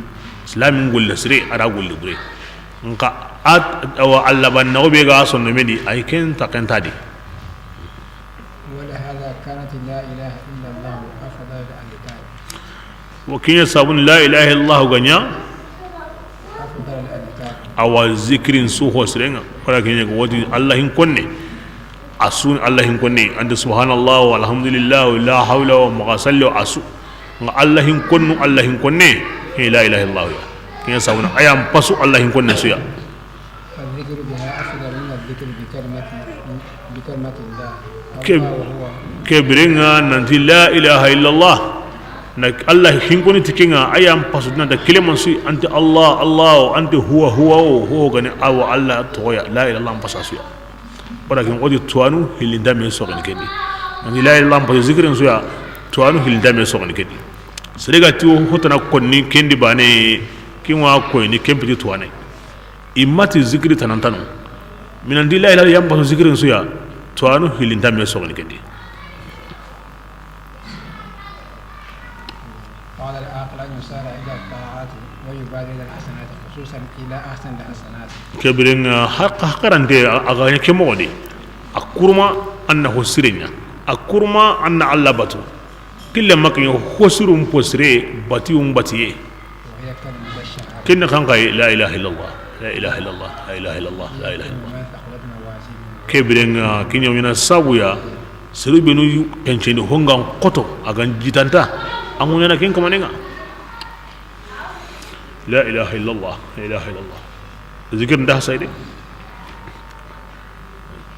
Islamin golle sire, a da golle bure. Nka at, awa Alla banna o be ga sonno medi, ay ken ta ken ta di. ولهذا كانت لا إله إلا الله أفضل الأذكار. Wo kiɲe sabun la ilaha illallah ga ɲa. Awa zikirin su ho sirenga. Wala kiɲe ko wodi Alla hin konne. A su Alla hin konne. Ande subhanallah, walhamdulillah, wala hawla, wa maxa salli, a su. Nga Alla hin konnu, Alla hin konne. He la ilaha illallah ya. Kiɲe sabun ayam pasu Alla hin konne suya. فالذكر بها أفضل من الذكر بكلمة، بكلمة الله. Ke, الله هو. Ke birenga nanti la ilaha illallah. Na Alla hinkoni ti kenga, ayan pasu nanta keleman sui, anti Allah, Allah, anti huwa, huwa, o, huwa gani, awa Alla toxoya, la ilaha illallah pasa suya. Wala kin odi tuwanu, hilinda me soxini kendi. Nanti la ilaha illallah pasa zikirin suya, tuwanu hilinda me soxini kendi. Sere ga ti wo hotana konni kendi bane, kinwa koyni kempiti tuwane. I mati zikiri tanantano. Minandi la ilaha illallah yan paso zikirin suya. Tuwanu hilinta me soxini kendi. قال الآخر أن يسارع إلى الطاعات ويبادر إلى الحسنات، خصوصا إلى أحسن الحسنات. Ke birenga haq-, haqarante a ga ɲa ke moxo di. A kurma anna ho sirenya. A kurma anna Alla batu. Kille makiɲo hosirun posire batiyun batiye. Ken ni xanxaye la ilaha illallah, la ilaha illallah, la ilaha illallah, la ilaha illallah. Ke birenga kiɲo ɲana sabuya. Seru benu yu kenceni hongan xoto a gan jitanta. An ŋuɲana ken kamanenga. La ilaha illallah, la ilaha illallah. Zikir nda sayde.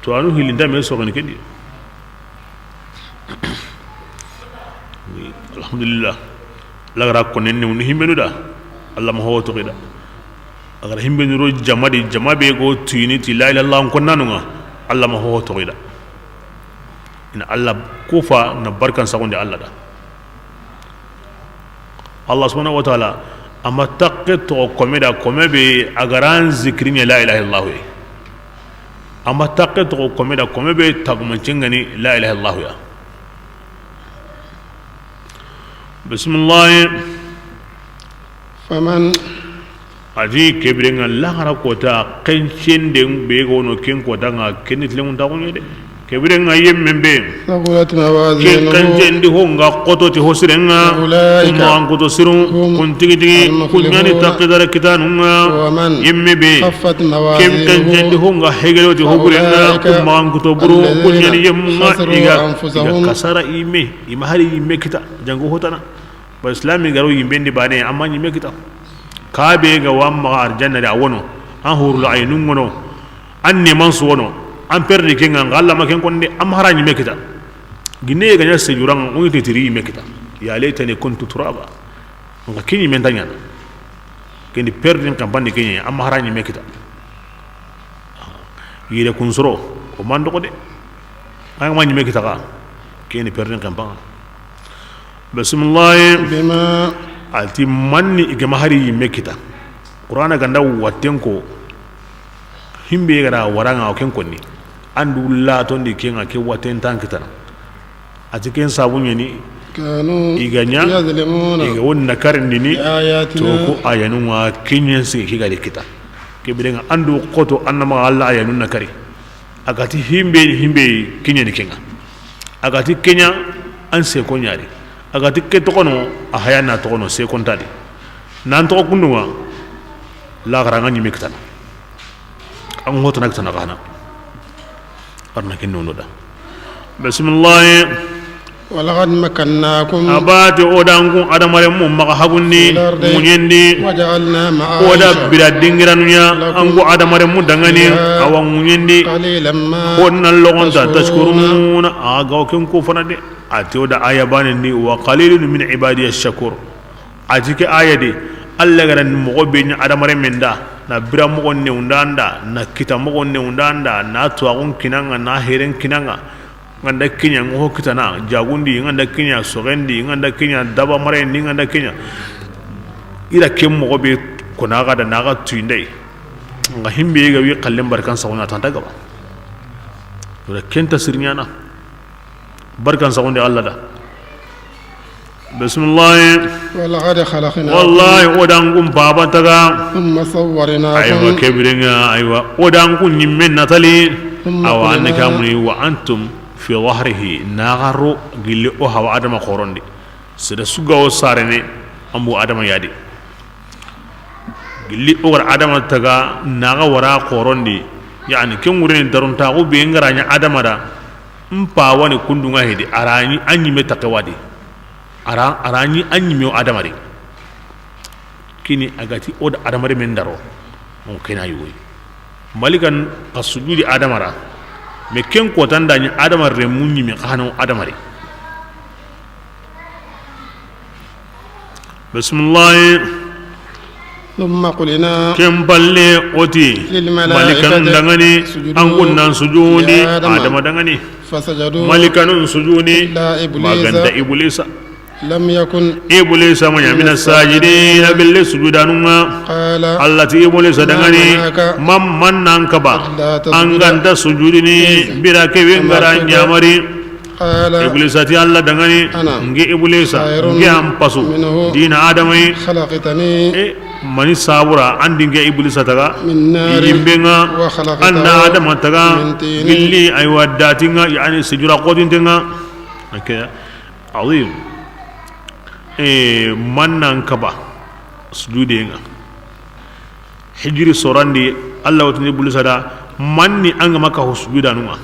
Tuwanu hilinta me soxini kendi. Alhamdulillah. Lagara konen ne woni himbenu da. Alla ma ho toxi da. Agara himbenu ro jama di, jama be go tuyini ti la ilaha illallah konnanunga. Alla ma ho toxi da. Ina Alla kufa na barkan saxundi Alla da. Allah subhanahu wa ta'ala, a ma taxe toxo kome da, kome be a ga ran zikiri ɲa la ilaha illallah ye. A ma taxe toxo kome da, kome be tagumancen ga ni la ilaha illallah ya. Bismillah. فمن A di ke birenga laxara kota, xencenden be gono ken kota nga, ken ni tilengun taxuɲe de. Ke birenga yemmen be, ثقلت موازينه ken xencendi ho nga xoto ti ho sirenga, فأولئك kun maxan kuto siru, هم kun tigi tigi, kun ɲani المفلحون taqidara kitanunga. ومن Yemme be, خفت ken xencendi موازينه ho nga hegelo ti ho burenga, فأولئك kun maxan kuto buru, kun ɲani الذين yemma خسروا iga, iga أنفسهم kasara ime, ima hari ime kita, jango hotana. Ba islami garo yimbendi bane, amma ɲime kita. Kabe ga wa maxa arjanna de a wono, an hurul aynun wono, an neman su wono, an perdi kenga, nga Allah ma ken konde, amma hara ɲime kita. Ginne ga ɲa sejuranga, uni te tiri yime kita. Ya laytani kuntu turaba. Nga ken ɲime nta ɲana. Ken di perdi n kampandi ken ɲa, amma hara ɲime kita. Yire kun soro, o man dogo de. An ga ma ɲime kita xa, ken ni perdi n kampa. Bismillah. بما A ti manni i ga ma hari yime kita. Qur'ana ganda watten ko, himbe ga da waranga o ken konni. Andu la tondi kenga ke watten tan kitana. A ti ken sabu ɲeni, كانوا i ga ɲa, يظلمون i ga wonna karindini, بآياتنا to ko ayanunga kenyen sigi ki ga di kita. Ke birenga andu xoto annama Allah ayanun na kari. A ga ti himbe, himbe kenyeni kenga. A ga ti kenya an se ko ɲari. A ga ti ke toxono, a haya na toxono, se konta di. Nan toxo kundunga, laxara nga ɲime kitana. An hotana kitana xana. Arna ken nono da. Bismillah. ولقد مكناكم A bati o da an kun adamaren mu maxa hagundi, في الأرض ŋuɲendi. وجعلنا O da معايش bira dingiranu ɲa, لكم an kun adamaren mu dangani, فيها awa ŋuɲendi. قليلا ما Honna logonta, تشكرون. تشكرون. A ga o ken ko fana de. A ti o da aya banen di, وقليل من عبادي الشكور. A ti ke aya di, Alla ga ra ni moxo be ɲa adamaren men da, na bira moxo newundanda, na kita moxo newundanda, na tuwaxun kinanga, na heren kinanga, nga nda kiɲa, nga ho kitana, jagundi, nga nda kiɲa, soxendi, nga nda kiɲa, daba marendi, nga nda kiɲa. I ra ke moxo be kona ga da, na ga tuyindai. Nga himbe ga wi xallen barkan saxuna tanta gaba. Wala kenta sirɲana. Barkan saxundi Alla da. Bismillah. ولقد خلقناكم Wallahi, o da an kun paba taga. ثم صورناكم Aywa, kebirenga, aywa. O da an kun ɲimme natali. ثم Awa, an قلنا kamuni, وأنتم في ظهره. Na ga ro gilli o hawa Adama xorondi. Sere su ga o sarene, an bu Adama yadi. Gilli o ga ra Adama taga, na ga wara xorondi. Yani, ken ŋureni darontaxu be nga ra ɲa Adama da. N pa wani kundunga hedi, a ra ɲi, a ɲime taxe wadi. A ra, a ra ɲi, a ɲime o Adama di. Kini a ga ti o da Adama di men daro. O kena yugo yi. Malikan xa sujudi Adama ra. Mais ken kotanda ɲi Adama renmu ɲime xa hano Adama di. Bismillah. ثم قلنا Ken palle o ti, للملائكة malikanun dangani, اسجدوا an kun nan sujudi, لآدم Adama dangani. فسجدوا Malikanun sujudi, إلا إبليس maganta Iblisa. لم يكن Iblisa ma ɲa من mina الساجدين sajidina, gelle sujudanunga. قال Alla ti Iblisa ما dangani, منعك man, man nan kaba, ألا تسجد an ganta sujudini, إذ bira ke أمرتك wengara ɲamari. قال Iblisa ti Alla dangani, أنا nge Iblisa, خير nge an pasu, منه dina Adama yi. خلقتني E, mani sabura, an di nge Iblisa taga, من نار yimbenga, وخلقته an na Adama taga, من طين gilli, aywa, datinga, yani, sijura kotintenga. Ake, azim. E, man nan kaba, sujudenga. Hijiri sorandi, Alla wotini Iblisa da, manni an ga ma ka ho sujudanunga.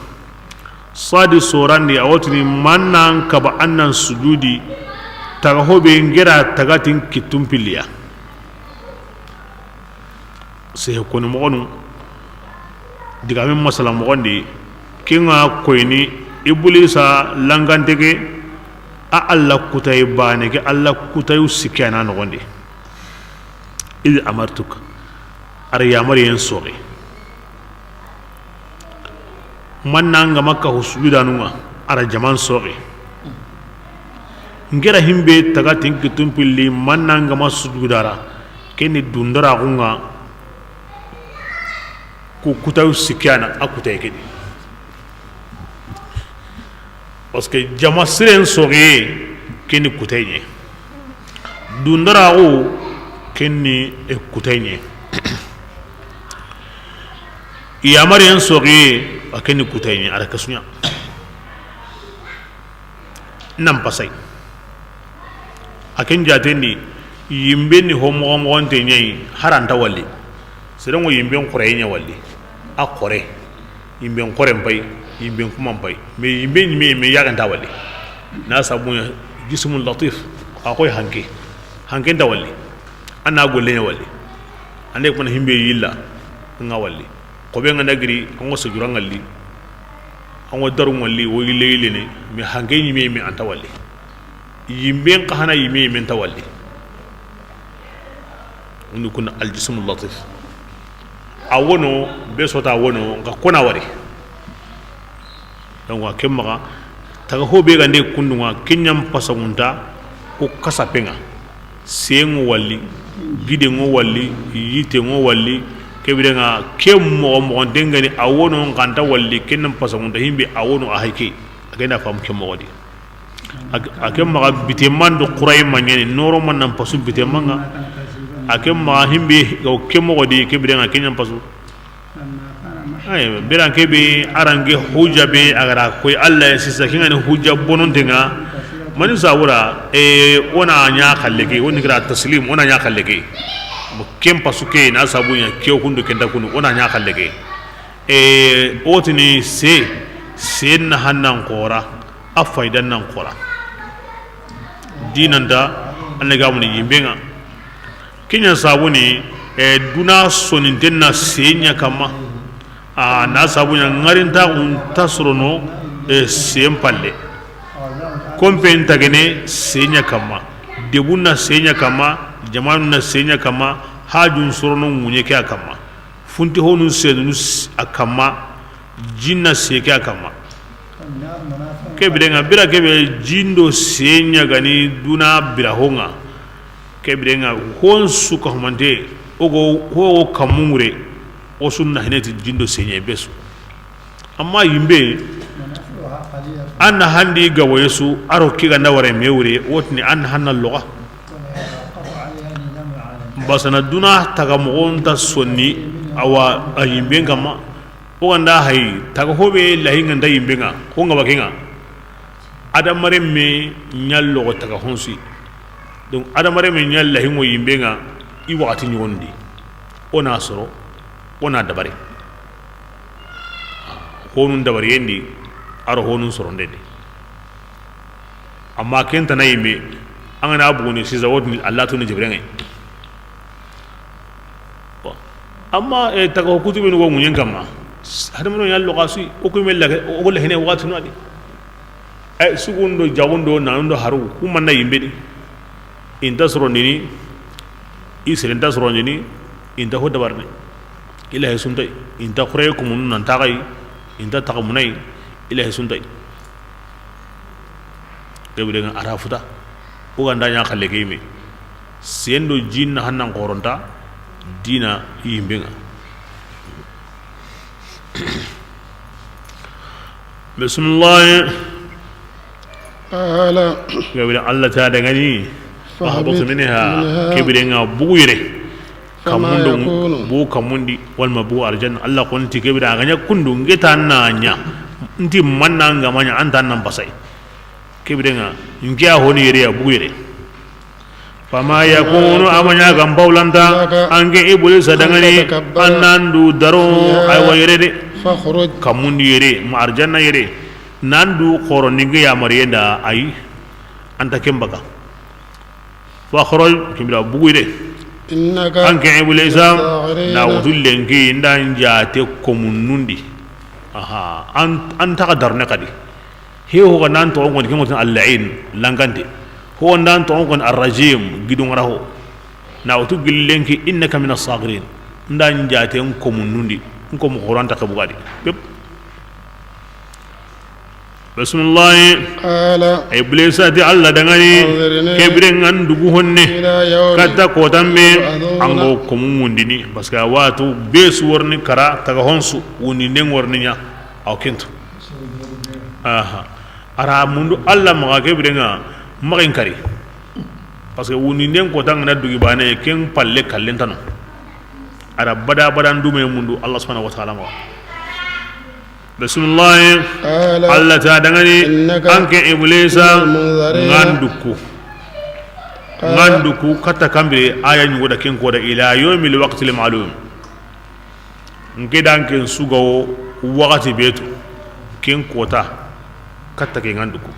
Sadi sorandi, a wotini man nan kaba an nan sujudi, taga ho be ngera tagatin kittun pilliya. Sehe koni moxonu, digamen masala moxondi, kinga koyni, Iblisa langantege, a Alla kutay bane ke, Alla kutayu sikkana noxondi. Idi amartuk, a ra yamariyen soxi. Man nan ga ma ka ho sujudanunga, a ra jaman soxi. Ngera himbe taga tinki tumpilli, man nan ga ma sujudara, keni dundaraxunga, ku kutayu sikkana, a kutay kedi. Parce que jama siren soxeye, keni kuteye ɲe. Dundaraxu, keni, e, kuteye ɲe. Yamariyen soxeye, a keni kuteye ɲe, a ra kasuɲa. Nan pasay. A ken jatendi, yimbe ni ho moxo moxonte ɲayi, haranta walli. Serengo yimben xoreye ɲa walli. A xore. Yimben xoren pay, yimben kuman pay. Mais yimbe ɲime, yimbe yaxenta walli. Na sabuɲa jismun latif. A koy hanke. Hanke nta walli. A na golle ɲa walli. Ande kuma himbe yilla. Nga walli. Xobe nga na giri, ango sejura ngalli. Ango daru ngalli, wo yille yille ne. Mais hanke ɲime, yime anta walli. Yimben xa hana yime, yime nta walli. Woni kuna aljismu latif. A wono, be sota wono, nka kona wari. Donc, a ke maxa, taga ho be gande kundunga, kenyan pasamunta, ko kasapenga. Sengo walli, gidengo walli, yitengo walli, kebirenga, ke moxo moxo dengani, a wono, nkanta walli, kenyan pasamunta, himbe, a wono, a hayke. A kenda fam ke moxo di. A ke maxa biteman do xuraye ma ɲani, noro man nan pasu bitemanga. A ke maxa himbe ga ke moxo di, ke birenga ke ɲan pasu. Ay, biran ke be arange hujja be a ga ra koy Alla ya sisa, kingani hujja bonontenga. Mani sabura, e, o na ɲa xalle ke, o ni kira taslim, o na ɲa xalle ke. Mo ken pasu ke, na sabu ɲa ke kundu ken ta kundu, o na ɲa xalle ke. E, o tini se, se na hannan xora, a faydan nan xora. Dinanta, an ga muni yimbe ŋa. Ke ɲa sabu ni, e, duna soninten na se ɲa kamma. A na sabu ɲa ŋarintaxu nta sorono, e, sen palle. Konpen tagene se ɲa kamma. Debun na se ɲa kamma, jamanu na se ɲa kamma, hajun sorono ŋuɲe ke a kamma. Funti honu senunu s-, a kamma, jinna seke a kamma. Ke birenŋa, bira kebe jindo se ɲa gani duna bira honŋa. Ke birenŋa, hon su ka humante, ogo, ho kammu ŋure, o sunna hineti jindo se ɲa besu. Amma yimbe, an na handi gaboye su, aro ke ganda ware me wure, wotini an na hanna loga. Basana duna taga moxo nta sonni, awa a yimben kamma. O ganda hay, taga hobe lahi ŋa nta yimbe ŋa, ho ŋa bakenŋa. Adamare me ɲa logo taga honsi. Donc adamare me ɲa lahi ŋo yimbe ŋa, i waxati ɲogondi. O na soro, o na dabare. Honun dabariyen di, aro honun soronde di. Amma ken tana yime, an ga na buguni sisa wotini Allah tuni jibrenge. Bon. Amma, e, taga ho kutubenu go ŋuɲen kamma. Hadamano ɲa loga sui, o kume lage, o go lehene waxati no adi. Ay, sugundo, jagundo, nanundo, haru, kumanna yimbe di. Inta sorondini, i sere nta sorondini, inta ho dabarni. Ila he suntay, inta xure kumunu nan taxay, inta taxamunay, ila he suntay. Ke birenŋa ara futa. O ganda ɲa xalle ke yime. Sendo jinna hannan xoronta dina yimbe ŋa. Bismillah. Ala. Ke bire Allah ta dangani. Fahbit minha. Ke birenŋa bugu yere. Kamundo bu kamundi walma bu arjanna. Allah kon ti ke bire a ga ɲa kundu ngeta na ɲa. Nti manna nga ma ɲa anta nan basay. Ke birenŋa nke a honi yere ya bugu yere. Fama yakunu, a ma ɲa gam bawlanta, an ke Iblisa dangani, an nan du daro, aywa yere de. Kamundi yere, ma arjanna yere. Nan du xoro ni nke ya mariyenda ay, anta kembaka. Fakhruj, kimbira bugu yere. An ke Iblisa, na wutu lenki, nda njate komunundi. Aha, an, an taga darne kadi. He ho ga nan toxon koni, ke ŋo tini Al-La'in, langante. Ho ga nan toxon koni Ar-Rajim, gidun ŋara ho. Na wutu gillenki, innaka mina s-saghirin. Nda njate n komunundi, n komu xoranta ke bugadi. Pep. Bismillahi. Qala. Iblisa ti Allah dangani, anzirni, ke birenŋa n dugu honne. Ila yawmi, katta kotambe, yub'athuna, an go komu mundini. Parce que a watu be su worni kara, taga honsu, wundi nden worni ɲa. Aw kentu. Aha. Ara mundu Allah maxa ke birenŋa maxin kari. Parce que wundi nden kota ngana dugi bane ken palle kallen tano. Ara bada bada ndume mundu Allah subhanahu wa ta'ala maxa. Bismillah. Qala, Allah ta dangani, innaka, an ke Iblisa, minal munzirin, nganduku. Qala, nganduku katta kambe aya ɲugo da ken koda ila yawmil waqtil ma'lum. Nke dan ken sugawo waxati betu ken kota katta ke nganduku.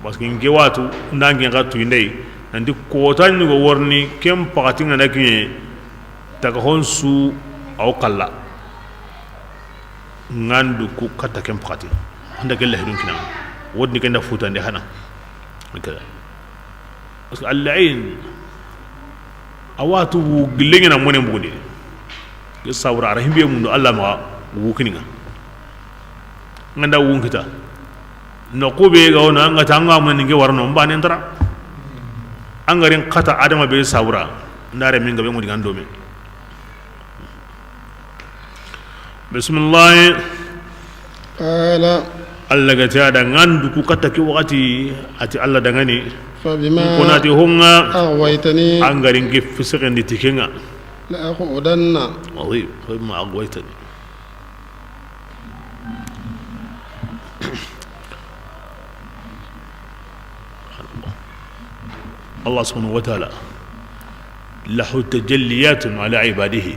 Parce que nke watu ndan ken xa tuyindey nanti kota ɲugo worni ken paxati ngana kiɲe taga honsu aw kalla. Nganduku katta ken paxati. Handa ke lahidun kina. Wodni kenda futande hana. Parce que Al-La'in, a watu wu gillen ɲana monen bugundi. Ke sabura ara himbe mundu Allah maxa wu kininŋa. Nganda wun kita. No kube ga wona anga tanga mun ninge warno mbane ntara. Angarin kata adama be sabura. Ndare min gabe ngudi ngandome. Bismillah. Qala. Allah ga ti a da nganduku katta ke waxati, a ti Allah dangani. Fabima, ko na ti honŋa, aghwaytani, angarin ke fisegendi ti kenŋa. La aqudanna. Azim. Fabima aghwaytani. Allah subhanahu wa ta'ala, lahu tajalliyatun ala ibadihi.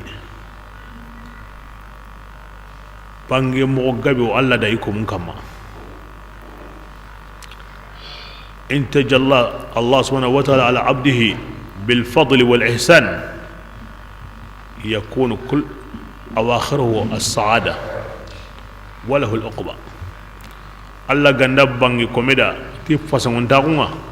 Bange moxo gabe wo Allah da i komun kamma. In tajalla Allah subhanahu wa ta'ala ala abdihi bil fadli wal ihsan, yakunu kul awakhiruhu as-sa'ada wa lahu al-uqba. Allah ga nda bangi kome da ti fasangontaxunga.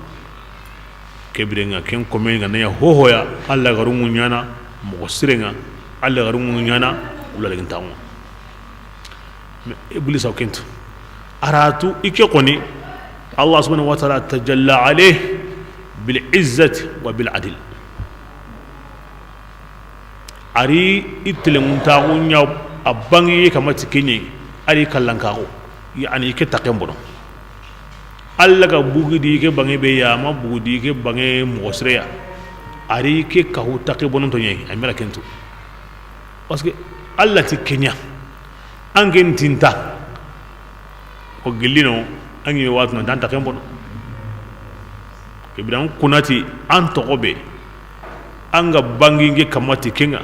Kebirenga ken kome ga naya hohoya, Allah ga rungu ɲana moxo sirenga, Allah ga rungu ɲana wulaligintaxunga. Mais Iblisa o kentu aratu ike koni. Allah subhanahu wa ta'ala tajalla alayhi bil izzati wa bil adl. Ari i telenŋuntaxu ɲa a bangi kamati keɲe. Ari kallankaxu yani i ke taken bono. Allah ga bugudi ke bange be ya ma bugudi ke bange moxo sireya. Ari ke kahu take bononto ɲayi a mira kentu. Parce que Allah ti keɲa an ken tinta. O gillino an ɲi watu nan ta ken bono. Ibrahim kunati an toxo be an ga bangi nge kamati kenga.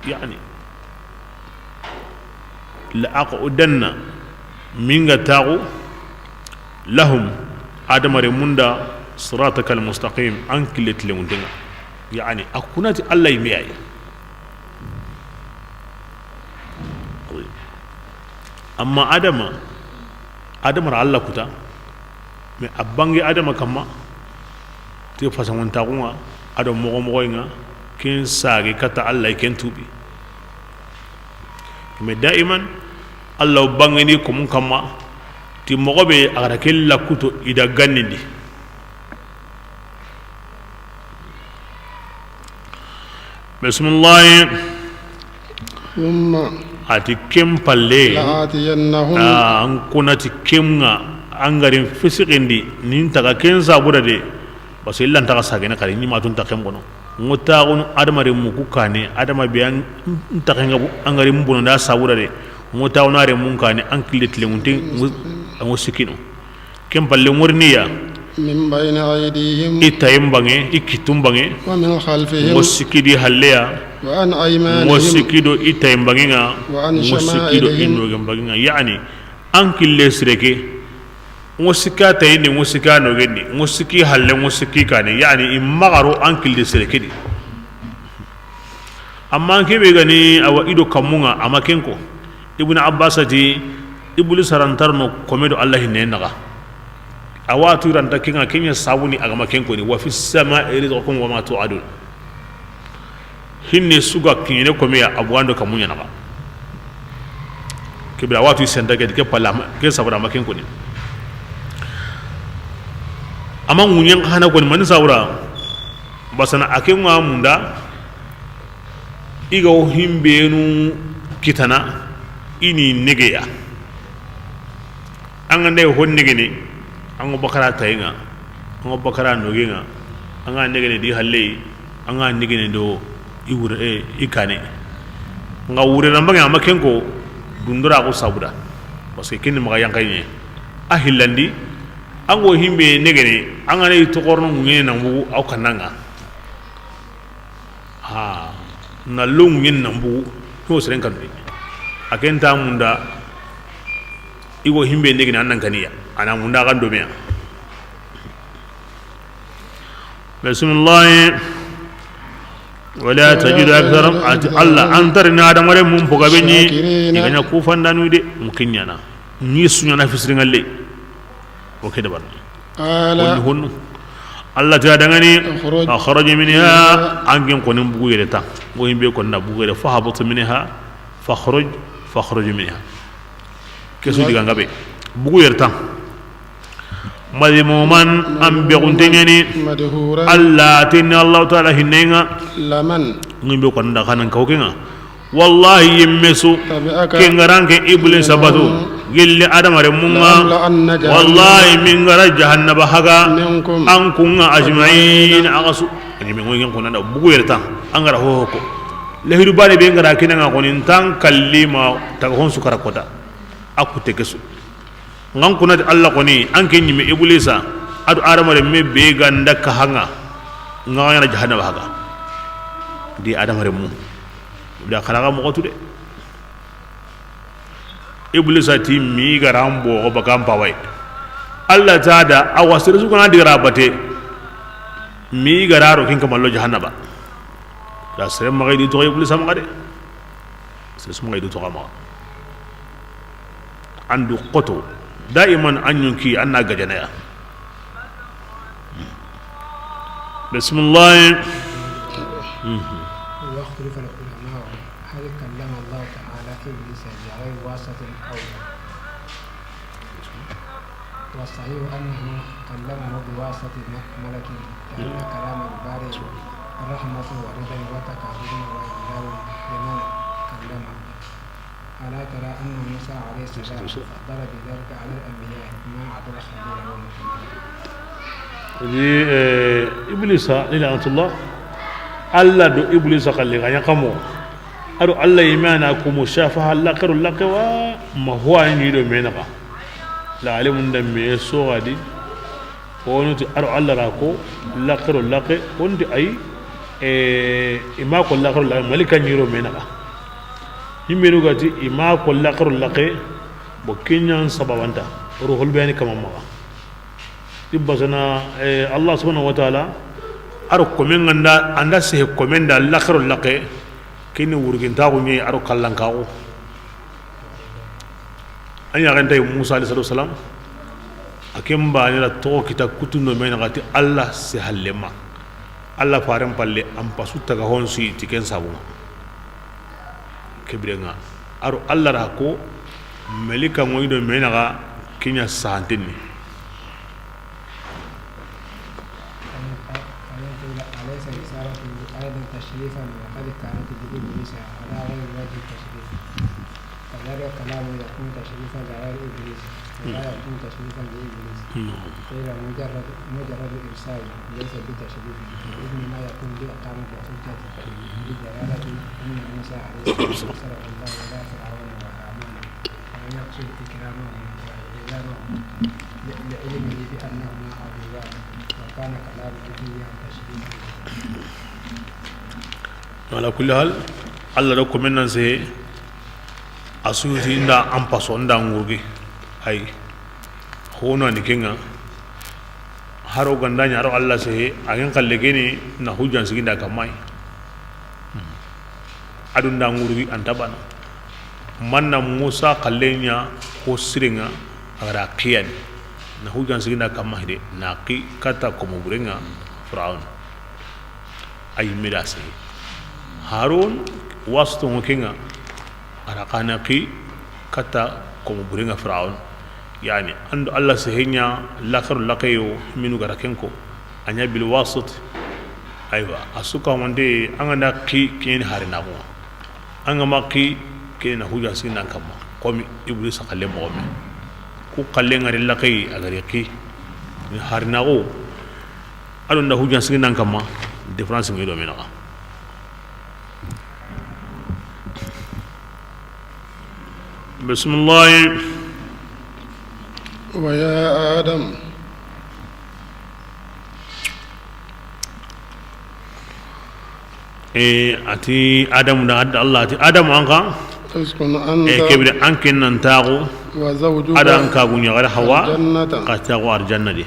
Yani la aqudanna minga taxu lahum adamare munda siratakal mustaqim an kille tilemuntenga. Yani a kunati Allah yimeyayi. Amma adama adama ra Allah kuta. Mais a bangi adama kamma ti fasangontaxunga ado moxo moxoyinga ken sage kata Allah ken tubi. Mais daiman Allah o bangini komun kamma ti moxo be a gara ke lakuto i da gannindi. Bismillahi. Thumma. Ati ken palle. La'atiyannahum. An kunati kenga an garin fisikindi nin taga ken sabuda de. Parce que illan taga sagene kari ni matun ta ken bono. Ngo taxunu adamare muku kane adama be an taxenga an garin bono da sabuda de. Ngo taxunu are mun kane an kille tilemunte. Ngo sikino. Ken palle ŋoriniya. Min bayni aydihim. I tayen bange i kittun bange. Wa min khalfihim. Ngo sikki di halleya. Wa an aymanihim. Ngo sikki do i tayen bangenga. Wa an shama'ilihim. Ngo sikki do i nogen bangenga yani. An kille sireke. Ngo sikka tayindi ngo sikka nogendi ngo sikki halle ngo sikki kane yani i maxaro an kille sireke di. Amma an kebe gani awa ido kammunga ama kenko. Ibn Abbas ati Iblis arantarno kome do Allah hinne naga. Awa tu ranta kinga kenya sabuni agama kenko ni wa fis sama'i rizqukum wa ma tu'adun. Hinne suga kiñene komeya a bugando kammuña naxa. Kebira watu senta ke ke pala ke sabra ma ken koni. Ama ŋuñen xana koni mani sabra. Basana a ke ŋa munda. I ga wo himbenu kitana i ni negeya. An ga nda ho negene, an ga bakara tayenga, an ga bakara nogenga, an ga negene di halle, an ga negene do i wure, eh, i kane. Nga wure na mbange ama kenko dundura ko sabuda. Parce que kinni maga yankayne. A hillandi, an go himbe negene, an ga ne tokorno ngene na mugu aw kananga. Ha, na longu ñen na mbugu. Ho seren kan de. A ken ta munda. I go himbe ndegina an nan kaniya. Ana munda kan do meya. Bismillah. Wala tajidu aktharam, ati Allah, an tarina adamare mun poga be ni. Shakirin. I ga ña ku fandanu de, mun kiñana. Ni suñana fisiringalle. O ke dabar. Qala. Honnu, honnu. Allah ta dangani. Akhruj. Akhruj minha. An ken konin bugu yere ta. Ngo himbe konna bugu yere. Fahbit minha. Fakhruj. Fakhruj minha. Kesu diga ngabe. Bugu yere ta. Madhmuman, an be gunte ñani. Madhura. Allah tinni Allah taala hinnenga. Laman. Ngo himbe konna kanan kawkenga. Wallahi, yimme su, tabi'aka, ke ngaranke Iblisa batu, minhum, gelli adamare munga. La'amla'anna jahannama, wallahi, min gara jahannaba haga, minkum, an kunga ajma'in, ajma'in, aga su. Ani me ngoyen kona da bugu yerta, an gara ho ho ko. Lehidu bane be ngara kinanga koni tan kallima taga hon su kara kota. Aku tekesu. Ngan kunati Allah koni, an ke ñimme Iblisa, A do hadamarenme be ga nda kaha ŋa, ŋa ɲaana jahannaba haga. Di hadamarenmu. I da xaraga moxo tu de. Iblisa ti mi ga ra n boxo baga n pawaye. Alla ta da a wa sere su ga na di ga ra bate. Mi ga ra ro kin kama lo jahannaba. Da sere maxa i di toxo Iblisa maxa de. Sere su maxa i di toxo a maxa. An du xoto. Daiman an ɲonki an na gajana ya. بسم الله. واختلف العلماء هل كلم الله تعالى إبليس بغير واسطة أو لا؟ والصحيح أنه كلمه بواسطة م-، ملك، فإن كلام الباري رحمة ورضا وتقرب وإجلال لمن كلمه. ألا ترى أن موسى عليه السلام فضل بذلك على الأنبياء ما عدا الخليل ومحمد؟ Di, eh, Iblisa, alayhi la'natullah, Alla do Iblisa xalle ga ɲa kamo. A do Alla yinme na ko mushafaha laxero laxe wa ma huwa ni do me naxa. La alimun da me so ga di. Wonu ti a do Alla ra ko laxero laxe, wonu ti ayi, eh, i ma ko laxero laxe, malika ɲi ro me naxa. Himbenu ga ti i ma ko laxero laxe, bo ke ɲa n sababanta, ruhul bayani kama maxa. Ibba sana, eh, Allah subhanahu wa ta'ala, a do komen ŋa nda, an da sehe komen da laxero laxe, ke ni wurgintaxu ɲi a do kallankaxu. An yaxentay Musa alayhi salatu wasalam, a ken baane ra toxo kita kutundo me naxa ti Allah se hallema. Allah faren palle an pasu taga hon si ti ken sabunŋa. Ke birenŋa a do Allah ra ko melika ŋoyi do me naxa ke ɲa sahantenni. فإن قيل أليس رسالته أيضا تشريفا وقد كانت لإبليس على غير وجه التشريف؟ كذلك كلامه يكون تشريفا لغير إبليس ولا يكون تشريفا لإبليس. نعم. قيل مجرد، مجرد إرسال ليس بتشريف، وإنما يكون لإقامة الحجة بدلالة أن موسى عليه السلام أرسله الله إلى فرعون وهامان، ولم يقصد إكرامهما وإعلامهما ل-، لعلمه بأنهما عدوان، وكان كلامه فيها تشريفا لهما. Ala kulli hal, Allah do komen nan se, a suuti nda an paso nda ŋurgi. Ay. Hono ni kenŋa. Haro ganda ɲa ro Allah se, a ken xalle geni na hujjan siginda kamay. A do nda ŋurgi an ta bana. Manna Musa xalle ɲa ko sirenŋa a ga ra xiyani. Na hujjan siginda kamma hide, na xi kata ko mo burenŋa Firaun. Ay mira se. Harun wasto ŋo kenŋa. A ra xana xi kata ko mo burenŋa Firaun. Yani, an do Allah sehe ɲa laxero laxeyo minu ga ra ken ko. A ɲa bil wasit. Aywa, a su ka wande an ga na xi ken harinaxu. An ga ma xi ken na hujja sinan kamma. Komi Iblisa xalle moxo me. Ku xalle ŋari laxeyi a ga ri xi. Ni harinaxu. A do nda hujja sinan kamma. Différence ŋa i do me naxa. بسم الله. ويا آدم. E, a ti Adamu da, Allah a ti Adamu an xa. اسكن أنت. E, ke bire an ken nan taxu. وزوجك. A do an kagu ɲaxare Hawa. الجنة. Xa taxu arjanna di.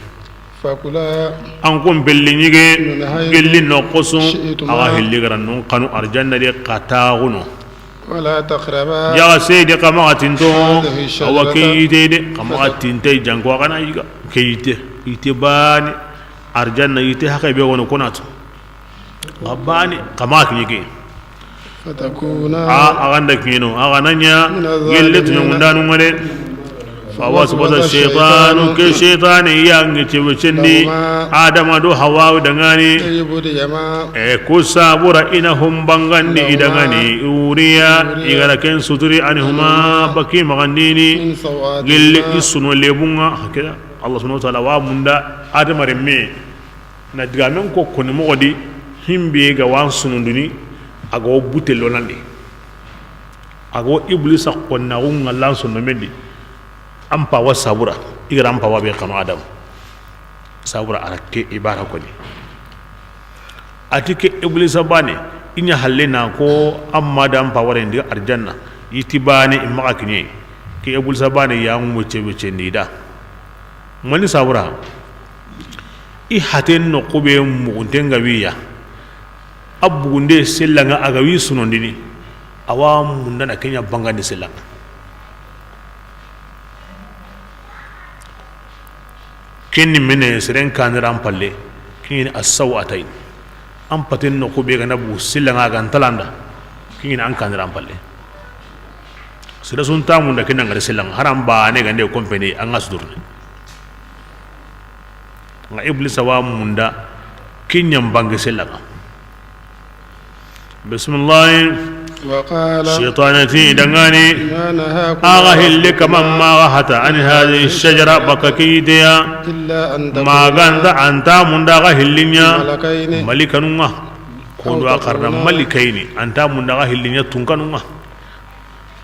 فكلا. An kun pelli ɲige, من حيث. Gelli no xosu, شئتما. Axa hilli ga ra non xanu arjanna di xa taxu no. ولا تقربا. Jaga seyde xa maxa tinto, هذه الشجرة. Awa ke yite de, xa maxa tinte janko, axa na yiga, ke yite, yite bani, arjanna yite, haqe be wono konatu. Xa bani, xa maxa kiɲe ke. فتكونا. A, axa nda kiɲe no, axa na ɲa, من الظالمين. Gelle tuɲamundanu ŋa de. فوسوس الشيطان. Ke seytane yange cewe cendi. لهما. Adama do Hawa dangani. ليبديهما. E, ku sabura i na hum bangandi لهما. I dangani. Wuriya, wuriya. I ga ra ken suturi عنهما. عنهما. Baki maxandini. من سوآتهما. Gelle i suno lebunŋa. Hakeda. Allah subhanahu wa ta'ala wa munda Adama renme. Na digamen ko koni moxo di, himbe ga wan sununduni, a ga wo bute lonandi. A ga wo Iblisa xonnaxu ŋallan sonno mendi. An pawa sabura, i ga ra an pawa be xanu Adam. Sabura a ra ke ibara koni. A ti ke Iblisa baane, i ɲa halle na ko, amma da n pa wara ndi arjanna, i ti baane i maxa kiɲe. Ke Iblisa baane ya ŋu mo cebe cendi da. Mani sabura, i haten noxu be muxunten ga wi ya. A bugunde sella ŋa a ga wi sunondini. A wa munda na ke ɲa bangandi sella ŋa. Ken ni mene seren kanira an palle, ken ni a saw a tayi. An paten noxu be ga na bugu sella ŋa a ga n talanda, ken ni an kanira an palle. Sere su nta munda ken na ŋari sella ŋa, hari an baane ga nde kompeni an ga sudurni. Ŋa Iblisa wa munda ke ɲa bange sella ŋa. Bisimilahi. وقال Seytaane ti i danŋa ni, ما نهاكما a ga hilli ربكما kaman ma ga hata, عن هذه الشجرة baka ke yite ya. إلا أن تكونا Ma ga nta an ta munda ga hilli ɲa ملكين malikanu ŋa. Ko أو do a xarna تكونا malikayni, an ta munda ga hilli ɲa tunkanu ŋa.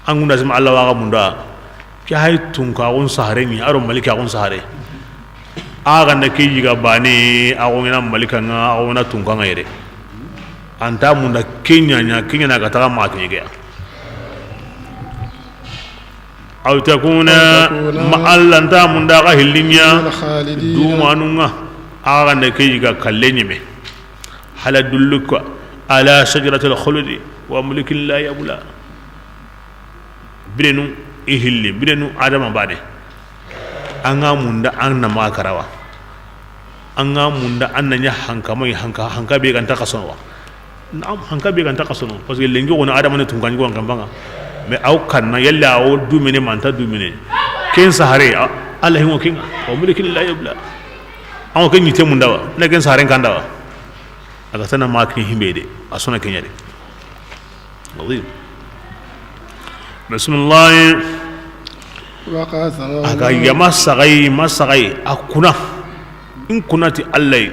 An gunda sima Allah wa ga munda. Ke hay tunkaxun sahare ni, a do malikaxun sahare. A ga nda ke yiga baane, a xo ŋa na malika ŋa, a xo ŋa na tunka ŋa yere. An ta munda ke ɲa ɲa, ke ɲa na ga taga ma ke ɲa. أو تكونا Ma Allah nta munda ga hilli ɲa. من الخالدين Dumanu ŋa. A ga nda ke yiga kalle ɲeme. هل أدلك على شجرة الخلد وملك لا يبلى. Birenu i hilli, birenu Adama baane. An ga munda an na maxa karawa. An ga munda an na ɲa hanka moyi, hanka, hanka be ga nta xasono wa. Naam, hanka be ga nta xasono. Parce que lenki xo na Adama ni tunka ɲi xo n xenpa ŋa. Mais a wo kanna, yalla a wo dumene, ma nta dumene. Ken sahare, a-, Allah hingo ken ŋa. وملك لا يبلى. An wo ken ɲi te munda wa. Na ken saharen kanda wa. A ga tana ma ken himbe de. A sona ke ɲa de. Azim. Bisimilahi. وقاسمهما A ga yama saxayi, ma saxayi, a kuna. In kuna ti Allah yi.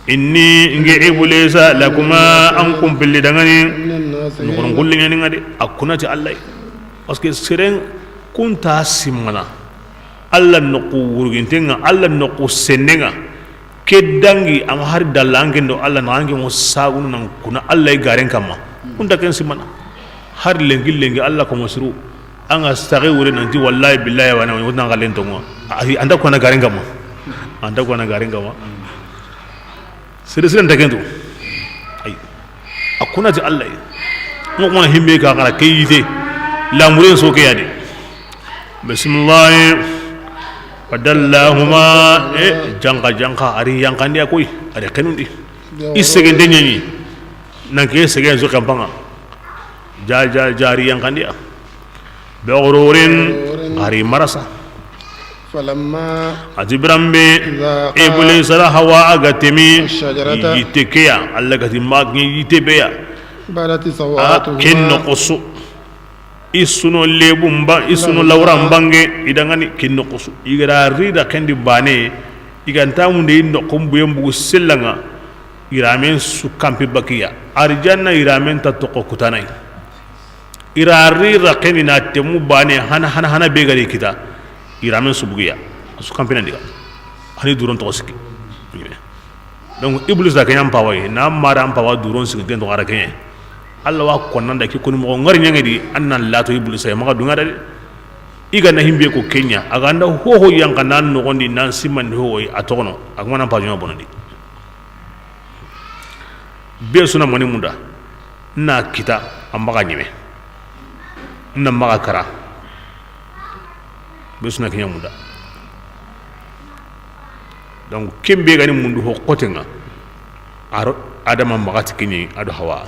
إني nge Iblisa لكما an kun pilli danŋa ni. لمن الناصحين Noxon kulli ɲa ni ŋa de, a kuna ti Allah yi. Parce que seren kun ta simana. Allah noxu wurginten ŋa, Allah noxu sennen ŋa. Ke dangi, a ma hari dalla an ken do Allah na, an ke mo sagunu nan kuna Allah yi garen kamma. Kun ta ken simana. Hari lenki lenki Allah ko mosiru. An ga saxe wure nanti wallahi billahi wa na wona ngalen tongo. Ayi, an ta ko na garen kamma. An ta ko na garen kamma. Sere sere nta ken tu. Ayi. A kuna ti Allah yi. Ngo kuma himbe ka kara ke yite. Lamuren so ke ya de. Bisimilahi. فدلاهما, e, janka, janka, a ri yankandiya koyi, a ri xenundi. I segende ɲaɲi, nan ke segen so xenpa ŋa. Ja, ja, ja, a ri yankandiya. بغرور, a ri marasa. فلما A ti biranbe, ذاقا Iblisa la Hawa a ga temi, الشجرة yite ke ya, Allah ga ti ma yite be ya. بدت A, سوآتهما ken noxo su. I suno lebun ba, i suno lawran bange, i danŋa ni ken noxo su. I ga ra ri da ken di baane, i ga nta munde i noxon buyen bugu sella ŋa, i ramen su kampi bakiya. Arjanna i ramen ta toxo kutana yi. I ra ri ra ken di na temu baane, hana, hana, hana be ga ri kita, i ramen su bugiya. A su kampi nan diga. Hani duron toxo sikki. Donc, Iblis da ke ɲa n pawa yi, na mara n pawa duron siginten to xara ke ɲa. Allah wa konnanda ke koni moxo ŋari ɲaŋe di, an nan lato Iblis ya maxa dunŋa da de. I ga na himbe ko ke ɲa, a ga nda hoho yanka nan noxon di nan simandi hoho yi, a toxono, a kuma nan pawa ɲa bonondi. Be suna mani munda, na kita, a maxa ɲeme. Na maxa kara. Be suna ke ɲa munda. Donc, ken be ga ni mundu ho xoten ŋa, a ro Adama maxa ti ke ɲi a do Hawa.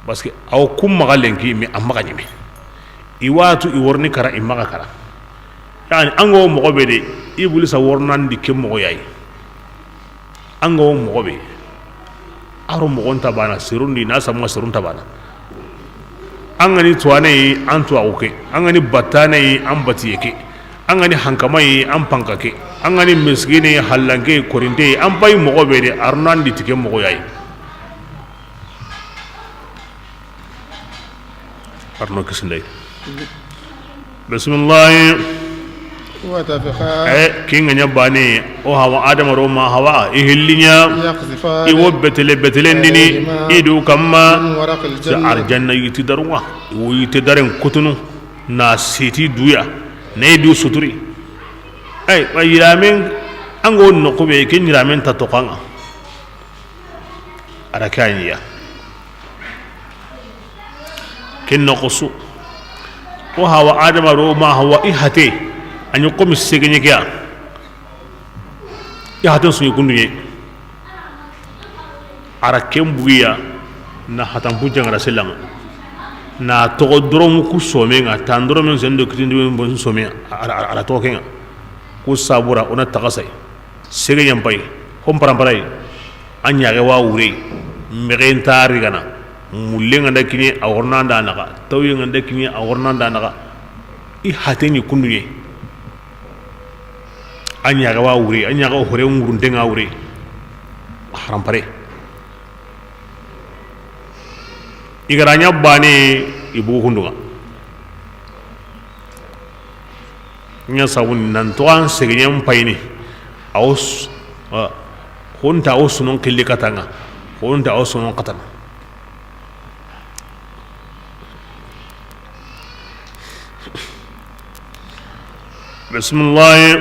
Parce que a wo kun maxa lenki, mais a maxa ɲeme. I watu i worni kara, i maxa kara. Yani, an ga wo moxo be de, Iblisa wornandi ke moxo ya yi. An ga wo moxo be, a ro moxo nta bana, serundi na sama serun ta bana. An ga ni tuwane yi, an tuwaxu ke. An ga ni battane yi, an batiye ke. An ga ni hankama yi, an panka ke. An ga ni miskine yi, hallanke yi, korinte yi, an payi moxo be de, a ro nandi ti ke moxo ya yi. Arno kisindey. Bisimilahi. وطفقا. Eh, ken ga ɲa baane, o Hawa, Adama do ma Hawa, i hilli ɲa, يخصفان. I wo betele, betelendini, عليهما. I du kamma, من ورق الجنة. Ti arjanna yitte darun ŋa, i wo yitte daren kutunu, na siti duya, na i du suturi. Ay, wa yiramen, an ga wo noqu be, ken yiramen ta toxo an ŋa. A ra ke a ɲi ya. Ken noqu su. O Hawa, Adama do ma Hawa, i hate. A ɲi komi segeɲe ke ya. I haten su ɲi kundu ɲe. A ra ken bugiya na hatan pu jangara selan ŋa. Na toxo doromu ku somen ŋa, tan doromen sen do kitindi bon somen, a ra, a ra, a ra toxo ken ŋa. Ku sabura, o na taxasay. Sege ɲampay, hon paramparay, a ɲaxe wa wure, mexe nta rigana, mulle nga nda kiɲe a worna nda naxa, tawye nga nda kiɲe a worna nda naxa, i hate ɲi kundu ɲe, a ɲaxe wa wure, a ɲaxe hore ngurunte nga wure, harampare. I ga ra ɲa baane, i bugu kundu ŋa. Ɲa sabun nan to an segeɲen payini. Awo s-, a, honta awo sunon killi katanga. Honta awo sunon katanga. Bismillah.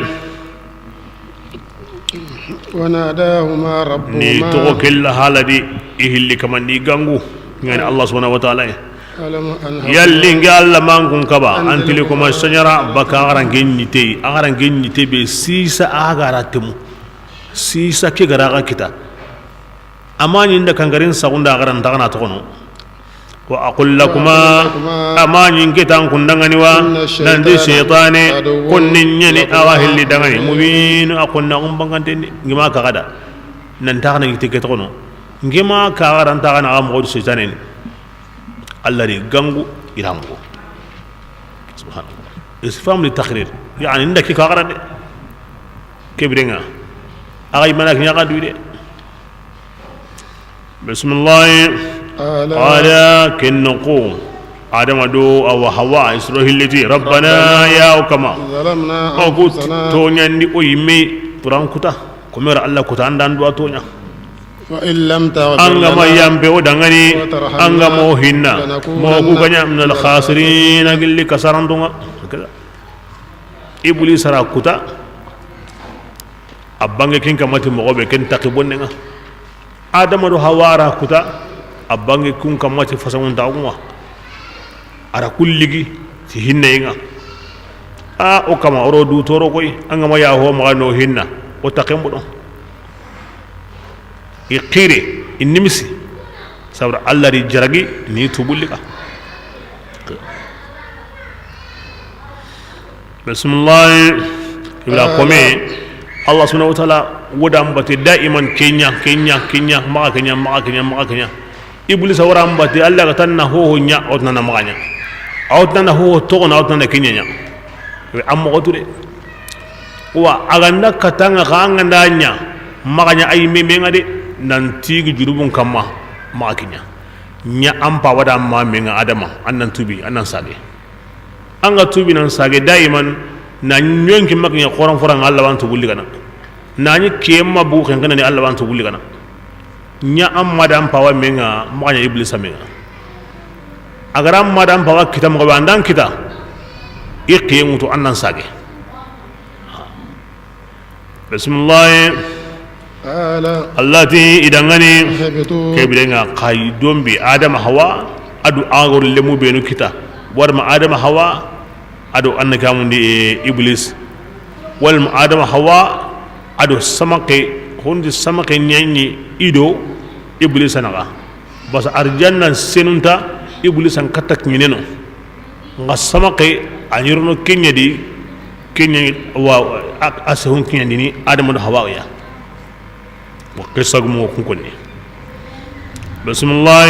وناداهما ربهما. Ni toxo kella haladi, i hilli kamandi gangu. Ngani Allah subhanahu wa ta'ala. ألم أنهكما. Yalli nge Allah man kun kaba, عن تلكما. An tili kuma saɲara, baka a ga ra nge ɲi te, a ga ra nge ɲi te be sisa a ga ra temu. Sisa ke ga ra ga kita. Ama ɲi nda kangarin saxunda a ga ra nta ga na toxono. وأقل لكما. Ama ɲi nke tan kundangani wa, إن الشيطان. Nanti shaytane, عدو. Konni ɲani, لكما. A ga hilli dangani. مبين. A konna umbangante ni, ngima ka gada. Nan ta ga na yite ke toxono. Ngima ka gada nta ga na ga moxo shaytane ni. Allah ri gangu irango. Subhanallah. Istifham li takhrir. Yani, nda ki ka gada de. Kebirenga. A ga imana ki ɲaga du de. Bismillah. قالا. Qala, ken noqu. Adama do awa Hawa, i soro hilliti. Rabbana, ya o kama. ظلمنا. O ku أنفسنا. Toɲandi o yimme, turan kuta. Komera Allah kuta andan duwa toɲa. وإن لم تغفر لنا. An ga ma yampe o dangani, وترحمنا. An ga ma o hinna. لنكونن. Ma o ku ga ɲa من الخاسرين, gilli kasarandunga. Iblis ra kuta. A bange kin kamati moxo be ken taki bonnenga. Adama do Hawa ra kuta, a bange kun kamati fasangun taxunga. A ra kulligi ti hinneyenga. A o kama oro du toro koy, an ga ma ya ho maxa no hinna, o taxen bodo. I xire, i nimisi. Sabra Allah ri jaragi ni tubulli ka. Bismillah. Ibra kome. Allah subhanahu wa ta'ala wodan bate daiman kenya, kenya, kenya, maxa kenya, maxa kenya, maxa kenya. Iblis a wara mbati Allah ga tanna hoho ɲa, o tanna maxa ɲa. A o tanna hoho toxo na, o tanna kenya ɲa. Amma o ture. Wa a ganda katanga xa an ganda ɲa, maxa ɲa ay me menga de, nan tigi jurubun kamma, maxa kiɲa. Ɲa an pa wada ma menga Adama, an nan tubi, an nan sage. An ga tubi nan sage daiman, na ɲonki makiɲa xoran foran Allah wan tubulli gana. Na ɲi kiyemma bu xenxene ni Allah wan tubulli gana. Ɲa an ma da an pawa menga, maxa ɲa Iblisa menga. A ga ra an ma da an pawa kita moxo be, an da an kita. I xiye ŋutu an nan sage. Bismillah. قال. Allah ti i dangani. اهبطوا. Kebirenga xa i dombi Adama Hawa, a do a gor lemu benu kita. Warma Adama Hawa, a do anna kamundi, e, Iblis. Walma Adama Hawa, a do samake, hondi samake ɲaɲi i do Iblis naxa. Basa arjanna senunta Iblis an katta kiɲineno. Nga samake a ɲirono kenya di, kenya wa a, a sehun kiɲandini Adama do Hawa ya. Wa qissa gumo kun konni. Bismillah.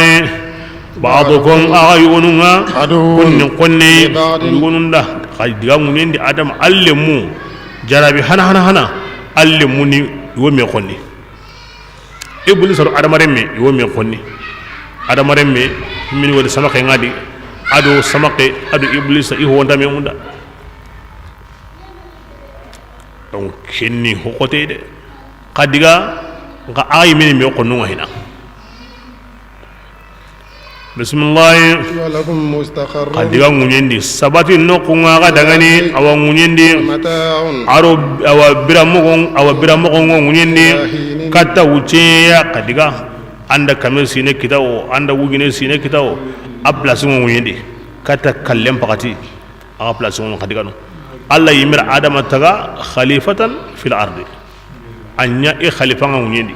Ba'dukum, axa yugonunga, عدو kunni konni, لبعض. Yugonunda, xa diga munendi Adam, alle mu, jarabi hana, hana, hana, alle mu ni, wo me konni. Iblis ado Adama remme, wo me konni. Adama remme, mini wadi samake ngadi, ado samake, ado Iblis, i honda me munda. Donc, ken ni hokote de. Xa diga, nka ayi mini me xonnu nga hina. Bismillahi. ولكم مستقر Xa diga ŋuɲendi. Sabati noxu nga ga dangani, awa ŋuɲendi. ومتاع Aro, awa biramoxo, awa biramoxo nga ŋuɲendi. إلى حين Katta wucceya xa diga. Anda kame sine kitawo, anda wujine sine kitawo. A place nga ŋuɲendi. Katta kallen pakati. Axa place ŋono xa digano. Allah yimira Adama taga khalifatan fil ardi. A ɲa i khalifa nga ŋuɲendi.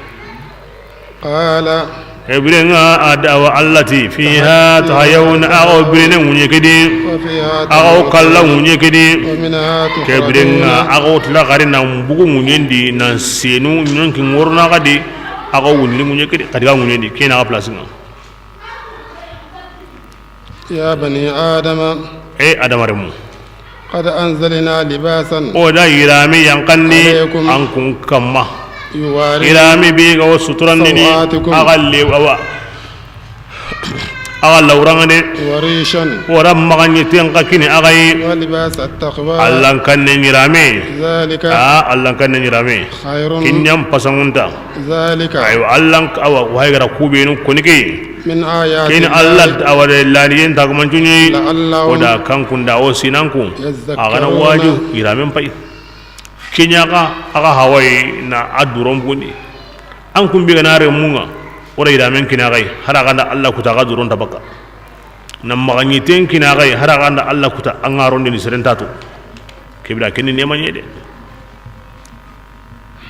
قال Ke biren nga a da wa Allah ti, فيها تحيون, axa wo birene ŋuɲe ke di. وفيها Axa wo kalla تموتون ŋuɲe ke di. ومنها Ke biren nga تخرجون axa wo tila xari na mbugu ŋuɲendi, na senu ɲonki ŋorona xa di. Axa wo wundini ŋuɲe ke di, xa diga ŋuɲendi, ke na axa place nga. يا بني آدم E Adama remu. قد أنزلنا لباسا O da yirame yanqandi عليكم an kun kamma. يواري Yirame be ga wo suturandini سوآتكم axa le, awa. Axa lawranga de. وريشا Wara maxaɲeten xa kini axa yi. ولباس التقوى Allan kanne yirame. ذلك A Allan kanne yirame. خير Kinɲan pasangunta. ذلك Aywa, Allan, awa, wahay gara kubenu koni ke. من آيات Ken الله Allah, awa de laniyen tagumancuɲe. لعلهم O da kankunda o sinanku. يذكرون Axa na waju yiramen pay. Kenya ga, axa hawaye na a duron bundi. An kun be ga na remunga, o da yiramen kina gai, hari axa nda Allah kuta axa duron ta baka. Na maxaɲeten kina gai, hari axa nda Allah kuta an ga rondini seren ta tu. Ke bira ken ni nemaɲe de.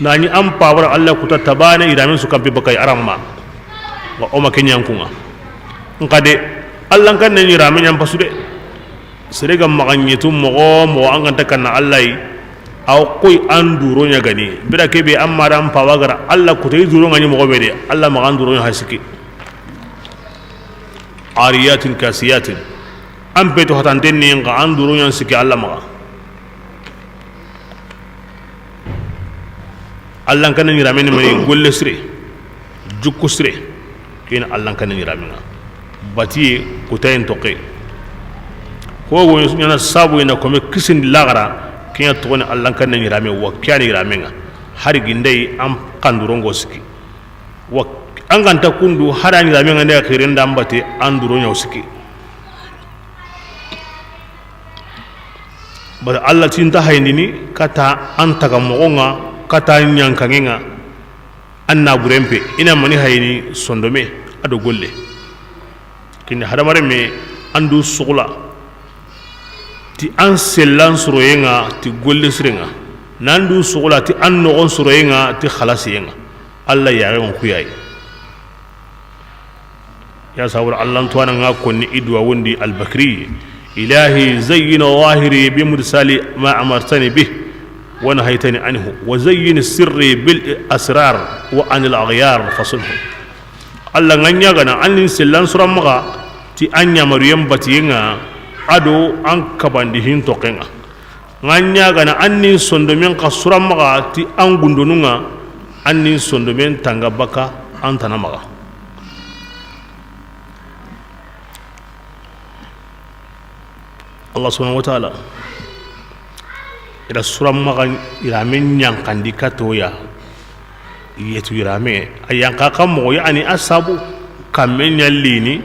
Na ɲi an pabara Allah kuta tabane yiramen su kampi bakay aramma. Wa o ma kenɲan kunga. Nxa de, Allan kanne yirame ɲan pasu de. Sere ga maxaɲetu moxo moxo an ga nta kanna Allah yi. Aw koy an duro ɲa gani. Bira ke be amma da an paba gara Allah kuta i duro nga ɲi moxo be de. Allah maxa an duro ɲa hasiki. Ariyatin kasiyatin. An peto hatanten ni nxa an duro ɲan siki Allah maxa. Allan kanne yirame ni mani golle sire, jukku sire, ken Allan kanne yirame nga. Batiye, kutayen toke. Ko wo ɲana sabu ina kome kisindi laxara, ken ya toxoni Allan kanne yirame wa, ken ya ni yirame nga. Hari gindey an kandurongo siki. Wa an ga nta kundu, hari an yirame nga nda xiren da an bate, an duro ɲa wo siki. Bari Allah ti nta hayindini kata an taga moxo nga, kata ɲankanŋe nga, an na burenpe, ina mani hayini sondome a do golle. Kini hadamaren me an du sugula ti an sellan soroye nga ti golle sire nga, nan du sugula ti an noxon soroye nga ti xalasiye nga. Allah yaxe ŋo kuyayi. Ya sabura Allan tuwana nga konni i duwa wondi Albakri. إلهي زين ظاهري بامتثال ما أمرتني به ونهيتني عنه وزين سري بالأسرار وعن الأغيار فصنه. Allah nga ɲagana an nin sellan suran maxa ti an ɲamariyen batiyen nga a do an kabandi hin token nga. Nga ɲagana an nin sondomen xa suran maxa ti an gundonun nga, an nin sondomen tanga baka an tana maxa. Allah subhanahu wa ta'ala ida suran maxa yiramen ɲanxandi katoya. Yetu yirame a yanqa kan moxo, yani a sabu kamme ɲallini.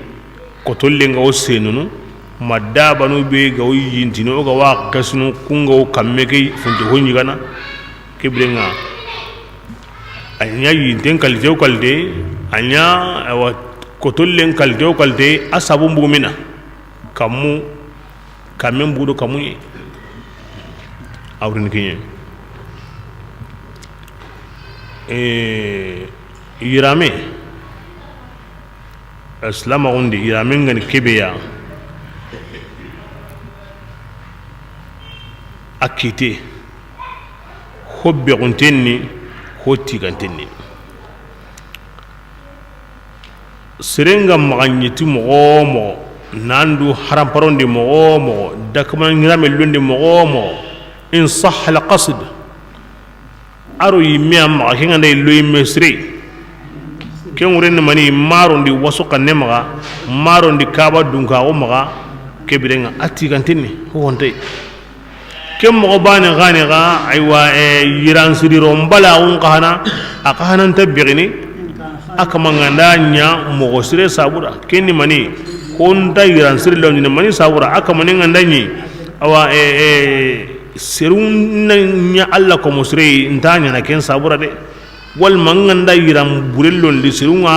Kotollen ga wo senunu, ma dabanu be ga wo yintini, o ga wa xesunu, kun ga wo kamme ke funti ho ɲigana. Ke biren nga a ɲa yinten kalite wo kalite, a ɲa awa kotollen kalite wo kalite, a sabu mbugumina kammu. Kamen budo kamuye. Awrin kiɲe. E, yirame. Islama gundi yirame ngani kebeya. A kite. Ho bexunten ni, ho tiganten ni. Seren ga maxa ɲi ti moxo wo moxo, nan du haramparondi moxo wo moxo, dakama ɲirame londi moxo wo moxo, in sahha al qasd. A ro yimme a maxa, ke nga nda lo yimme sire. Ke ŋuren ni mani, marondi wasu xanne maxa, marondi kaba dunkaxu maxa, ke biren nga a tiganten ni, ho honte. Ken moxo baane xa ni xa, aywa, e, yiran siriro mbalaxun xa hana, a xa hana nta bexini, a kama nga nda ɲa moxo sire sabura. Ken ni mani, ko nta yiran siri londini mani sabura, a kama ni nga nda ɲi, awa, e, e, serun na ɲa Alla komo sire, nta ɲana ken sabura de. Walma nga nda yiran bure londi, serun ŋa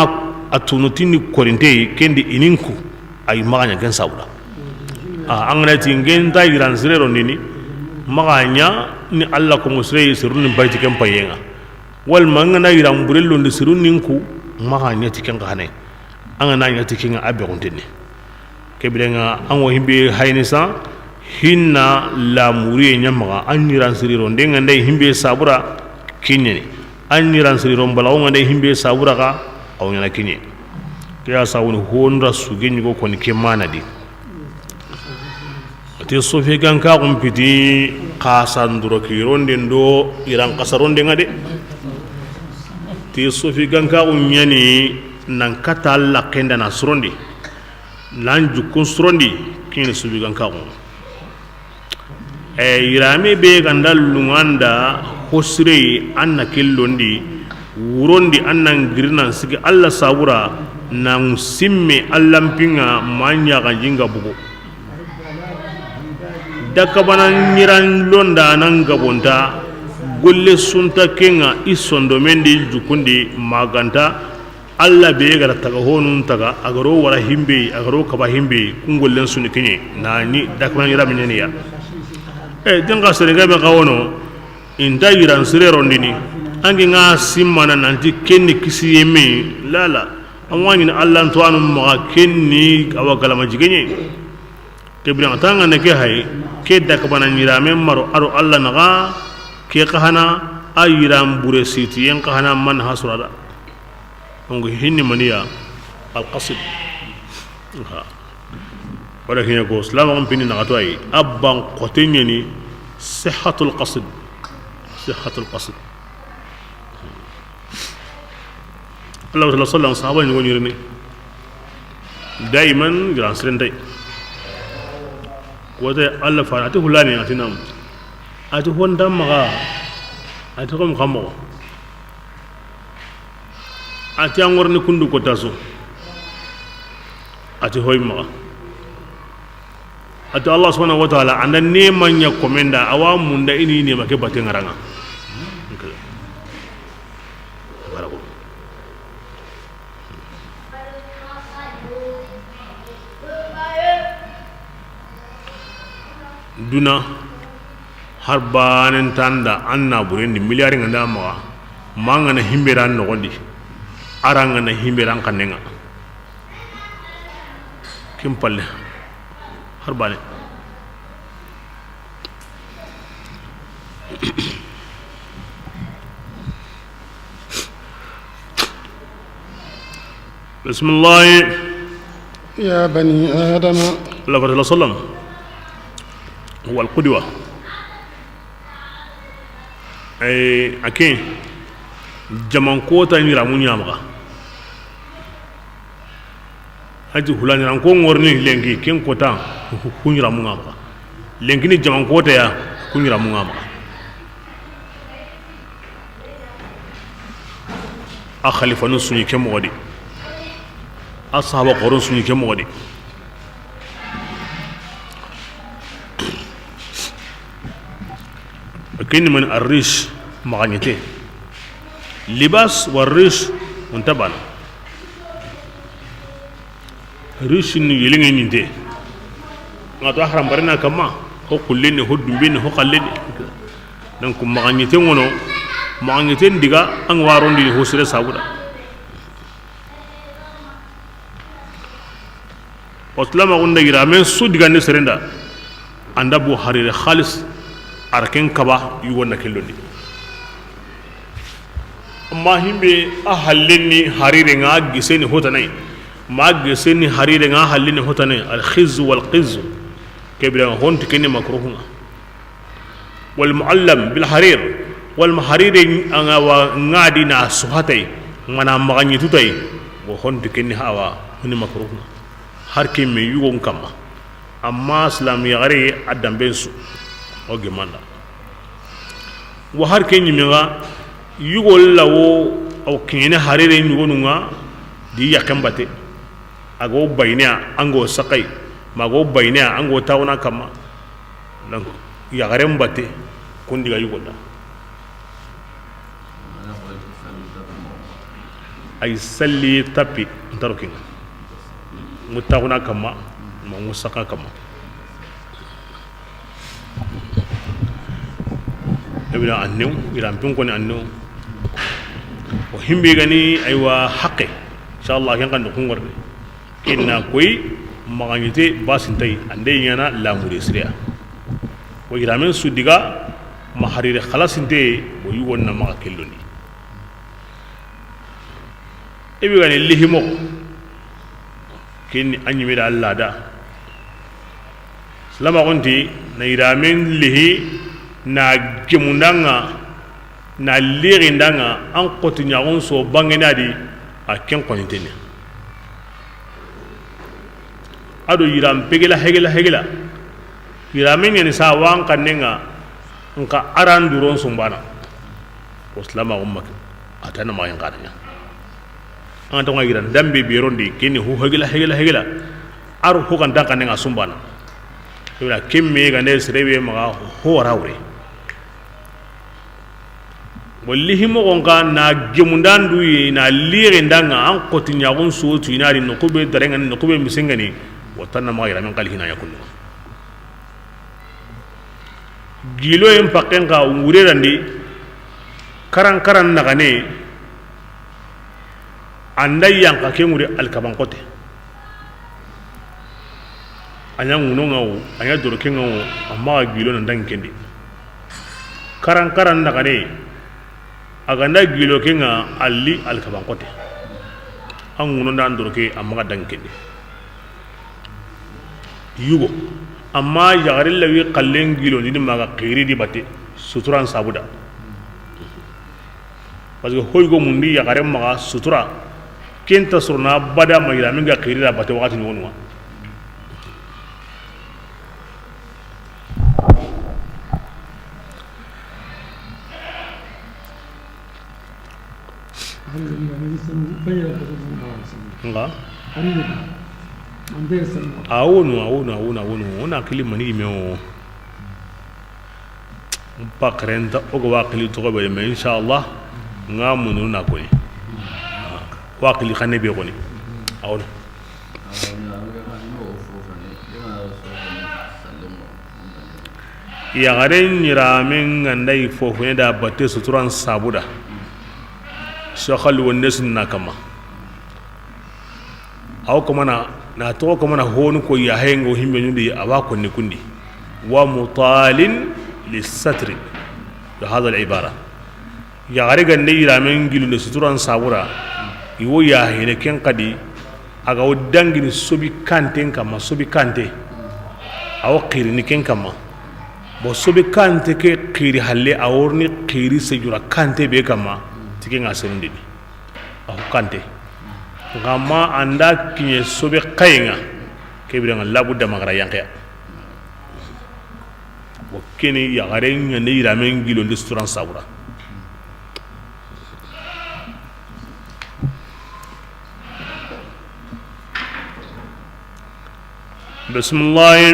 a tunutini korinte, ken di i ni n ku, ay maxa ɲa ken sabura. A, an ga na ti n ke nta yiran sire rondini, maxa ɲa ni Alla komo sire, serun ni n payi ti ken payen ŋa. Walma an ga na yiran bure londi, serun ni n ku, maxa ɲa ti ken xa hane. An ga na ɲa ti ken ŋa, a bexunten ni. Ke biren ŋa, an wo himbe hayini sa, hinna lamuriye ɲa maxa, an yiran siriro nde nga nda himbe sabura, ken ɲa ni. An yiran siriro mbalaxu nga nda himbe sabura xa, a wo ɲana ken ɲa. Ke ya sawuni honda suge ɲigo koni ke mana di. Ati sofi gankaxun piti xasanduro kironden do yiran xasaronden ŋa de. Ti sofi gankaxun ɲani nan kata laxenda na surondi. Nan jukkun surondi, kini subi gankaxu. E, yirame be ganda lunganda hosire, an na ke londi, wurondi, an nan girinan sigi Alla sabura, nan simme Alla mpinga ma ɲaxanjinga bugu. Dakabana ɲiran londa nan gabonta, golle sunta kenga i sondomendi jukundi maganta, Alla be ga ra taga honun taga, a ga ro wara himbe, a ga ro kaba himbe, kun gollen suni kiɲe, na ni dakman yira mineniya. E, dinga sere ga be ga wono, inta yiran sire rondini, angi nga simmana nanti kenni kisiye me, lala, an wani Alla nto anu maga kenni awa galama jigenye. Ke biran tanga ne ke hay, ke dakabana yira me maro aro Alla naga, ke kahana, a yiran bure siti, yen kahana man hasurada. Donc, hinni maniya, alqasid. Ha. Wala hinya ko, Islam on pini na to ay, abban qotenyeni, sihhatul qasd. Sihhatul qasd. Allah sallallahu alaihi wasallam, sahaba ni woni rene. Daiman, gran sirentay. Ko te Allah fa, ati hulani, ati nam. Ati honda maga. Ati kom kamo. Ati an worni kundu kota su. Ati hoy maga. Ati Allah subhanahu wa ta'ala, anda nema ɲa komenda, awa munda ini nema ke batte ngaranga. Duna. Har banen tanda an na burendi miliyari nga nda maxa, ma nga na himbe ran noxondi, ara nga na himbe ran xannenga. Kin palle har bane. بسم الله. يا بني آدم. Allah sallallahu alaihi wasallam. Huwa al-qudwa. Ay, ake. Jaman kota ni ramu ɲamaga. Aji hulani ran ko ngorni lenki ken kota. Kuɲiramu ŋamaga. Lenki ni jaman kota ya. Kuɲiramu ŋamaga. A xalifanu suɲi ke moxo di. A sahaba xoron suɲi ke moxo di. Keni man arrish, maxaɲete. Libas wa rish, unta bana. Rishi ni yeliŋe ɲinte. Ŋa to haram barina kamma, ho kulleni, ho dumbeni, ho xalleni. Donc maxaɲete ŋono, maxaɲete ndiga, an warondi ho sire sabuda. Wasulama gunda yira men su digande serenda. Anda bu harire xalis, arken kaba yugo na kellondi. Amma himbe a hallenni harire ŋa giseni hotanai. Ma giseni harire ŋa hallenni hotanai. Al khizzu wal qizzu. Kebira honti kene makruhunga. Wal muallam bil harir. Wal harire anga wa ngadi na suhatai. Mana maganyi tutai. Wo honti kene hawa. Huni makruhunga. Har kimme yugon kamma. Amma silamu yaxare a damben su. O gemanda. Wa har ke ɲimeŋa, yugo lawo, aw kiɲene harire ɲugonu ŋa, di yakken bate. A go bayneya, an go saxay, ma go bayneya, an go tawuna kamma. Donc, yaxaren bate, kun diga yugo da. Ay salli tapi, ntaro kinga. Mu tawuna kamma, ma mu saxa kamma. Ibra annew, iran pin koni annew. O himbe gani aywa haqqe. Inshallah, ken kan do kungorni. Kinna koy, maxaɲite basintay, ande ɲana lamure siriya. O yiramen su diga, ma harire xalasinte, o yugon na maxa kelloni. Ibi gani lihimo, kinni a ɲimida Allah da. Silamaxunti, na yiramen lihi, na gemundanga, na lixindanga, an xoti ɲaxun so bangene a di, a ken xoninteni. Ado yiran pegela hegela hegela. Yiramen ɲani sa wan kannenga, nka aran duron sumbana. O silamaxun maki, a tana maxin xananya. An tonga yiran dambe berondi, keni hu hegela hegela hegela. Ar hu kan tan kannenga sumbana. Ibra kemme gande serebe maxa ho wara wure. Wallihi moxon ka na gemundan du yi, na lixindanga, an xoti ɲaxun sotu, i na ri noxu be darenga ni, noxu be misengani. Wa tanna maxa yiramen xalihi na ɲa kundu. Giloyen pakken ka wurerandi, karan karan naxane, anda yanka ke ŋuri alkaban xote. A ɲa ŋuno ŋa wo, a ɲa doroke ŋa wo, amma ga gilo na dangi kendi. Karan karan naxane, a ganda gilo ke ŋa, alli alkaban xote. An ŋuno nda an doroke, amma ga dangi kendi. Yugo. Amma yaxarin lawi xallen gilondini maxa xiri di batte suturan sabuda. Parce que hoy go mundi yaxaren maxa sutura, kenta sorona bada ma yiramin ga xiri da batte waxati ɲogonuwa. Nga a wono, a wono, a wono, a wono. O na kili mani yime o. Pakrenta o ga wa kili toxo be, mais inshallah nga munu na koni. Wa kili xane be koni. A wono. Yaxaren yiramen ga nda yi fofone da batte suturan sabuda. Soxal wonde sunna kama. Aw kamana na toxo kamana honu ko yahengo himbe nundi a wa konni kundi. Wa mutalin lissatri. Do hada al ibara. Yaxare gande yiramen gilunde suturan sabura, i wo yahene ken xadi, a ga wo dangini sobi kanten kamma, sobi kante, a wo xirini ken kamma. Bo sobi kante ke xiri halle, a worini xiri sejura kante be kamma, ti ke ŋa senundini. A wo kante. Nxa ma anda kiɲe sobi xaye ŋa, ke bire ŋa labu damagara yanxeya. Wo keni yaxare ɲande yiramen gilondi suturan sabura. Bisimilahi.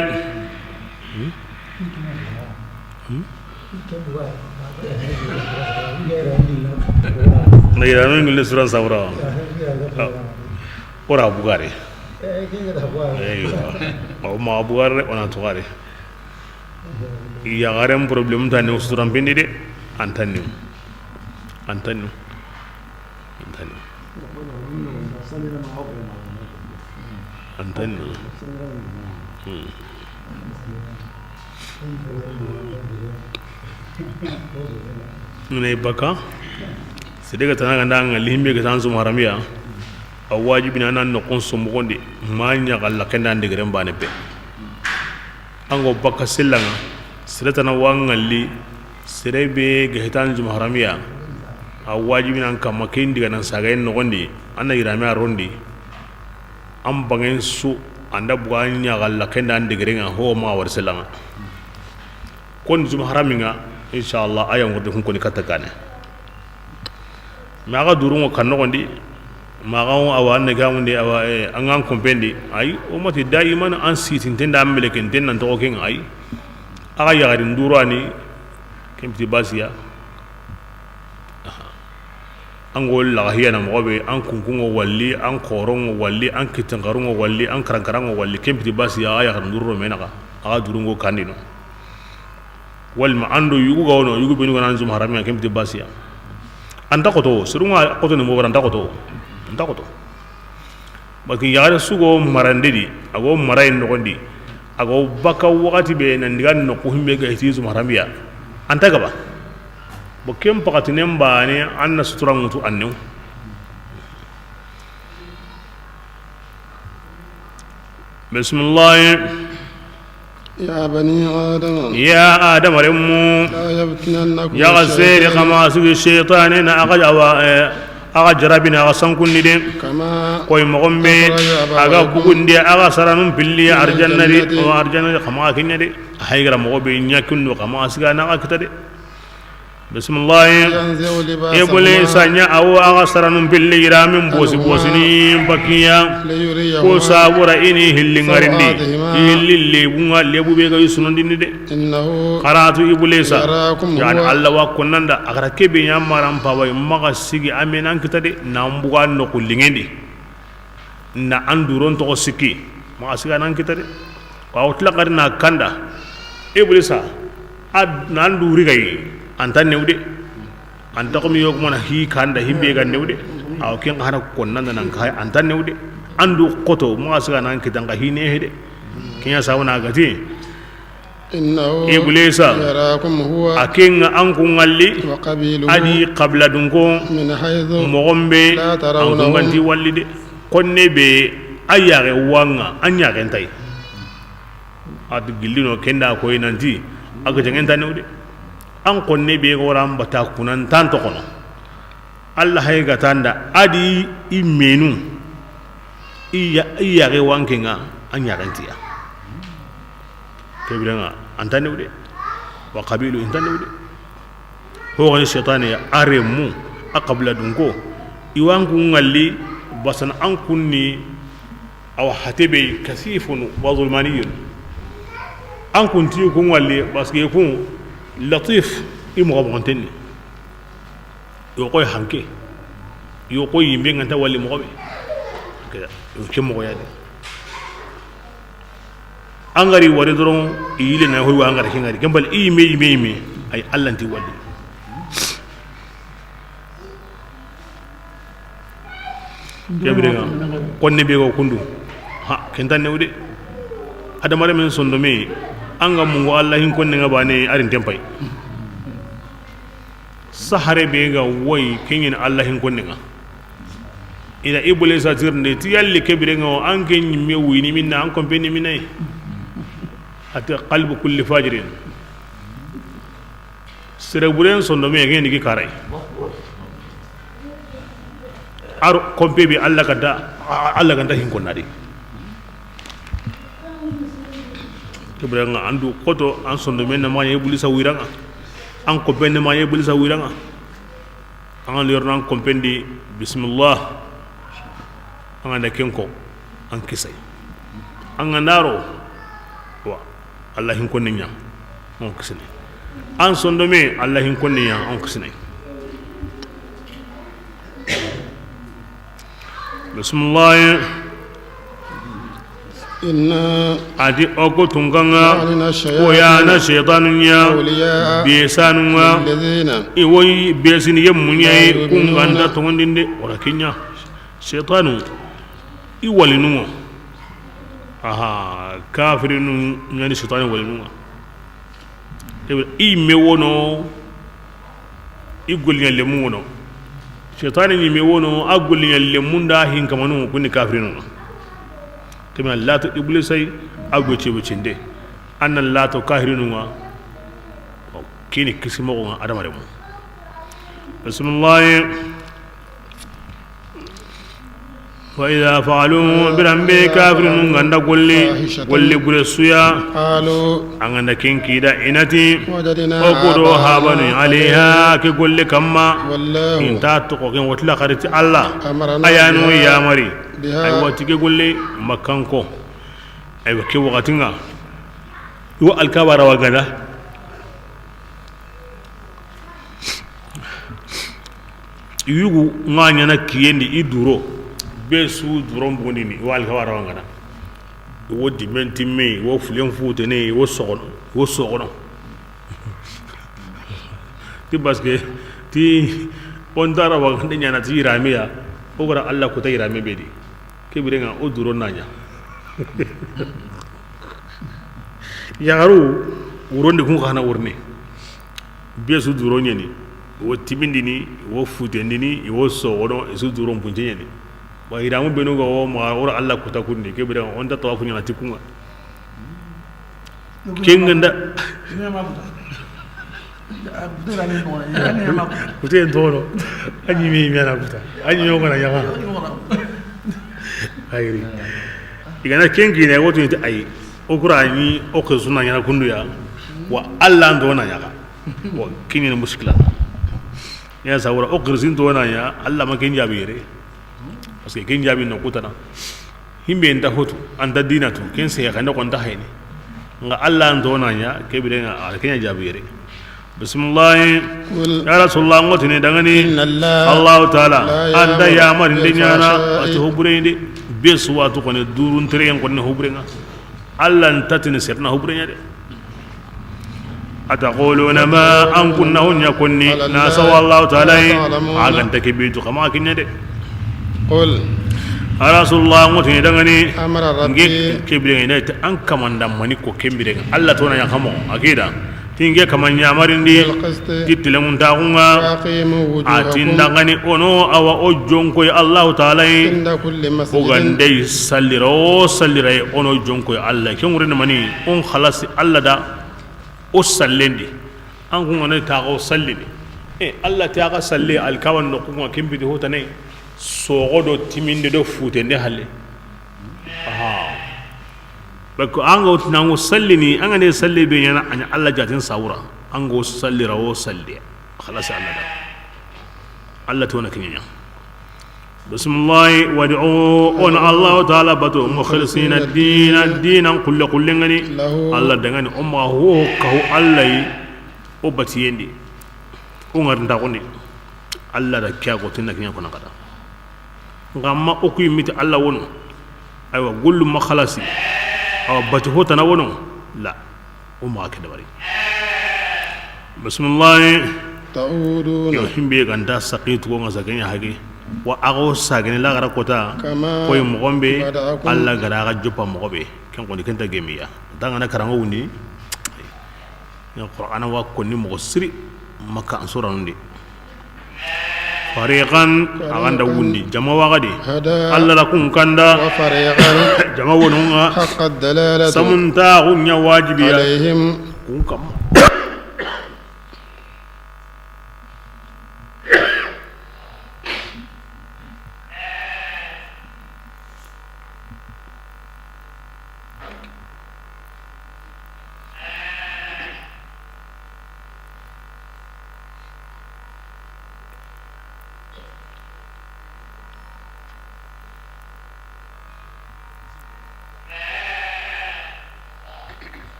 Na yiramen gilondi suturan sabura. O ra bugare. Eywa. O ma bugare, o na tugare. Yaxaren problème ta ni suturan pindi de. An ta ni. An ta ni. An ta ni. An ta ni. Hmm. Mine baka. Sede ga tana ganda ŋa lihimbe ga tan suma haramiya. A wajibina nan noxon somoxondi. Ma ɲaxa laxenda ndegeren bane pe. An go bakka sellaŋa, sere tana wa ŋalli, sere be ga hetan juma haramiya, a wajibi nan kamma ken diga nan sagayen noxondi, an na yirame a rondi, an bangen su, an da buga ɲaxa laxenda an degerenŋa, ho ma wari sellaŋa. Kon juma harami ŋa, inshallah, aya ŋorde hun koni katta kane. Ma ga durungo kan noxondi, ma ga awa an ne gamundi, awa, eh, an ga an kompendi, ay, o mati daiman an sitinten da an melekinten nan toxo ken, ay. A ga yaxarin durani, ken piti basiya. An go laga hiyana moxo be, an kunkunŋo walli, an xoronŋo walli, an kittenxarunŋo walli, an karankaranŋo walli, ken piti basiya, a ga yaxarin duro me naxa, a ga durungo kandino. Walima an do yugu ga wono, yugu benu ga na an juma harami ŋa, ken piti basiya. An ta xoto, serun ŋa xoto ni mo bara, an ta xoto. An ta xoto. Parce que yaxare su go marande di, a go marayen noxondi, a go baka waxati be nan diga noxu himbe ga hiti juma haramiya. An ta gaba. Bo ken paxatinen bane, an na sutura ŋutu an new. Bisimilahi. يا بني آدم. Ya Adama renmu. لا يفتننكم Yaxa seri الشيطان. Xa ma sigi Seytane na a ga awa, eh, a ga jarabini, a ga sankundi de. كما Koy moxo be, أخرج أبويكم a ga bugundi a ga saranun pilli من arjanna di, الجنة. O arjanna di, xa ma kinya de. Hay gara moxo be ɲa kundu, xa ma siga na a ga kita de. Bisimilahi. ينزع لباسهما Ibulisa ɲa a wo a ga saranun pilli yiramin bosi عنهما bosini bakiya. ليريهما Ko sabura i ni hilli ŋarindi. سوآتهما. I hilli lebun ŋa, lebu be ga i sunundini de. إنه Xaratu Ibulisa. يراكم Yani هو Alla wa konnanda, a xara kebe ɲa maran paba, maxa sigi a me nan kita de, nan buga noxu liŋendi. Na an duron toxo sikki, maxa siga nan kita de. Wa o tila xari na kanda. Iblisa, a na an duri gayi, an ta new de. An ta xo mi yogo mana hi kanda, himbe ga new de. Aw ken xana konnanda nan kay, an ta new de. An du xoto, maxa siga nan kita, nxa hi ne he de. Ken ya sabu na gati. إنه Iblisa, يراكم هو a ken ŋa an ku ŋalli, وقبيله a di xabila dunko, من حيث moxo be, لا ترونهم an ku ŋa nti walli de. Konne be, a yaxe wa ŋa, an yaxe nta yi. A ti gillino, ken da koyi nanti, a ga jaŋen ta new de. An konne be ga wara an bata kunan tan toxono. Alla hay ga tanda a di i menu, i ya-, i yaxe wanke ŋa, a ɲaxentiya. Ke biren ŋa, an ta new de. Wa qabilu, i nta new de. Ho gani Seytane ya, a renmu, a xabila dunko, i wa an ku ŋalli, basana an kunni, awa hate be, kasifun wa zulmaniyun. An kun ti ku ŋalli, parce que kun latif, i moxo moxontenni. Yo koy hanke. Yo koy yimbe ŋa nta wali moxo be. Ke, yo ke moxo ya de. An ga ri wari doron, i yile na hoy wa an ga ri ke ŋa ri. Kembal i yime, yime, yime. Ay Alla nti wali. Ke biren ŋa, konne be go kundu. Ha, ken ta new de. Adamare men sondome, an ga mungu Alla hin konne ŋa bane, a ri nten pay. Sahare be ga woy, ken ɲi Alla hin konne ŋa. Ina Iblisa tirinde, ti yalli ke biren ŋa, an ke ɲimme wuyini minna, an kompe ni minna yi. A ti qalbu kulli fajirin. Sere buren sondome ŋeni gi karay. Ar kompe bi Alla ganta, Alla ganta hin konna di. Ke biren ŋa an du xoto, an sondome na ma ɲa Iblisa wiraŋa. An kompe na ma ɲa Iblisa wiraŋa. An ga lorna an kompen di, bismillah. An ga na ken ko, an kisay. An ga na ro, wa, Alla hin konne ɲa, an kisine. An sondome, Alla hin konne ɲa, an kisine. Bismillah. إنا A di o ko tunkaŋa, جعلنا الشياطين ko ya na shaytanu ɲa, أولياء besanu ŋa, للذين i woyi besini ye muɲayi, لا يؤمنون kun ga nta tongondinde, wala kiɲa. Shaytanu, i walinu ŋa. Aha, kafirinu ɲa ni shaytanu walinu ŋa. Ewa, i me wono, i golliɲa lemu wono. Shaytani ɲi me wono, a golliɲa lemu nda hinkamanu, kuni kafirinu ŋa. Kemina lato Iblisay, a goce bocinde. An na lato kafirinu ŋa. Kini kisimoxo ŋa adamarenmu. Bismillah. وإذا فعلوا, biran be kafirinu ga da golli, فاحشة, golli bure su ya, قالوا, a ga da ken kida, i na ti, وجدنا, o ku do, آباءنا, habanu, عليها, ke golle kamma. والله, i nta toxo ken wotila xariti Alla, أمرنا, a ya nu, بها, yamari, بها, ay wati ke golle, Makkanko, ay ke waxati ŋa, i wa Alkaba rawa ga da. Yugu ŋa ɲaana kiyen di, i duro be su duron bugundini, i wa Alkaba rawa ga da. I wo dimen timme, i wo fulen futene, i wo soxono, i wo soxono. Ti parce que ti o nta rawa ga da ɲaana ti yirame ya, o ga ra Alla kuta yirame be di. Ke biren ŋa o duro na ɲa. Yaxaru, wuron di kun xa na wurni. Be su duro ɲeni, i wo timindini, i wo futendini, i wo soxono, i su duron punce ɲeni. Wa yiramu benu ga wo maxa, o ra Alla kuta kun di, ke biren ŋa o nta tawafu ɲaana ti kun ŋa. Ken ga da. Kute en tono. A ɲi me, me na kuta. A ɲi me o ga na ɲaxa. Ayri. I ga na ken kine, wotu ni ti ayi. O ku ra ni o ke sunna ɲaana kundu ya. Wa Alla ndo na ɲaxa. Wa ken ni muskila. Ya sawura o kirsin to na ya, Alla ma ken jaabi yere. Parce que ken jaabi no kutana. Himbe nta hotu, anta dina tu, ken se xa ne ko nta hayni. Nga Alla ndo na ɲa, ke biren ŋa, a ken ɲa jaabi yere. Bismillah. قل, ya Rasulullah, ŋo tini dangani, إن الله, Allahu Taala, لا, anta, يأمر, yamari ndi ɲaana, بالفحشاء, a ti ho bure ndi, be su wa tu xo ne durun tere yen xo ne ho bure ŋa. Alla nta tini sere na ho bure ɲa de. أتقولون ما, an kun na ho ɲa konni, على الله, na sawa Allahu Taala yi, ما لا تعلمون, a ga nta ke be tu xa ma xa ke ɲa de. قل, ya Rasulullah, ŋo tini dangani, أمر ربي, nge ke biren ŋa, i na ti an kaman da mani ko ken biren ŋa, Alla to na ɲa xa mo, a ke da. Ti nge kaman ɲa yamari ndi, بالقسط, ti tilenŋuntaxu ŋa, وأقيموا وجوهكم, a ti dangani o no, awa o jonko yi Allahu Taala yi, عند كل مسجد, o ga nda yi sallira wo sallira yi, o no jonko yi Alla. Ken ŋure ni mani, o n xalasi Alla da o sallen di. An kun ŋa na taxa o sallini. E, Alla ti a ga salle Alkaba noxu ŋa, ken bidi hotane. Soxo do timinde do futende halle. Aha. Bako an ga o tini an ga o sallini, an ga ne salle be ɲaana, a ɲa Alla jaatin sawura. An ga o sallira wo salle. Xalasi Alla da. Alla to na ke ɲa. Bismillah, wad'u, o na Allahu Taala batu, mukhlisina dina, dinan xulle xulle ŋa ni. له, Alla dangani, o ma ho kahu Alla yi, o batiyen di. O ŋari nda xo ni. Alla da ke ya ko tinna ke ɲa ko na xa da. Nga ma o ku yi miti Alla wono. Aywa, gollu ma xalasi. Awa, bati hotana wono. La. O ma ke dabari. Bismillah. تعودون. Yo, himbe ga nta saqi tu ko ŋa saqi ɲa hage. Wa a ga o saqini laxara kota. كما, koy moxo be, بدأكم, Alla ga da a ga joppa moxo be. Ken xo ni ken ta gemiya. Dangana karanŋo wundi. Ɲa Qur'ana wa konni moxo siri Makka an suranun di. Fariqan, a ga nda wundi, jama wa ga di. هدى. Alla da kun kanda. وفريقا, jama wonu ŋa. حق الضلالة. Samunta kun ɲa wajibiya. عليهم. Kun kam.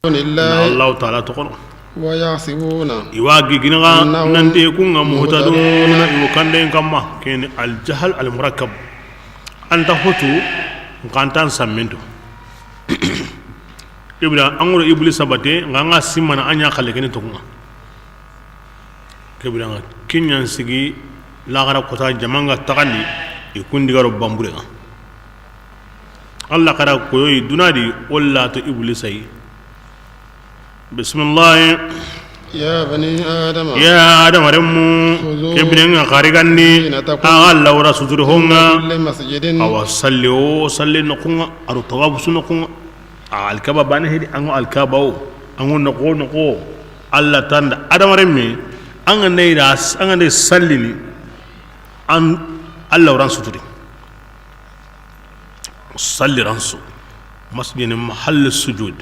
Allahu taala toxo no. ويحسبون, i wa gigini xa, أنهم, nanti kun ŋa, مهتدون, muhtaduna, i wo kanden kamma. Ken ni aljahal almurakkab. An ta hotu, nxa an ta samminto. Ibra, an ŋa ro Iblisa bate, nxa an ga simmana, an ɲa xalle kene toxo ŋa. Kebira ŋa, ken ɲa n sigi, laxara kota jama ŋa taxandi, i kundi ga ro banbure ŋa. Alla xara koyoyi duna di, o la to Iblisa yi. Bisimilahi. يا بني آدم. Ya Adama renmu. خذوا. Kebire ŋa xarigandi. زينتكم. A ga lawra suturi ho ŋa. عند كل مسجد. Awa salli o salli noxo ŋa, a ro tawafu su noxo ŋa. A Alkaba bane hedi, an ŋa Alkaba o, an ŋa noxo noxo. Alla tanda Adama renme, an ga nda i da, an ga nda i sallini, an, a lawran suturi. Salli ran su. Masjidin mahall sujud.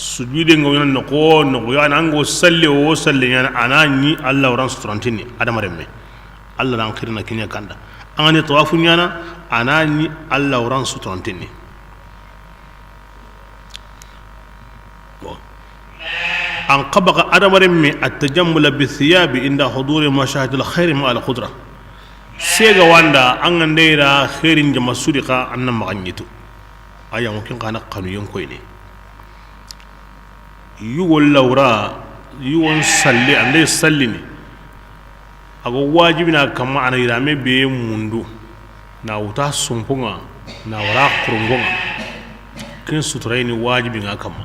Sujude ŋa ɲaana noxo noxo, yani an ga salli o salli ɲaana, a na ɲi a lawran suturantini, Adama renme. Alla ran xirina kiɲa kanda. An ga ni tawafu ɲaana, a na ɲi a lawran suturantini. Bon. An xaba ga Adama renme, التجمل بالثياب عند حضور مشاهد الخير مع القدرة. Sega wanda, an ga nda i ra xeerin jama sudi xa, an na maxa ɲitu. A ya ŋo ken xa na xanu yen koyini. Yugo lawra, yugon salli, an da i sallini. A ga wajibini a kanma, a na yirame be mundu, na wuta sonpo ŋa, na wara xurongo ŋa. Ken suturayini wajibi ŋa a kanma.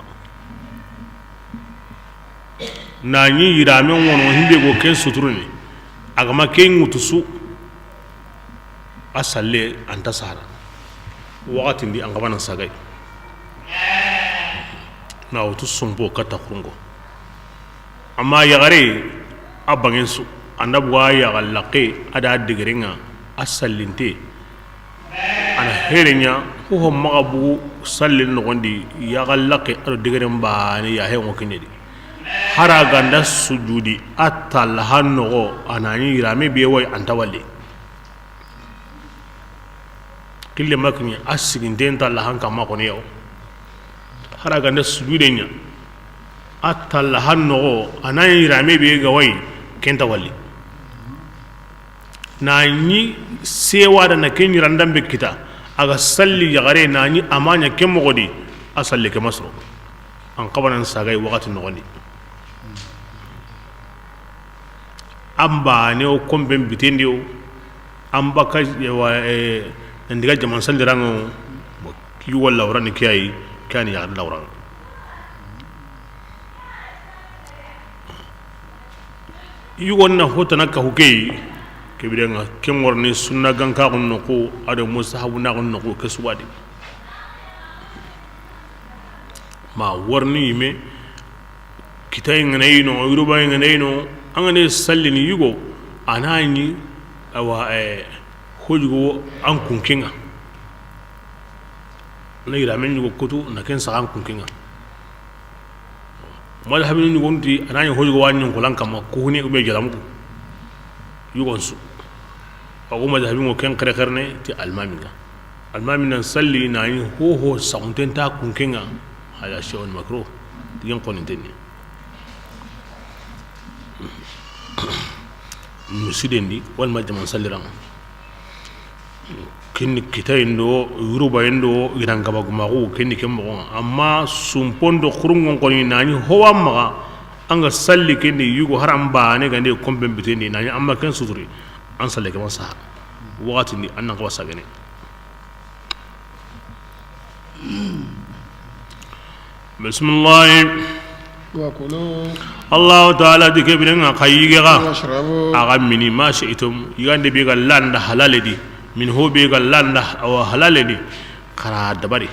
Na ɲi yirame ŋono himbe go ken suturuni, a ga ma ken ŋutu su, a salle an ta sara. Waxati ndi an xabana sagay. Na wutu sonpo kata xurongo. Amma yaxare, a bangen su, an da buga yaxa laxe, a da degere ŋa, a sallinte. A na here ɲa, ho ho maxa bugu sallin noxon di, yaxa laxe, a do degeren bane, ya he ŋo kiɲe di. Hari a ga nda sujudi, a tallaha noxo, a na ɲi yirame be wa yi an ta wali. Kille ma kiɲe, a siginten tallahan kanma xoni yawo. Hari a ga nda sujude ɲa, a tallahan noxo, a na ɲi yirame be ga wa yi, ken ta wali. Na ɲi sewa da na ken ɲirandan be kita, a ga salli yaxare na ɲi a ma ɲa ken moxo di, a salli ke ma soro. An xabana sagay waxati noxon di. An bane o konpen bitendi o, an baka, ewa, eh, ndiga jaman salliraŋo, bon, ki walla warani kiyayi, kani yaxare lawraŋa. Yugon na hotana kahu keyi, kebirenŋa, ken ŋorni sunna gankaxun noxu, ado mustahabu naxun noxu, ke subadi. Ma worni yime, kitaye ŋa na yino, yurubaye ŋa na yino, an ga ne sallini yugo, a na ɲi, awa, eh, hojugo an kunkenŋa. Na yiramen ɲugo kutu, na ken saxa an kunkenŋa. Madhabinu ɲugonti, a na ɲi hojugo wa ɲonkolan kamma, kuhuni ube jalamugu. Yugon su. Ago madhabi ŋo ken xerexerene ti almami ŋa. Almami nan salli na ɲi hoho saxunten ta kunkenŋa. Hada shay'un makruh. Yen xonintenni. Musidendi, walma jaman salliraŋa. Kenni kitayen do, yurubayen do, i nan gaba gumaxu, kenni ken moxoŋa. Amma sumpon do xurunŋon xoni na ɲi howa maxa, an ga salli kenni yugo haram bane gande konpen bitendi, na ɲi amma ken suturi, an salli ke ma saha. Waxatindi, an nan xawa sagene. Bisimilahi. وكلوا. Allahu taala ti kebirenŋa xa yige xa. واشربوا. A ga mini, ma shi'tum, yigande be ga landa halale di, min ho be ga landa awa halale di, xara dabari.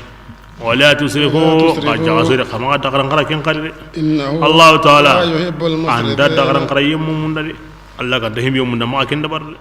ولا تسرفوا. ولا تسرفوا. Xa jaxaso de, xa maxa dagaran xara ken xari de. إنه. Allahu taala. لا يحب المسرفين. An da dagaran xara yemmu munda de. Allah ga da himbe munda maxa ken dabari de.